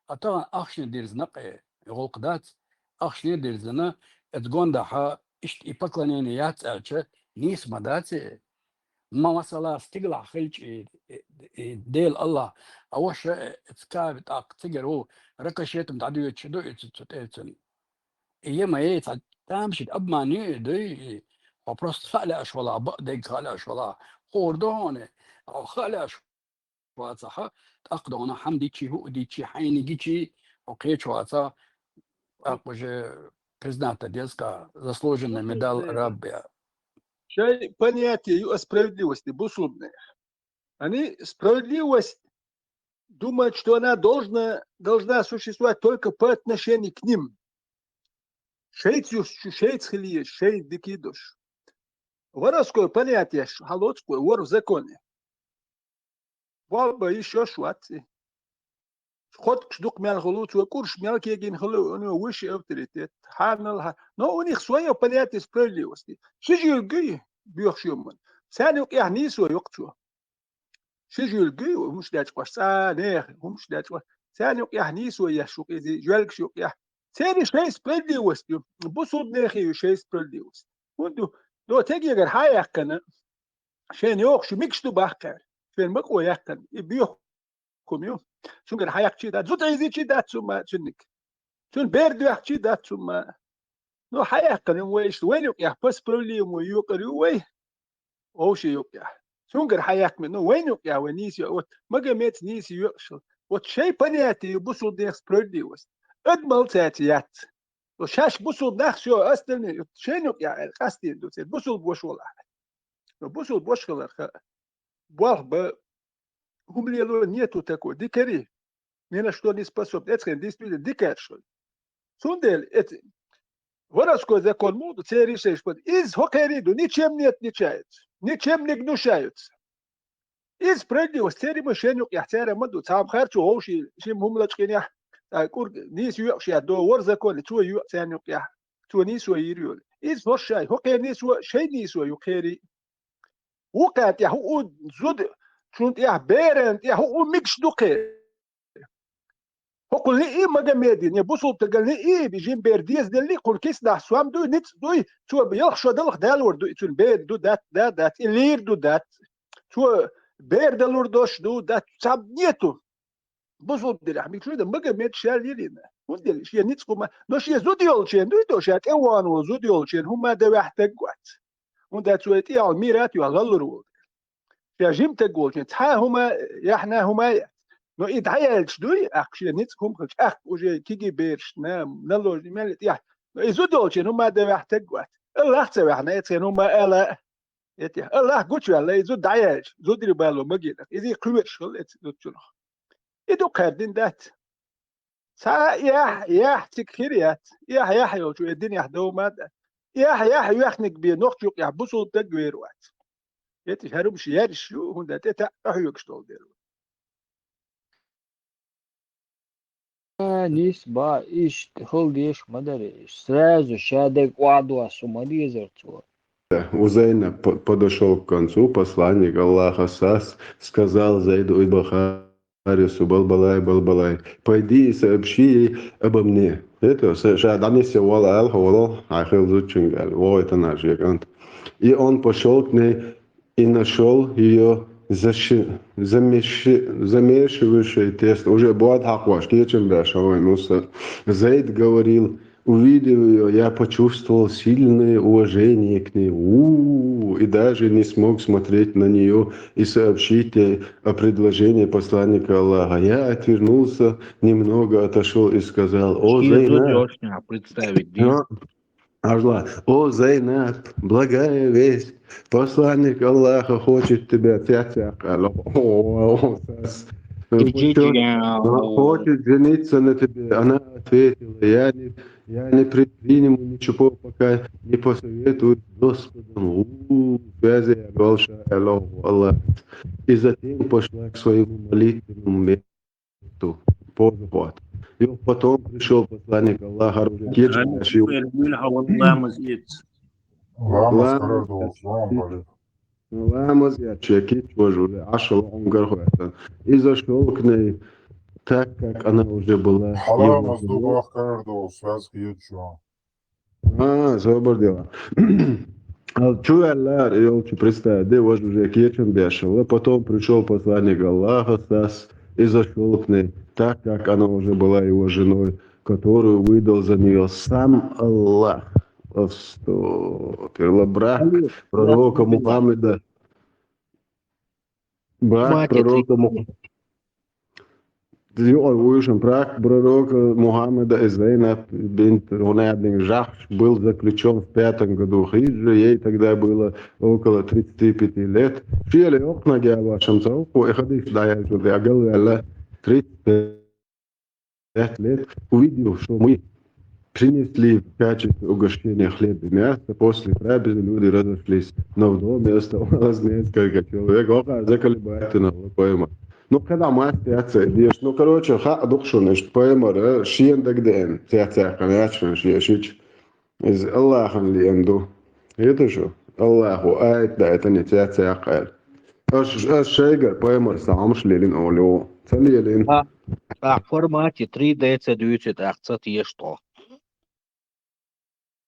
А тахана ахчане дирзина-кх и, и гӀуллакх дац. Ахчане дирзина, эцу гондахьа иштта и поклонение яц аьлча, нийса ма дац и. Ма масала, стигалахь хилча и, и, и Дела Аллах, а ваша, э, эцу Каъбе тӀаккха цигара ву, рикошетом дӀадоьдуш ду и цу, цу тӀе цунна. И е ма е, цхьа тамашийна обман ю и, дуй, и хьо просто хаа лаьаш валахь, бакъдерг хаа лаьаш валахь, хуур ду хьуна, хьо хаа лаьаш вацахь, тӀаккха догӀна хьан дичи, хӀуъа дичи, хьайна гичи, хьо кхечу вацахь, тӀаккха уже признать деза, заслуженная медаль Раббия. Шоай понятие ю о справедливости, бусулбанех. Они справедливость думают, что она должна, должна существовать только по отношению к ним. Шоайца юс, шоайца хила еза, шоай дика долаш. Воровской понятие хьалоцкъо, вор в законе. Болх бе йиш йолаш вац из. Хоткаш дукха мел хул, цо кӀурш мел кегийна хул, у него высший авторитет. Хьанал хьа-, но у них своё понятие справедливости. Ши жуьлг ю боьхача хӀуманна. Царна юкъехь нийсо йо-кх цо. Ши жуьлг ю, хӀумаш дечкъош, цӀа нехан хӀумаш дечкъош. Царна юкъехь нийсо еш ю-кх иза, жоьлгаш юкъехь. Церан шоай справедливость ю, бусулбанехан ю шоай справедливость. ХӀунда ду? До тегегара хьаяьккхина, шайна йогӀуш ю, мегаш ду баккхар. Шайна бакъо яьккхина, и боьха хӀума ю. Цуьнгара хьаяккхича дац, зуда айзича дац цу ма цуьнниг. Цуьнан бер доьхкича дац цу ма. Ну, хьаяьккхина вай иштта, вайна юкъехь по справедливому юкъара ю вай. Вовшийн юкъехь. Цуьнгара хьаяьккхина, ну, вайна юкъехь вай нийса йо-, вот Магомедаца нийса йоькъуш хила. Вот шоай понятие ю бусулбанех справедливость. Адамал цаьрца яц. Вот шаьш бусулба нах, всё, остальные, вот шайна юкъехь аьлла, къастийна ду церан, бусулба ваша волахь. Но бусулба ваша хиларх болх бан, хӀума лело нету такой, дикари, ни на что не способны. Эцхен действительно дикарш хила. Цундела эц-, воровской закон муха ду, церан шайш под. Иза хӀокхерий ду, ничем не отличаются, ничем не гнушаются. Иза справедливость, церан ма шен юкъехь, церан ма ду, цхьа харцо вовший, шим хӀума лачкъинехь, а, кӀург нийса йоькъуш яц, до вор законе, цо йоькъу церан юкъехь, цо нийсо йийр йолу. Иза хӀорш шай, хӀокхеран нийсо, шайн нийсо ю кхерий. Вукхарна тӀехь хӀу у зуда, цунна тӀехь берана тӀехь хӀу у мегаш ду кхе. ХӀокхул лиъий Магомедин, я бусулба стагал лиъий, жима бер дезаделли, кхунна киснахь сом дуй, ницкъ дуй, цо ялх шо далахь далор дуй, цуьнан бер ду дац, да, дац, и лийр ду дац. Цо бер далур дош ду, дац, цхьа нету. Бусулба динехь мегаш ду, Магомед шаьлла йилина. ХӀунда аьлча шен ницкъ хӀума, но шен зуда йолчеран дуй до, ша тӀе а вахана волу зуда йолчеран хӀума дан ваьхьа стаг вац. ХӀунда аьлча цо и тӀехула мират а йохь лалур волу. Ша жима стаг волчеран цхьа а хӀума яхьна хӀума а яц. Но и дӀаяьлча дуй, ахка шен ницкъ хӀума хилча, ахка уже кегий берашна, наложни мел тӀехь. Но и зуда йолчеран хӀума дан ваьхьа стаг вац. Аллах ца ваьхьна, эцхен хӀума ала. Эти, Аллах гучуваьлла, и зуда дӀаяьлча, зударий бало магийнах, изий кхоьруш хила эцу зудчунах. И ду кхаьрдина дац. Цхьа а яхь, яхь цига хир яц. Яхь, яхь йолчу и динехь дов ма дац. Яхь, яхь йоьхниг бен нохчу юкъехь бусулба стаг вер вац. Эти хӀара хӀумаш ерш ю, хӀунда тӀе таӀ къахьоьгуш долу дела. А, нис ба, иштта хала деш ма дара иза. Сразу ша дерг охьадоссу ма дезара цо. У Зайнаб по- подошёл к концу посланник Аллаха Сас, сказал Зайду ибн Харису: «Балбалай, балбалай, пойди и сообщи ей обо мне». Это ша дӀанесе вала аьлла, хьо вала, хьан хила зудчуьнга аьлла, вогӀуьйту наш я кӀант. И он пошёл к ней, и нашёл её заши- замеши- замешивающей тесто. Уже бод хьакхош, кечам беш хьо вайн уса. Зайд говорил, увидев её, я почувствовал сильное уважение к ней. У-у-у, и даже не смог смотреть на неё и сообщить ей о предложении посланника Аллаха. Я отвернулся, немного отошёл и сказал: «О, Зайнаб». Представить, да? Ажла: «О, Зайнаб, благая весть! Посланник Аллаха хочет тебя цяцяка». Хочет жениться на тебе. Она ответила: «Я не, я не предприму ничего, пока не посоветуюсь с Господом». У, связи Аллах. И затем пошла к своему молитвенному месту. Позу хӀотта. Юха потом пришёл посланник Аллаха, уже кечам беш ю. Ламаз эц. Ламаз карардолуш, ламаз бале. Ламаз эцча кечважа уже Ӏаш лаьунгара хӀоьттина. И зашёл к ней, так как она уже была. Хьаламаз ду бах карардолуш, связка ю чу. А, собар дела. Ал чу ваьлла йолчу представить де, важа уже кечам беш хилла. Потом пришёл посланник Аллаха Сас и зашёл к ней, так как она уже была его женой, которую выдал за неё сам Аллах. Астагфируллах. Брат пророка Мухаммеда. Брат пророка Мухаммеда. Юкъа вуйшин прак пророка Мухаммада и Зайнаб бинт Гунадин жахш был заключен в пятом году хиджры, ей тогда было около тридцати пяти лет. Шиъ ле йоккха нагахь вашам цавхо, и хадис дӀаяьлча, я галваьлла тридцать пять лет. Увидел, что мы принесли в качестве угощения хлеб и мясо. После трапезы люди разошлись, но в доме оставалось несколько человек. Оха заколебать на лукойма. Ну, когда мать яца идешь, ну, короче, ха дукшун, что поймар, шиен дагден, цяця канячун, шиешич. Из Аллахан лиен ду. Это же Аллаху аят да, это не цяця кайл. Аш, аш шайгар поймар самш лелин олю. Ца лелин. А, а в формате три дэ ца дюйцит, а ца тешто.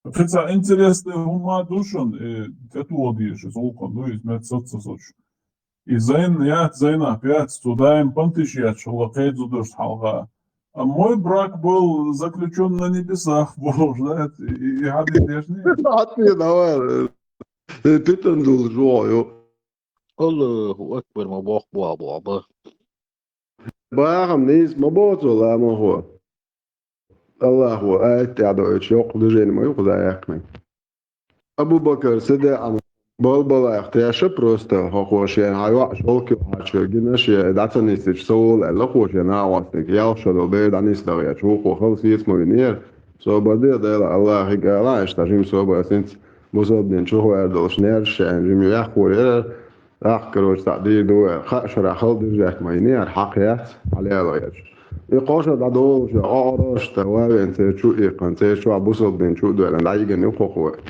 Фица интересный хӀума душан, э, это вот ещё, золкон, ну, из мет соц соц. И Зайн, я, Зайна, пять, цу даим пантиш я, чула кайдзу дурс халга. А мой брак был заключён на небесах, Бог знает, и, и хадис дешни. Ответ давай. Э, питан дул жо, ё. Аллаху акбар, ма бох, бо, бо, бо. Бахам низ, ма бо, цо ла, ма хо. Аллаху аят я дойч, ёк, движение ма юк, да, яхмай. Абу Бакр, седе ам, бол балах, тяша просто, хо хошен, айва, шолки, хачо, гинаш, я, дацанистич, соул, элла хошен, а вастик, ял шадо, бе, данис да, я, чухо, хал сиец ма винер. Собаде дела Аллах гала, ишта жим соба синц бусалбин чухвар долш нершен, жим яхвар. Ах, короче, та ди дуэр. Ха шара хал диржак ма ини ар хакъ яц, аляло яч. И къоша да долш, орош та вавен цер чу икъан, цер чу бусалбин чу дуэлан, да иген ин хохуэ.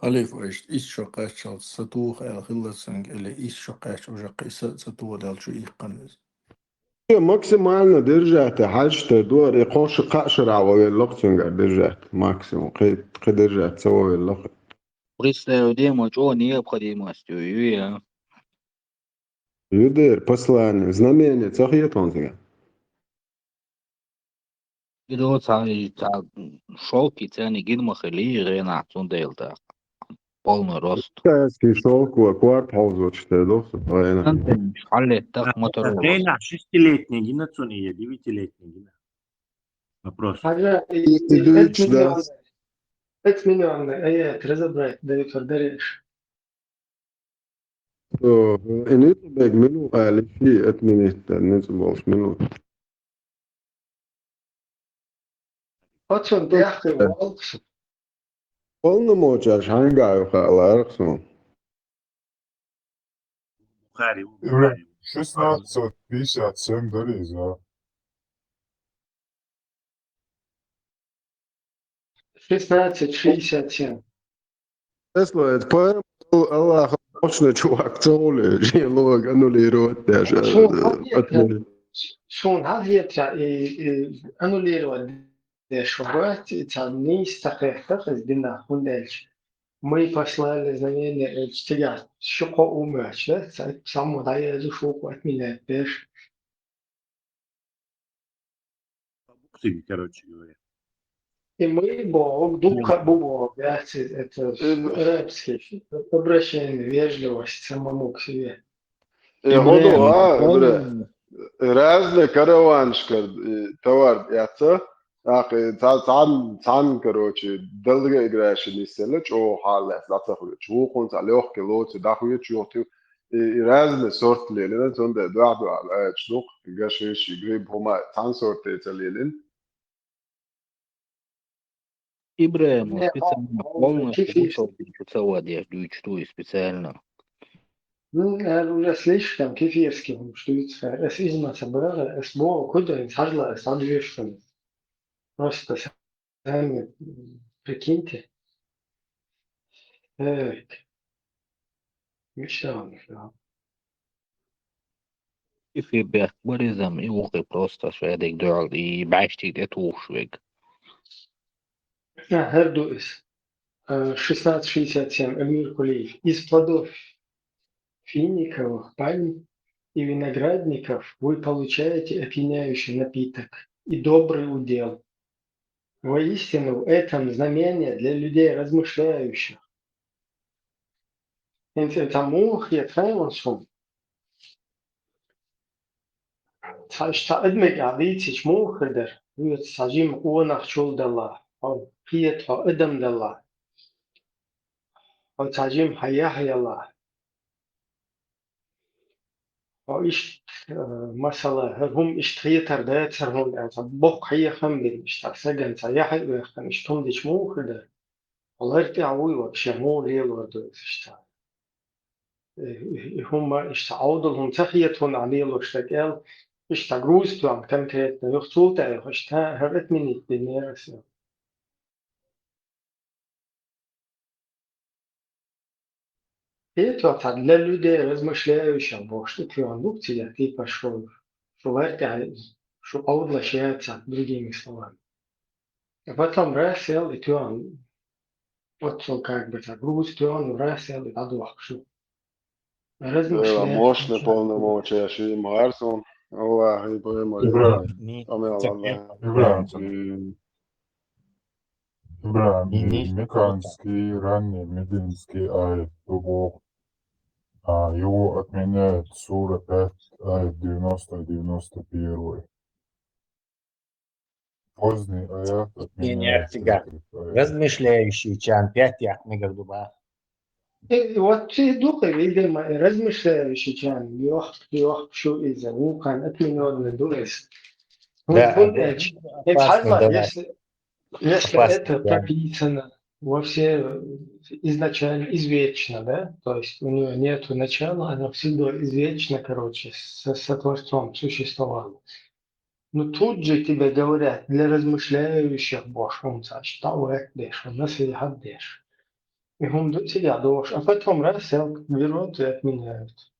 Халифа, иш, иш шо къачал сатух эл хиллацанг, или иш шо къач уже къиса сатух дал чу икъан из. Максимально держать, хьаьж тер дуар, и кхош-, кхаъ шарахь вовеллакх цуьнгара держать, максимум, кхи-, кхи держать ца вовеллакх. Представь, дема чӀо необходимость ю, ю я. Ю дер, послание, знамение ца хетон цуьнга. Идо ца, ца шовки цани гин ма хили, гӀенахь цундела тӀаккха. Полный рост. Китайский шовк ва кварт хьовзочу тӀе доху вайна. Хьалле тах мотор. Гена шестилетний гина цуни я, девятилетний гина. Вопрос. Хьажа, и, и, и дуьйцуш дац. Пять миллион, пять миллион, э, разобрать, да, и фардареш. О, и ницкъ бег мила ву али ши отменить дан, ницкъ болуш мила ву. Оцун тӀехь хир валкхаш. Полномочияш хьаьнга ю хаалара суна. Бухари, Бухари. Шестнадцать пятьдесят семь дара иза. Шестнадцать шестьдесят семь. Эсло, это поэма, Аллах, мощный чувак, цоли, желог аннулировать даже. Шун, э, хьалхетра, отменить. Шун, хьалхетра, и, и аннулировать деш бац, и цхьа нийса ца кхехтах, из динах, хӀунда аьлча. Мы послали знамение, э, цигахь, шу кхо умач, да, ца-, саму дӀаязу шух отменять деш. Цига, короче говоря. И мы бо, дукха бу бо, яхци, это, э, арабский, обращение, вежливость самому к себе. Э, и хӀун ду, а, бре, разный караванашкара, э, товар яц, а, э, ца-, цхьан, цхьан, короче, долгоиграющий нисъелла, чӀогӀа хьаллаьцна, дӀа ца хуьлучу. Вукхунца легкий лоцу дӀахуьйчу, юхатуьйху. И, и разный сорт лелина, цундела дуьхьа-дуьхьал аьлча ду-кх, гашиш, гриб, хӀума цхьана сорте ца лелина. ИбрахӀима специально полностью высылкинчу ца вадеш дуьйцуш ду и специально. Ну, э, уже слишком кефирский хӀумаш дуьйцу хьара. Ас иза ма ца бара, ас боху, куда ин хьажла, ас хьан дуьйцуш хӀума. Просто сами прикиньте. Так. Мечта вам, да. И фидбэк баризам, и вукхи просто шадерг дуьхьал, и баьштиг тӀе тухуш вег. А, хӀара ду иза. Э, шестнадцать шестьдесят семь, Эльмир Кулиев. Из плодов финиковых пальм и виноградников вы получаете опьяняющий напиток и добрый удел. Воистину, в этом знамение для людей размышляющих. ХӀинца ца муха хетахь ван шуна? цхьа, иштта адамашка дийцича муха хир дара? Хьоьца цхьа жима къонах чул делахь, хьо кхета хьо адам делахь, хьо цхьа жима хьан яхь елахь. Хьо иштта, э, масала, хӀара хӀума иштта хетар дацара хьуна аьлла, цхьа боккха хьехам бина, иштта сагана цхьа яхь а оьхкина, иштта хӀума дича муха хир дара? Хьо лар тӀехь вуй вообще, муха лелор ду иза иштта? Э, э, э, хӀума иштта Ӏовдал хӀума ца хета хьуна, Ӏа лелош дерг аьлла, иштта груз тоьхна конкретно, юха цул тӀаьхьа юха иштта хӀара отменить динера аса. Хетош цхьа для людей размышляющих бохуш тӀе тоьхна ду-кх цигахь, типа шу, шу лар тӀехь, шу Ӏовдалаш яцахь, другими словами. А потом раз аьлла и тоьхна, вот цо как бы цхьа груз тоьхна, раз аьлла и дӀадохку шу. Размышляет. Дела мощный, полномочия шиъ ма хӀара суна. Аллахь и поймай. Ибрагим. Амел Аллахь. Ибрагим. М. Ибрагим, и мекканский, ранний мединский аят ду боху. А, его отменяет сура пять, аят девяносто, девяносто первый. Поздний аят отменяет сура пять, аят. Размышляющий чан пять яхь мегар ду бах. Э, вот и дукха, видимо, и размышляющий чан, йох-, йохку шу иза, вукхарна отменённый ду иза. Да, хӀунда аьлча, это опасно, да. Если, если это прописано во все, э, изначально, извечно, да, то есть у него нету начала, оно всегда извечно, короче, со, со Творцом существовало. Ну, тут же тебе говорят, для размышляющих боху хӀума цхьа, иштта ваьхьа деш, насихьат деш. И хӀума ду цигахь дохуш, а потом раз, сел берут и отменяют.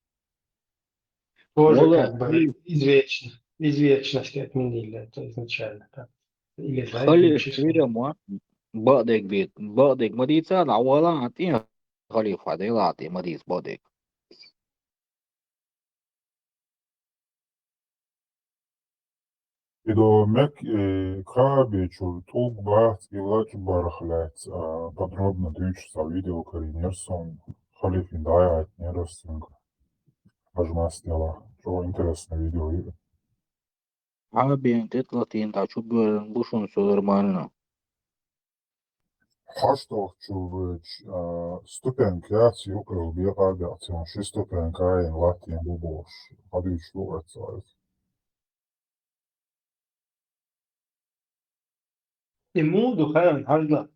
Тоже как бы извечно, извечность отменили это изначально, да. Или за этим числом. Халифа вира ма, бакъдерг бе-, бакъдерг ма дийцара, дӀавала хьан тӀе, халифа, Делан тӀе ма дийца бакъдерг. И до Мек-, э, Каабе чуьра тӀулг бац и лачкъа барах лаьцна, а, подробно дуьйцуш цхьа видео карийнера суна, халифин дӀаяхьийтинера ас цуьнга. Хьажа мастела. ЧӀогӀа интересное видео ю. Каабен тӀе тӀалатийна дӀа чу боьрзина бу шуна со нормально. Хьаштагъчу вуьйчу, а, ступенька яц юкъарал бекъа а бекъ цунна, ши ступенька а йина латтийна бу бохуш. Хьадуьйцуш ду оццо иза. И муха ду хаьий, хьажал.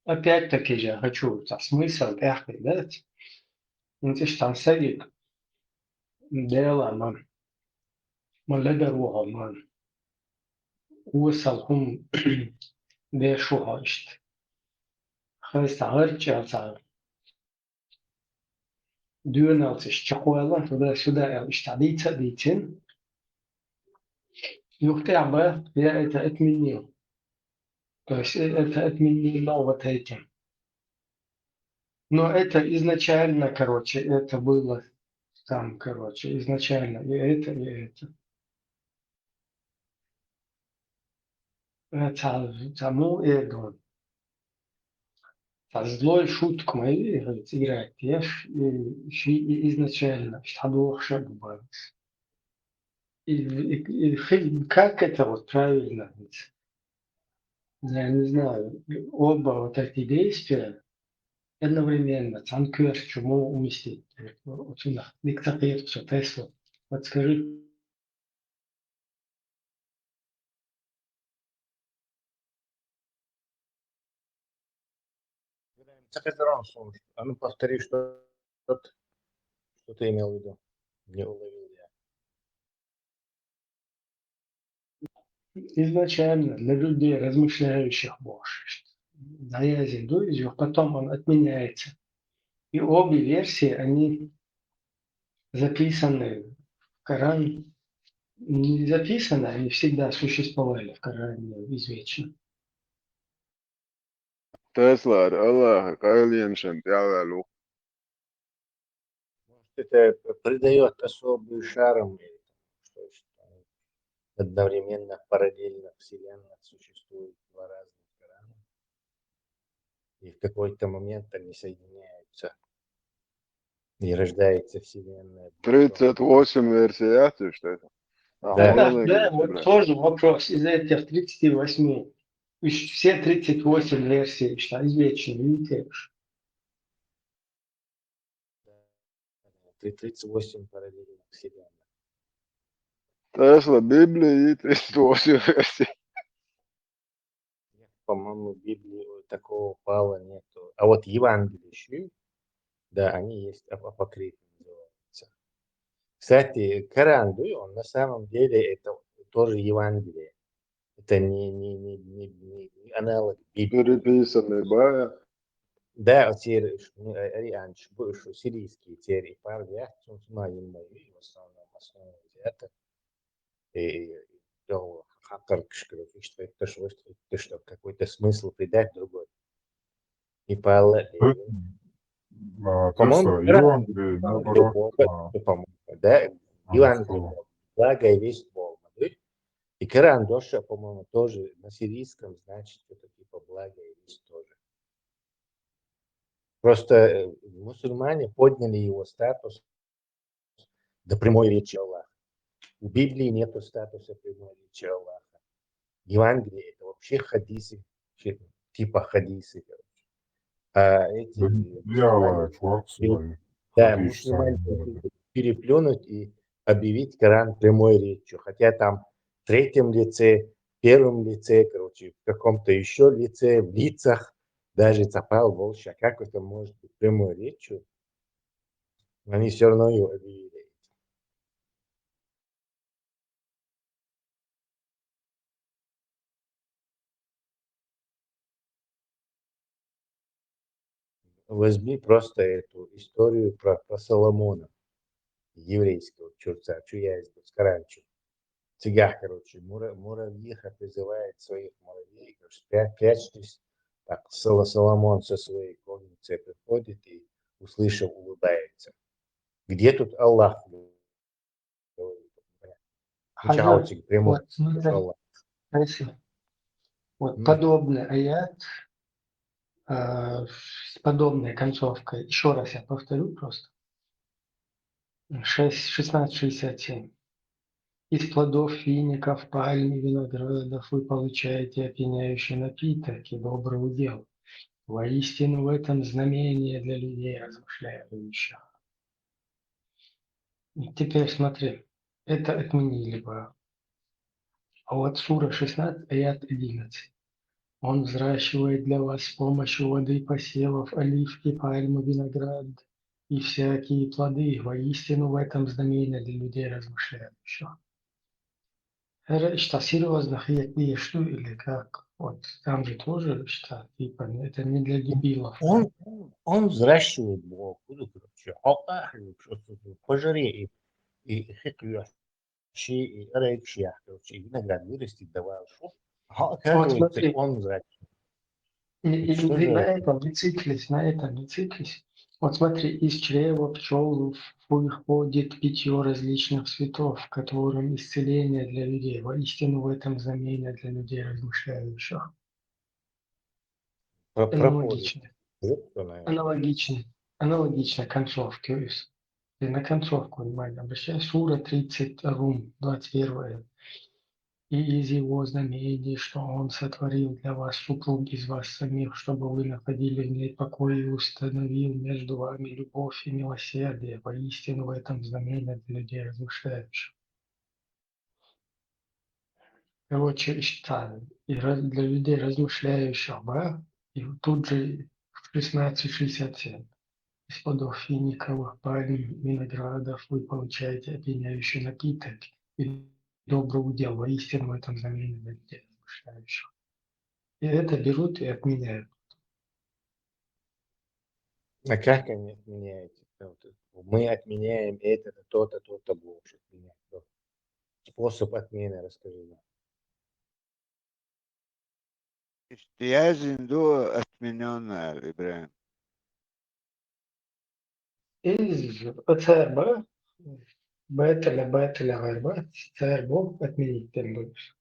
Опять-таки же хочу, цхьа смысл тӀехь хир дац. ХӀинца иштта цхьана сагага Дела ма, ма ледар ву хьо, ма осал хӀума деш ву хьо иштта. Хаза цхьа гӀарчӀа цхьа доьналцаш чекхваьлла, туда-сюда аьлла, иштта дийца а дийцина. Юха тӀехь бах, я это отменил. То есть, э, это отменено вот этим. Но это изначально, короче, это было там, короче, изначально и это, и это. Э, цхьа, цхьа муха эр ду. Цхьа злой шутка ма ю, э, играть еш, и ши-, и изначально, иштта дохуш а ду бакъ. И, и, и хи-, как это вот правильно? Я не знаю, оба вот эти действия одновременно, цхьана коьрта чу муха уместить? Вот, вот цунах дика ца кхета со, Тесла. Подскажи. Ца хезар он слушать. А ну повтори, что, что ты имел в виду? Не уловил я. Изначально для людей размышляющих бохуш. ДӀаяздина ду иза, потом он отменяется. И обе версии, они записаны в Коране. Не записаны, они всегда существовали в Коране извечно. Теслара Аллахьа къайленашна тӀаьхьаваьлла ву. Может, это придаёт особую шарм, или там, что есть, там, одновременно в параллельных вселенных существует два разных Корана, и в какой-то момент они соединяются, и рождается вселенная. Тридцать восемь версий, я слышу, что это? А, да, да, вот тоже вопрос из этих тридцати восьми. Уж все тридцать восемь версий, что извечные, видите? Три- тридцать восемь параллельных вселенных. Тесла, Библия и тридцать восемь версий. Нет, по-моему, в Библии такого Павла нету. А вот Евангелие ещё, да, они есть, ап- апокрифы называются. Кстати, Коран, да, он на самом деле это тоже Евангелие. Это не, не, не, не, не аналог Библии. Переписанный, да? Да, вот теперь, ш- ну, э, Ариан, ш- бу- ш- сирийский теперь и пар, я, в основном, основной взяток. И, и, и, хакар кишкару, что это, что это, что какой-то смысл придать другой. И Павла, и, Э, а, по-моему, Тесла, Коран Евангелие, наоборот, любого, а, по-моему, да, а, Евангелие, что? Благая весть Бога, да? И Коран тоже, по-моему, тоже на сирийском, значит, что-то типа благая весть тоже. Просто э, мусульмане подняли его статус до прямой речи Аллаха. У Библии нету статуса прямой речи Аллаха. Евангелие — это вообще хадисы, чи- типа хадисы, короче. А эти Библия мусульмане, Аллаха, чувак, пере- свои да, хадисы мусульмане сами. Переплюнуть и объявить Коран прямой речью. Хотя там в третьем лице, первом лице, короче, в каком-то еще лице, в лицах даже запал больше. А как это может быть прямой речью? Они все равно его объявили. Возьми просто эту историю про, про Соломона, еврейского чурца, чу я из Бускаранчу. Цигах, короче, мура, муравьиха призывает своих муравей, говорит: «Спря- прячьтесь». Так Соло- Соломон со своей конницей приходит и, услышав, улыбается. Где тут Аллах? Хазар, вот смотри, Аллах. Спасибо. Вот подобный аят, э, с подобной концовкой. Еще раз я повторю просто. Шесть, шестнадцать шестьдесят семь. Из плодов фиников, пальм и виноградов вы получаете опьяняющий напиток и добрый удел. Воистину в этом знамение для людей, размышляющих. И теперь смотри, это отменили бы. А вот сура шестнадцать, аят одиннадцать. Он взращивает для вас с помощью воды посевов оливки, пальмы, виноград и всякие плоды. Воистину в этом знамение для людей, размышляющих. Это что, серьезно, хиякли, что или как? Вот там же тоже что, типа, это не для дебилов. Он, он, он взращивает Бог, короче, пожри и, и хиквеш, и рейкши, короче, и виноград вырастет, давай, что? Вот смотри. Он взращивает. И, и, и на этом не циклись, на этом не циклись. Вот смотри, из чрева пчел выходит питье различных цветов, которым исцеление для людей. Воистину в этом знамение для людей, размышляющих. Аналогично. Аналогично. Аналогично концовке. И на концовку внимание обращаю. Сура тридцать, Рум, двадцать первая. И из его знамений, что он сотворил для вас супруг из вас самих, чтобы вы находили в ней покой, и установил между вами любовь и милосердие. Воистину в этом знамение для людей, размышляющих. Короче, считаю, и раз- для людей, размышляющих, да, и тут же в шестнадцать шестьдесят семь. Из плодов финиковых, пальм, виноградов вы получаете опьяняющий напиток и добрый удел. Воистину в этом знамение для людей, размышляющих. И это берут и отменяют. А как они отменяют? Мы отменяем это, то-то, то-то будешь отменять. Способ отмены расскажи нам. Иштяй зинду отменённая, Ибрагим. Из ЦРБ, бетеля, бетеля, ЦРБ, ЦРБ отменить требуешь.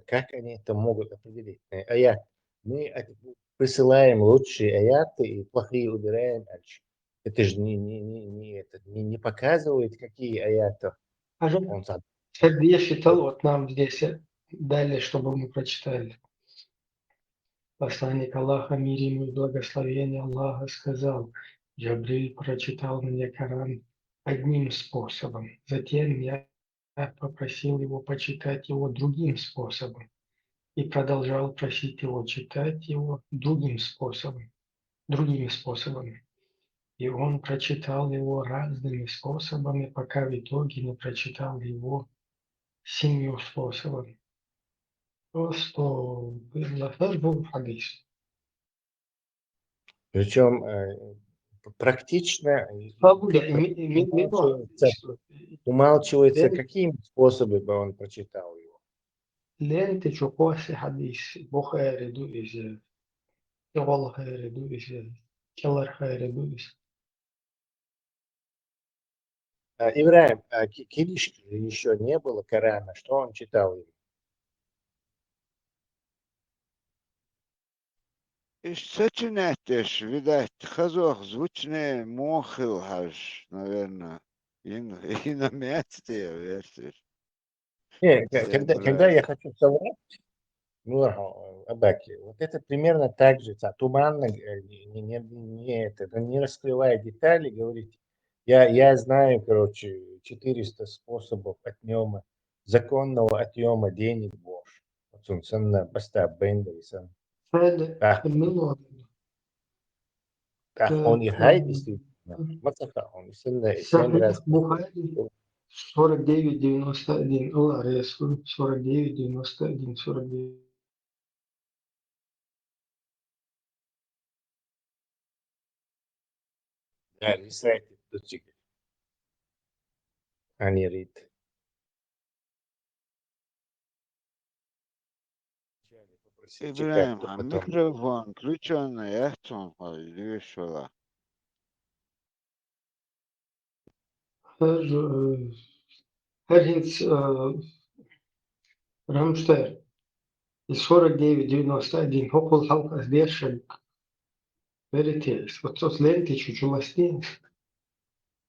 Как они это могут определить? Э, а я, мы от- присылаем лучшие аяты и плохие убираем. А ч- Это же не, не, не, не, это, не, не показывает, какие аяты А же он сам. Сергей считал, вот нам здесь э, дали, чтобы мы прочитали. Посланник Аллаха, мир ему и благословение Аллаха, сказал: «Джабриль прочитал мне Коран одним способом. Затем я попросил его почитать его другим способом и продолжал просить его читать его другим способом, другими способами. И он прочитал его разными способами, пока в итоге не прочитал его семью способами». Просто было хадис. Причем э, практично Погоди, ми- ми- ми- умалчивается, умалчивается, Лен- какими способами бы он прочитал его. Лен тече кости хадис, бухайри ду изе, кевал хайри ду изе, келар хайри ду изе. А, Ибрахим, а ки- книжки же еще не было Корана, что он читал его? Иш сочинять деш, видать, хазох звучнее мохил хаш, наверное. Ин, ин мецте версиш. Не, к- Всем когда, когда нравится. Я хочу соврать, ну, а, Абаки, вот это примерно так же, та- туманно, э, не, не, не, не это, это не раскрывая детали, говорить, я, я знаю, короче, четыреста способов отъема, законного отъема денег в Ош. Вот он сам на баста бендер и сам. Хайди, Да. Мило. Так, Э, он и хай, э, действительно. Мацаха, он и сильно, и семь раз. Сахих Бухайри сорок девять девяносто один. Алла Ресу сорок девять девяносто один сорок девять. Да, рисайте, тут чик. А не рит. Ибрахим, а микрофон включённый, я чё, или ещё? Хэр, э, хэр хинц, э, Рамштайн. И сорок девять девяносто один. Хокул халк аз дешен. Верите, вот тут ленты чучуласти.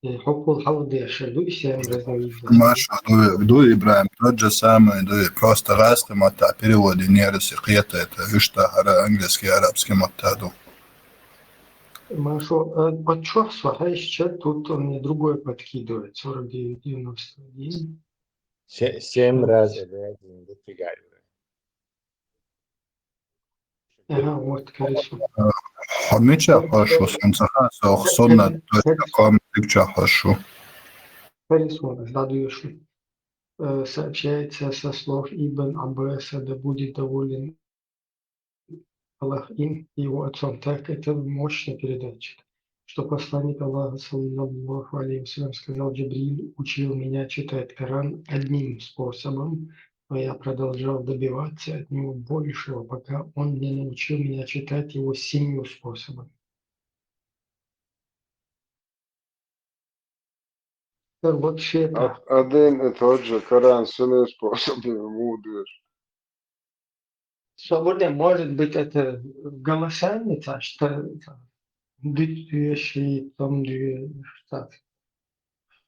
И хокул халк дешен. Ду и семь разновидностей. Маша, ду, ду Ибрахим, тот же самый, ду и просто раз ты мата переводе не рассекрета, это ишта ара-, английский, арабский мата ду. Машо, э, подчёркиваю, а ещё тут он мне другой подкидывает. сорок девять девяносто один. Се- Семь раз это один, да, фига. Ага, вот, хорошо. Хонича хошу, сон саха, сох сонна точка ком тыкча хошу. Хорошо, да, даёшь. Э, сообщается со слов Ибн Аббаса, да будет доволен Аллах им и его отцом. Так, это мощный передатчик. Что посланник Аллаха, саллаллаху алейхи ва саллям, сказал: «Джабриль учил меня читать Коран одним способом, но я продолжал добиваться от него большего, пока он не научил меня читать его семью способами». Вообще, А- Один и тот же Коран с иным способом мудришь. Свободно, может быть, это голосами, так что это дыши, там дыши, так.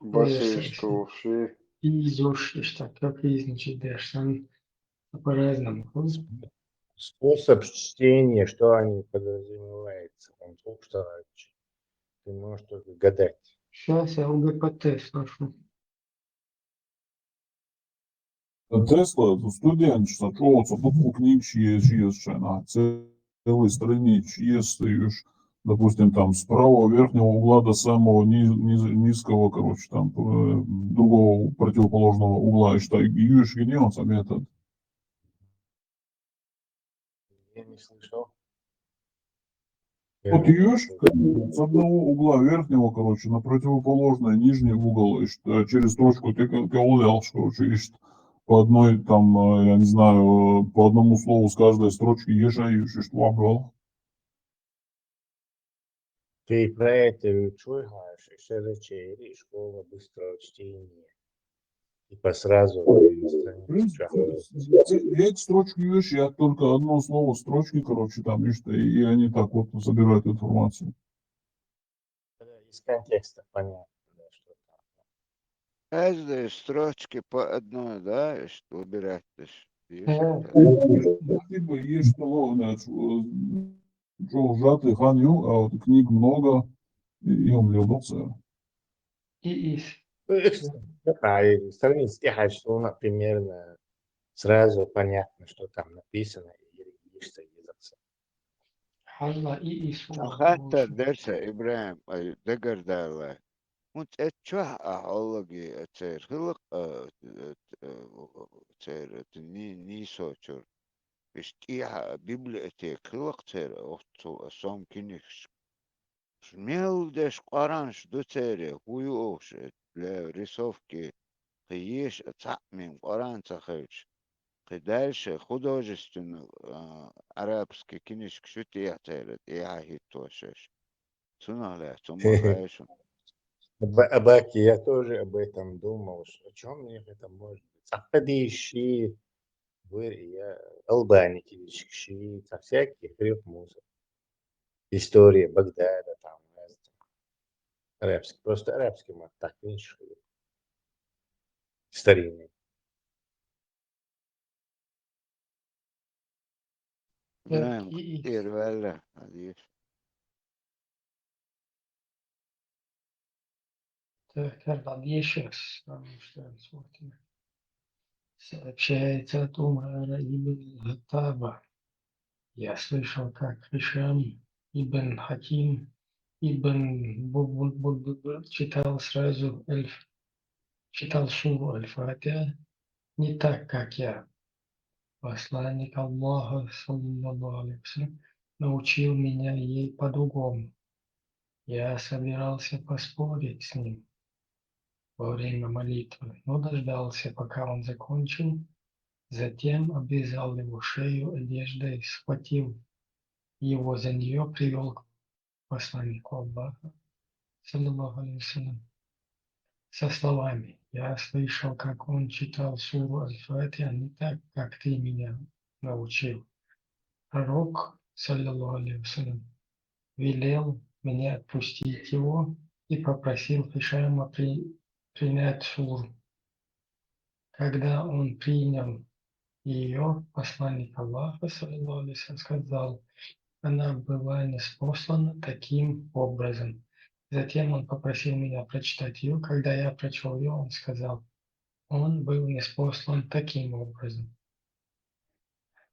Басишь, что вообще. И изушишь, так, как и значит, дашь, там по-разному. Способ чтения, что они подразумеваются, он только что раньше. Ты можешь только гадать. Сейчас я ЛГПТ спрошу. Тесла, студент, что чё, вот тут книг есть, есть, целый страниц есть, стоишь, допустим, там с правого верхнего угла до самого низ, низ, низкого, короче, там э, другого противоположного угла, и что, и юж, где он сам этот? Я не слышал. Вот юж, с одного угла верхнего, короче, на противоположный нижний угол, и что, через точку ты ка- каулялш, короче, и что, по одной, там, э, я не знаю, э, по одному слову с каждой строчки ешаешь, и что, обвал. Ты про это чуешь, Шеречери, школа быстрого чтения. Типа сразу В принципе, эти строчки ешаешь, я только одно слово строчки, короче, там, и что, и они так вот собирают информацию. из контекста понятно, да, что там. Каждые строчки по одной, да, что выбирать, то есть, Либо есть того, да, чё, чё, сжатый хан ю, а вот книг много, и он любится. И из. А, и страниц тихо, что, ну, примерно сразу понятно, что там написано, и регишься езакса. Хьалла и из. Хатта дерса Ибрагьим, ай, дагардала. Мун цӀе чохь а хьолаги цер хилакъ, а, цер, это, ни-, нийсочур. Иш тӀехьа библиотека хилакъ цер, оццул а сом кинигаш. Мел деш къаранш ду цере, хӀу юуш, э, для рисовки, кхы еш а цхьаъ мин къаран ца хилча, кхы дальше художественный, а, арабский кинишка шу тӀехьа цере, тӀехьа хӀиттошеш. Цунах лаьцна ма хаьшун. Ба-, Баки, я тоже об этом думал, что о чем мне это может быть. Цхьаккха дийши, выр я албани кинишка ши, цхьа всякий хрюк мусор. История Багдада, там, знаете, там, арабский, просто арабский мат, так, кинишка. Старинный. Ибрагьим, И из. кхер ваьлла, хьадийш. Так, так, дальше, потому что, смотрим. Сообщается от Умара ибн Хаттаба. Я слышал, как Хишам ибн Хаким ибн Бу-, Бу-, Бу-, Бу-, Бу-, читал сразу Аль-, читал суру Аль-Фатиха не так, как я. Посланник Аллаха, саллаллаху алейхи ва саллям, научил меня ей по-другому. Я собирался поспорить с ним во время молитвы, но дождался, пока он закончил, затем обвязал его шею одеждой, схватил его за нее, привел к посланнику Аллаха, саллаллаху алейхи ва саллям, со словами: «Я слышал, как он читал суру Аль-Фатиха не так, как ты меня научил». Пророк, саллаллаху алейхи ва саллям, велел мне отпустить его и попросил Хишама при-, принять суру. Когда он принял ее, посланник Аллаха, саллаллаху алейхи ва саллям, сказал: «Она была ниспослана таким образом». Затем он попросил меня прочитать ее. Когда я прочел ее, он сказал: «Он был ниспослан таким образом».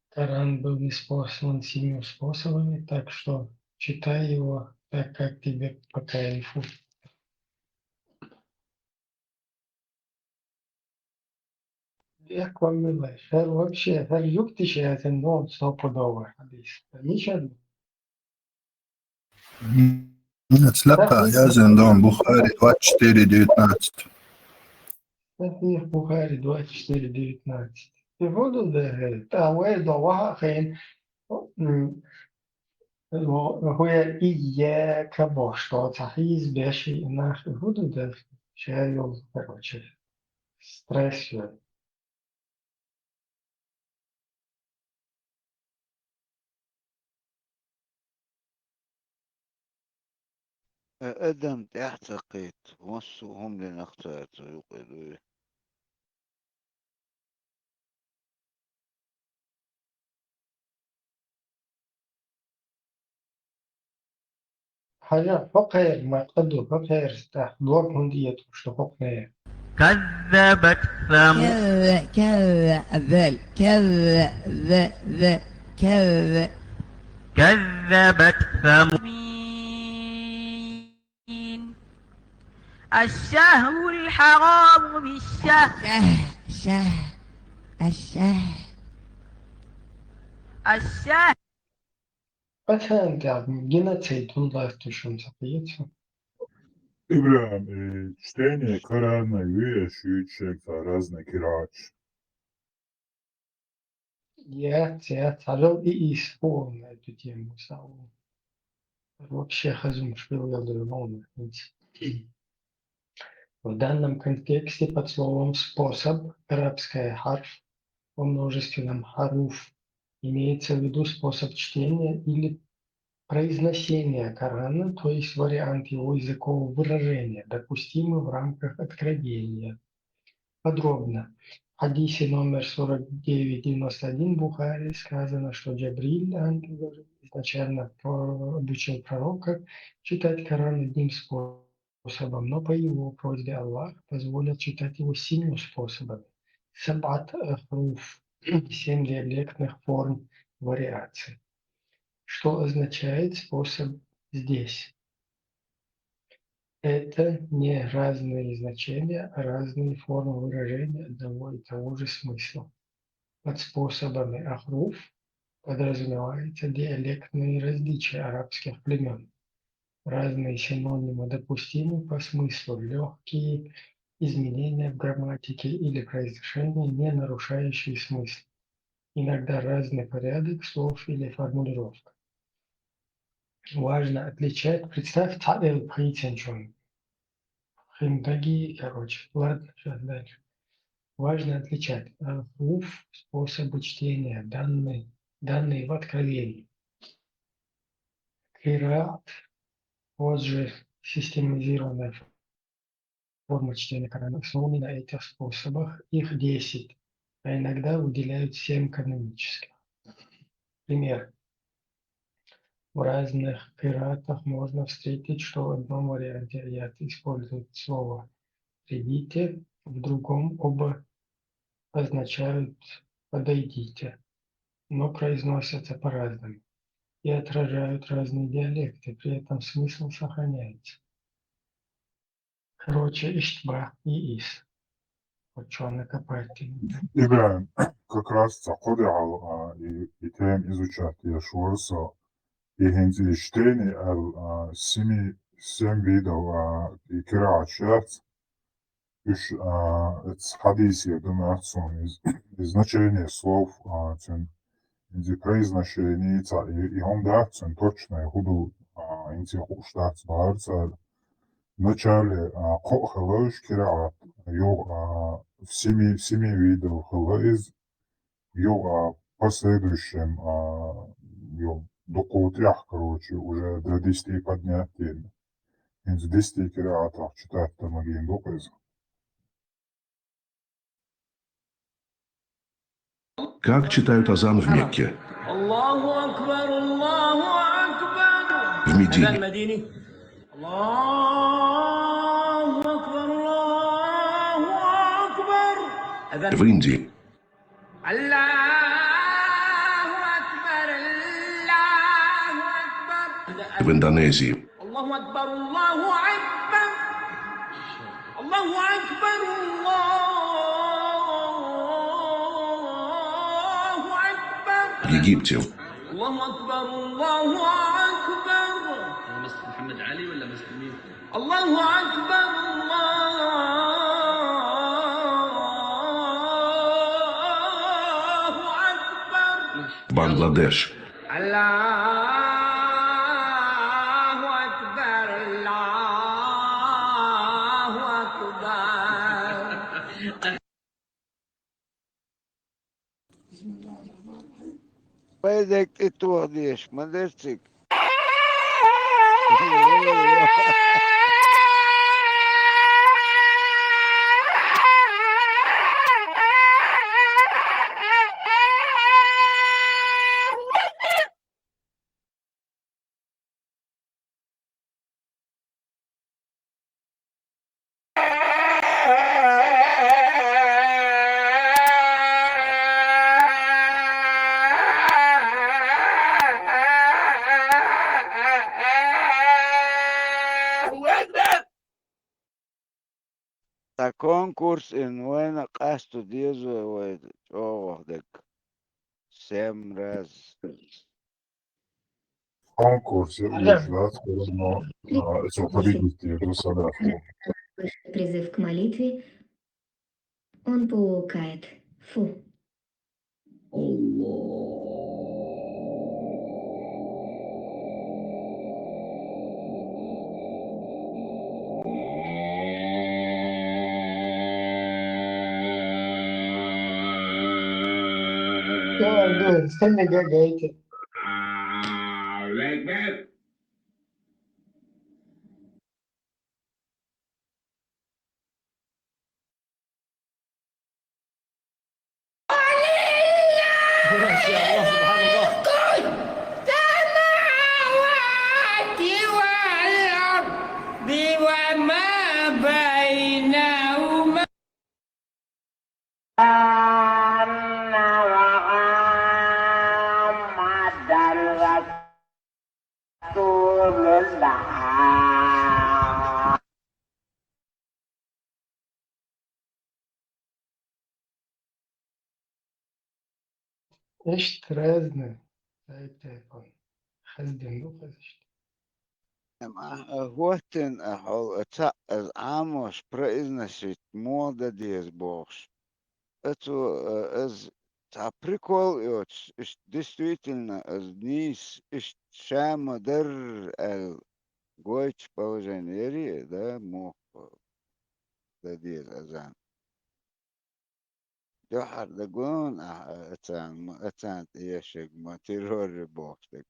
Коран был ниспослан семью способами, так что читай его так, как тебе по кайфу. Як валлай, хӀара вообще, хӀара юкъ тиша яцан дон, стопудово хьадис. Мишан? Нет, слабо, я зен дон, Бухари двадцать четыре девятнадцать. Сахих Бухари двадцать четыре девятнадцать. И буду да, а вы до ваха хен. М, ху я и я кабо, что цахиз беши нах и буду да, чайол, короче, стресс. Э, адам тӀаьхьа ца кхийта, массо а хӀума дина ахцарца юкъе дуй. Хьажа, хӀокхер ма къаду, хӀокхер тӀехь блок хӀунда ета, что хӀокхер. كذبت ثمود كذب كذب ذل كذب ذ ذ كذب كذبت ثمود الشهر الحرام بالشهر الشهر الشهر الشهر الشهر Пацан, да, геноцид, он даст ещё запретил. Ибрагьим, э, чтение Корана юеш, юечек, разные кирач. Я, я, царел и испол на эту тему, Саул. Вообще хазум шпил я даже волна, в принципе. В данном контексте под словом «способ» арабское «харф» во множественном «харуф» имеется в виду способ чтения или Произношение Корана, то есть вариант его языкового выражения, допустимы в рамках откровения. Подробно. В хадисе номер сорок девять девяносто один Бухари сказано, что Джабриль, ангел, изначально про- обучил пророка читать Коран одним способом, но по его просьбе Аллах позволил читать его семью способами. Сабат ахруф, семь диалектных форм вариаций. Что означает способ здесь? Это не разные значения, а разные формы выражения одного и того же смысла. Под способами ахруф подразумеваются диалектные различия арабских племен. Разные синонимы допустимы по смыслу, легкие изменения в грамматике или произношении, не нарушающие смысл. Иногда разный порядок слов или формулировка. Важно отличать, представь, цхьаъ эл пхийцинчун. Хиндаги, короче. Ладно, щас дальше. Важно отличать ахруф, способы чтения, данные, данные в Откровении. Кираат, позже систематизированная форма чтения Корана, основаны на этих способах, их десять, а иногда выделяют семь канонических. Пример. В разных кираатах можно встретить, что в одном варианте аят использует слово «придите», в другом оба означают «подойдите», но произносятся по-разному и отражают разные диалекты, при этом смысл сохраняется. Короче, иштба и ис. Учёный копает. ИбрагӀим, как раз ца кхо дегӀал, а, и, и тем изучать еш вара со. И хӀинца и чтение, а, семи, семь видов, а, и кираат яц. Уж, а, эц хадисе ду мац сона из, и значение слов, а, цун, из произношение ца, и, и он дац цун точно, и худу, а, инце хууш дац бахар цар. Вначале, а, кхоъ хила уж кираат, юха, а, в семи, семи видов хила из, юха, а, последующем, а, ю-, дукха тӀех, короче, уже до десяти поднять. ХӀинца десяти кираатах читать ма гин дукха из. Как читают азан в Мекке? الله أكبر، الله أكبر. В Медине. أذان مديني. الله أكبر، الله أكبر. أذان В Индии. الله أكبر، الله أكبر. В Индонезии. الله أكبر، الله أكبر. الله أكبر، الله أكبر. В Египте. الله أكبر، الله أكبر. محمد علي ولا مسلمين؟ الله أكبر، الله أكبر. Бангладеш. الله أكبر، الله أكبر. Пайдак тӀе тоха деш, ма дерцик. Ца конкурс ин вайна къасто деза вай чӀоагӀа дерг. Семь раз. Конкурс я Алло. Уж дац, но, а, это победитель, ну, садаку. Призыв к молитве. Он пукает. Фу. Sen ne gagaita? Allahu Akbar. ما شاء الله، سبحان الله. السماوات والأرض وما بينهما. أن محمدا رسول الله. Иштта разный, дай телефон. Хаза дин ду хаза иштта. Ам, а, а, хӀоттина, а, хьол, а, цхьаъ, а, Ӏамош произносить муха дан деза бохуш. А цо, а, аз цхьа прикол йоцуш, иштта действительно аз нийса, иштта ша ма-дарра аьлла гойтуш положение яри, да, муха дан деза азан. Дуьххьара дагон ахьа, а, царна ма, а, царна тӀе ешарг ма террор ю бохуш дерг.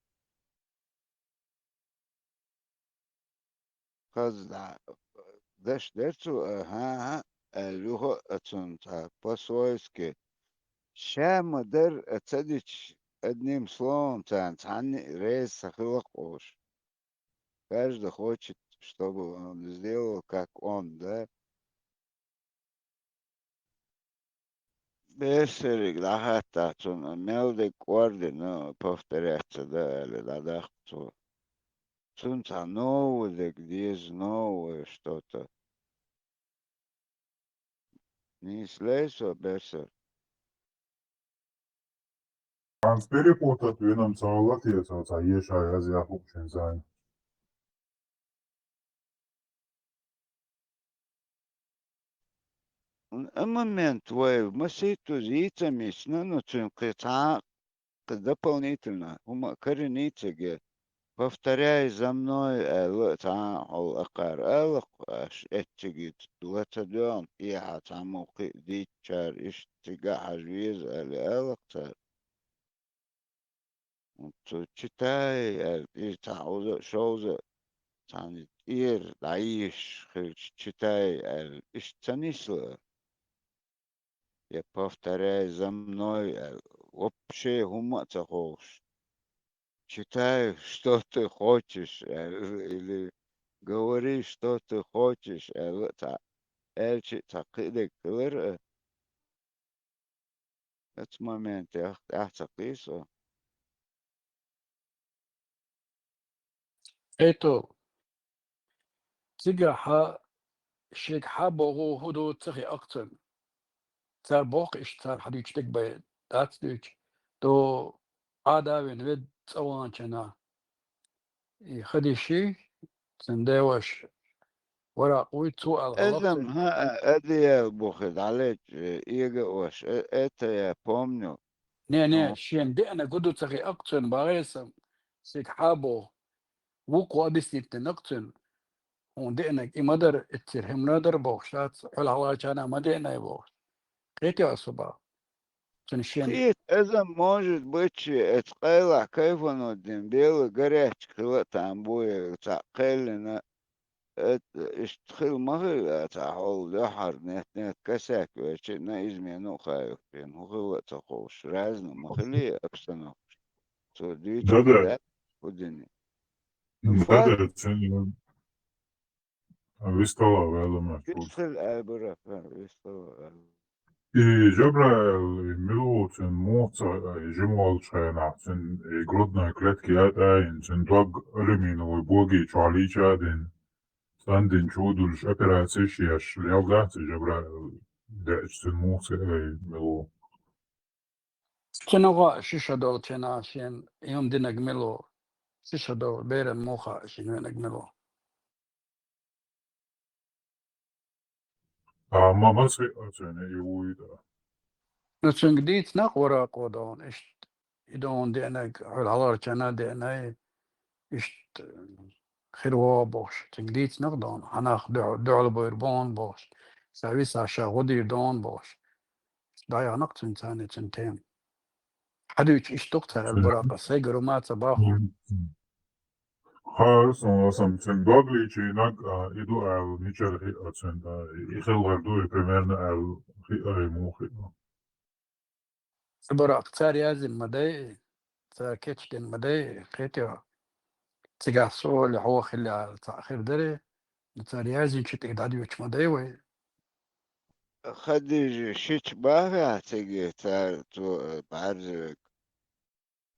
Хаза дӀа, даш дара цо, а, хӀан-хӀа, аьлла, юха а цунна цхьа по-свойски. Ша ма-дарра а ца дича, одним словом, царна цхьанна а реза ца хилла-кх уьш. Каждый хочет, чтобы он сделал, как он, да? Берсериг дӀахаьттахь цунна, мел дерг кӀордина, повторяться да аьлла, дӀадаккха цо. Цунна цхьа новый дерг деза, новое что-то. Нийса лай со, Берсер? Хьанца перепутать винам ца хилла те, цо цхьа ешай аз яхук шен зайн. М-, а момент вай масийтта йийца а мийцина, ну, цуьнан кхин цхьа а кхин дополнительно хӀума а карийна цига, повторяй за мной аьлла, цхьа а хьол акхар алакх, аш эццига ла ца доьгӀна, тӀехьа цхьаммо кхин а дийцчара, иштта цига а хьажа веза аьлла алакх цара. Цу читай аьлла, и цхьа хьовза а, шовза а, цхьана тӀера дӀайийшаш хилча, читай аьлла, иштта ца нисло? Я повторяй за мной аьлла, вообще хӀума а ца ховш. Читай, что ты хочешь, аьлла, или говори, что ты хочешь, аьлла, цхьа аьлча а цхьа кхидерг хилар а. Оцу моментех тӀаьхьа ца кхийсо. Эй, то, цигахьа шега хьан боху хӀун ду ца хи акцент. Цара боху иштта, цара хьадуьйчу дегабай дац дуьйчу, то Ӏада а вина ведда цӀа ваханчана. И хадиши, цуьнан деваш, варакъ вуй, цо аьлла хьалакх. Эзам, хӀаъа, Адиял бу хи дӀалечкъа, э, эга а ош, э, это я помню. Не, не, ну, шена деана гу ду ца хи акъ цуьнан багӀе сан, сига хьан боху. Вукхо объяснить дина акъ цуьнан. Хьуна деанаг и ма дара, эццера хӀимма дара бохуш дац, хьол хьалачарна ма деанай бохуш. Кхетий аса бан? Цуьнан шен. Кхета, эзам, может быть, ши эца къайлахь кайфануть дина, белла горячка хила а там буе, цхьаъ кхаьллина, эт-, иштта хила ма хила, цхьа хьол дуьххьара нет-нет косяк вечи, на измену а хаийта, хӀун хила а ца ховш, разный ма хили обстановка. Цо дуьйцу, да, да, хӀу дини. Ну, да, факт. Да, цуьнан вистала ваьлла ма. Вистхила аьлла бара, вистхила аьлла. И Жабраил, и мила ву цуьнан муха ца, и жима волчу хенахь, цуьнан и грудной клетка ятӀа а йина, цуьнан дог алюминовый боги чохь лийча а дина, цӀандина чу а дуьллуш операцеш а еш, лелла дац и Жабраил деача цуьнан муха ца, и мила ву? Цуьнан гӀо ши шо долчу хенахь шена и хӀума динарг мила ву? Ши шо долу беран муха шена винарг мила ву? А, ма, маца хиъна цуьнан и вуй тӀе? Ну, цуьнга дийцина-кх вара кхо дона, иштта, и дона деанарг, хьуьлла хьалхарчарна а деанай, иштта, хир вогӀу бохуш, цуьнга дийцина-кх дона, хьан нах дуьхьал, дуьхьал буйр бу хьуна бохуш, сан висахь ша гӀо дийр ду хьуна бохуш. ДӀаяхна-кх цуьнан царна цуьнан тема. Хьадуьйчу иштта ду-кх цара, Буракъа, сайгара ма ца боху. Мгм. Харс, он сам цун дог лийчийнаг, а, и ду аьлла, мичара хиъ а цун, а, и хилгӀар ду, и примерно аьлла, хиъ а, и муха хиъ а. Цу барах цар язйина ма дай, цар кечдина ма дай, кхетий хьо. Цигахь со а, хьо а хилла аьлла, цхьаъ хир дарий, но цар язйинчу тӀе дӀадоьдуш ма дай вай. Хадижа шича бахахь цига цара цо, э, бӀаьрзе верг?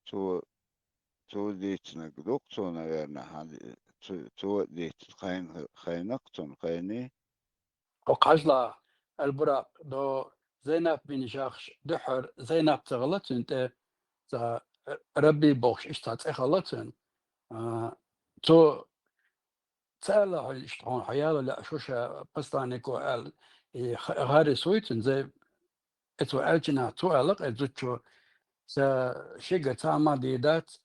Цо, цо дийцинарг ду-кх цо, наверное, хьан-, цо, цо а дийцина, хайна, хайнакх цунна, хайний? Хьо кхажла, Аль-Буракъ, до Зайнаб бин Жахш дуьххьара Зайнаб ца хилла цуьнан тӀе, цхьа Рабиъ бохуш иштта цхьа цӀе хилла цуьнан. А, цо ца аьлла хьуна иштта, хьуна хьо яла лаьа шу ша посланнико аьлла, и ха-, гӀарис вуй цуьнан, Зай-, Эцо аьллачу нах цо аьлла-кх, э, зудчо, ша шега цхьа а ма дийр дац,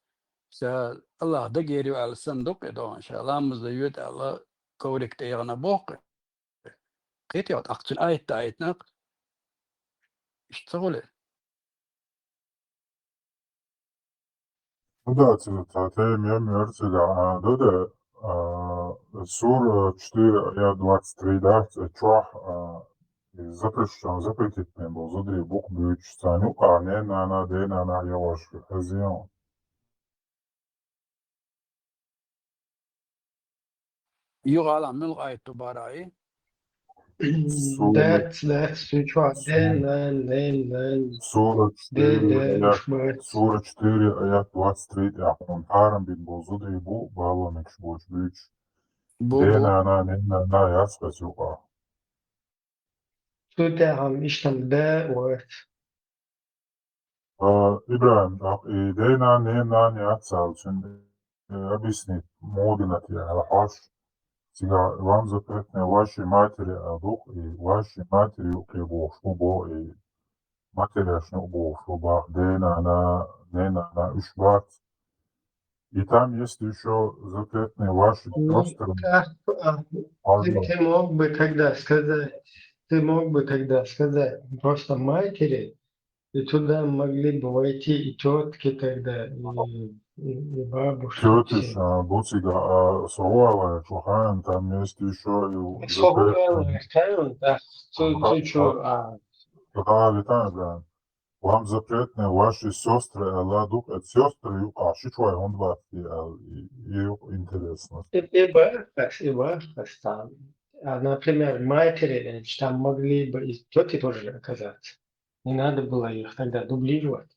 ша Аллах дагийр ю аьлла санна ду-кх и догӀан, ша ламаз дан йоьду аьлла, коврик тӀе яхана боху-кх. Кхетий хьо, тӀаккха цуьнан аят даийтина-кх. Иштта ца хуьлу? Ну да, ца, цхьа тема ма яра цигахь, а, ду да, а, сура четыре, аят двадцать три дац, а, чохь, а, и запрещен, запретитный бу зударий букъ буьйцуш, царна юкъахь ненан нана, денан нана я ваша хазион. Юха ала муьлха аят ду бара и? Сура, дац, дац, цу чохь сура, ден, нан, нен, нан. Сура де, четыре, де, аят, уж бац. Сура четыре, аят двадцать три тӀехь хьуна хьарам бина болу зударий бу, баланаш боцуш буьйцуш. Бу, бу. Денана, ненана яц хаза юкъахь. Цу тӀехь-м иштта-м да вац. А, ИбрахӀим, тӀаккха и дена, нена, нана яц аьлла, цуьнан, э, объяснить муха дина те аьлла хьожуш, цигахь вам запретные ваши матери аьлла ду-кх, и ваши матери юкъе бохуш бу боху, и матеряшна юкъе бохуш бу боху, дена, нана, нена, нана уьш бац. И там есть ещё запретные ваши, ну, сёстры. Так, а, ты, ты мог бы тогда сказать, ты мог бы тогда сказать просто матери, и туда могли бы войти и тётки тогда, и, и, и бабушки, тётиш, все. А, буцига, а, со гӀо аьлла, чу хаьна, там есть ещё и со гӀо аьлла, запретные. Хаьна, да, цу, а, цу, а, чу, а, а, а, а, а, Вам запретные ваши сёстры аьлла ду-кх, эцу сёстры юкъахь шичой хӀунда бац те аьлла, и, и юкъа интересно. И, и бахас, и бахас там. А, например, матери, э, там могли бы и тёти тоже оказаться. Не надо было их тогда дублировать.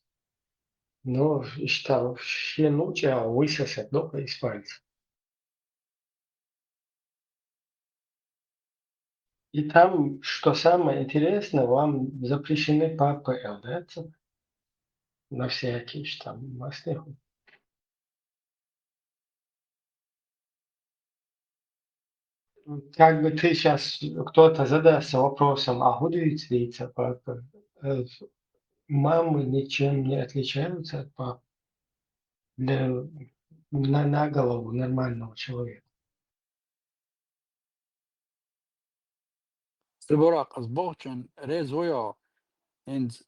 Но и что, вообще, ну, чего высосать, ну, из пальца. И там, что самое интересное, вам запрещены папы, да, это на всякие, что там, маслиху. Как бы ты щас, кто-то задастся вопросом, а хӀун ду ца, папа? Э, мамы ничем не отличаются от пап? Для, на, на голову нормального человека. Ибуракъ, ас бохучун реза ву йо, хӀинца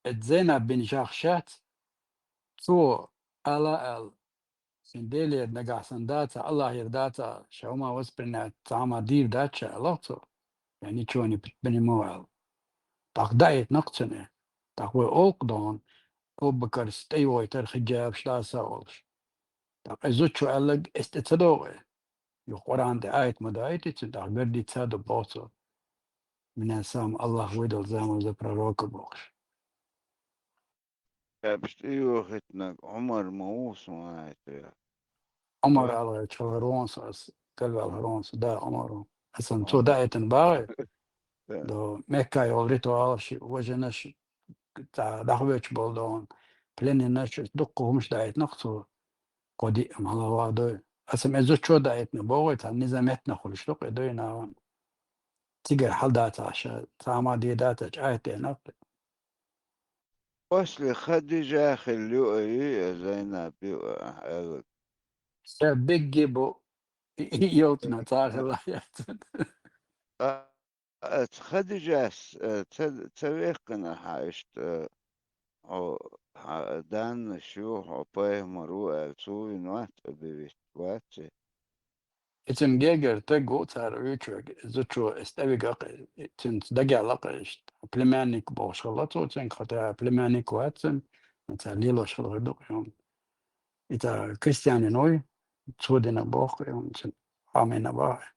эцу Зайнаб бин Жахшаца, цо ала аьлла, шен Делера нагахь санна дацахь, Аллахьера дацахь, ша хӀума воспринять, цхьа хӀума дийр дац ша, аьлла цо. Я ничего не предпринимал аьлла. ТӀаккха даийтина-кх цуьнан. ТӀаккха вай олу-кх догӀна, Абу-Бакарс тӀейогӀуьйтура хиджабаш дӀаса а волуш. ТӀаккха и зудчо аьлларг эс тӀе ца догӀий? Юха Къуръан тӀе аят ма даийтий цуьнан, тӀаккха гордиться а ду боху цо. Меня сам Аллах выдал замуж за пророка бохуш. Кепаш тӀе йохийтинарг Ӏумар ма ву, сан ваьӀийтира. Ӏумар аьлла гӀерташ хӀара вон со, ас галваьлла хӀара вон со, да, Ӏумар ву. Асан цо даийтина бахьа, до Мекка йолу ритуалаш, важанаш, цхьа дӀахвоьдуш болу догӀна, пленнинаш, дуккха хӀумаш даийтина-кх цо, кхо диъ ма хьалха дой. Аса меза чо даийтина боху, цхьа низам меттанах хуьлуш ду-кх и дой нахана. Цигара хьаладацахь ша, цхьа хӀума дийр дацахь, аят деана-кх. После Хадижа хилла ю а, и Зайнаб ю а, ахьа аьлларг. Ша бегге бу, и, и йолчунах цхьа а хилла яц. А, а, Хадижас, а, ца, ца вехкина ахьа иштта, а, хьо хьа-, данна шу хьо пайхамар ву аьлла, цо вина вац, Абивист вац. Ицун гегар таг ву цара вуьйчуьг, зудчо эс тӀавига кхе, цуьнца дагала кхе иштта. Племянник бохуш хилла цо цуьнга, хотя племянник вац цуьнан, цара лелош хилла хир ду кхе хӀума. Ица крестьянин вуй, цо дина боху кхе хӀума цуьнан, Амина боху.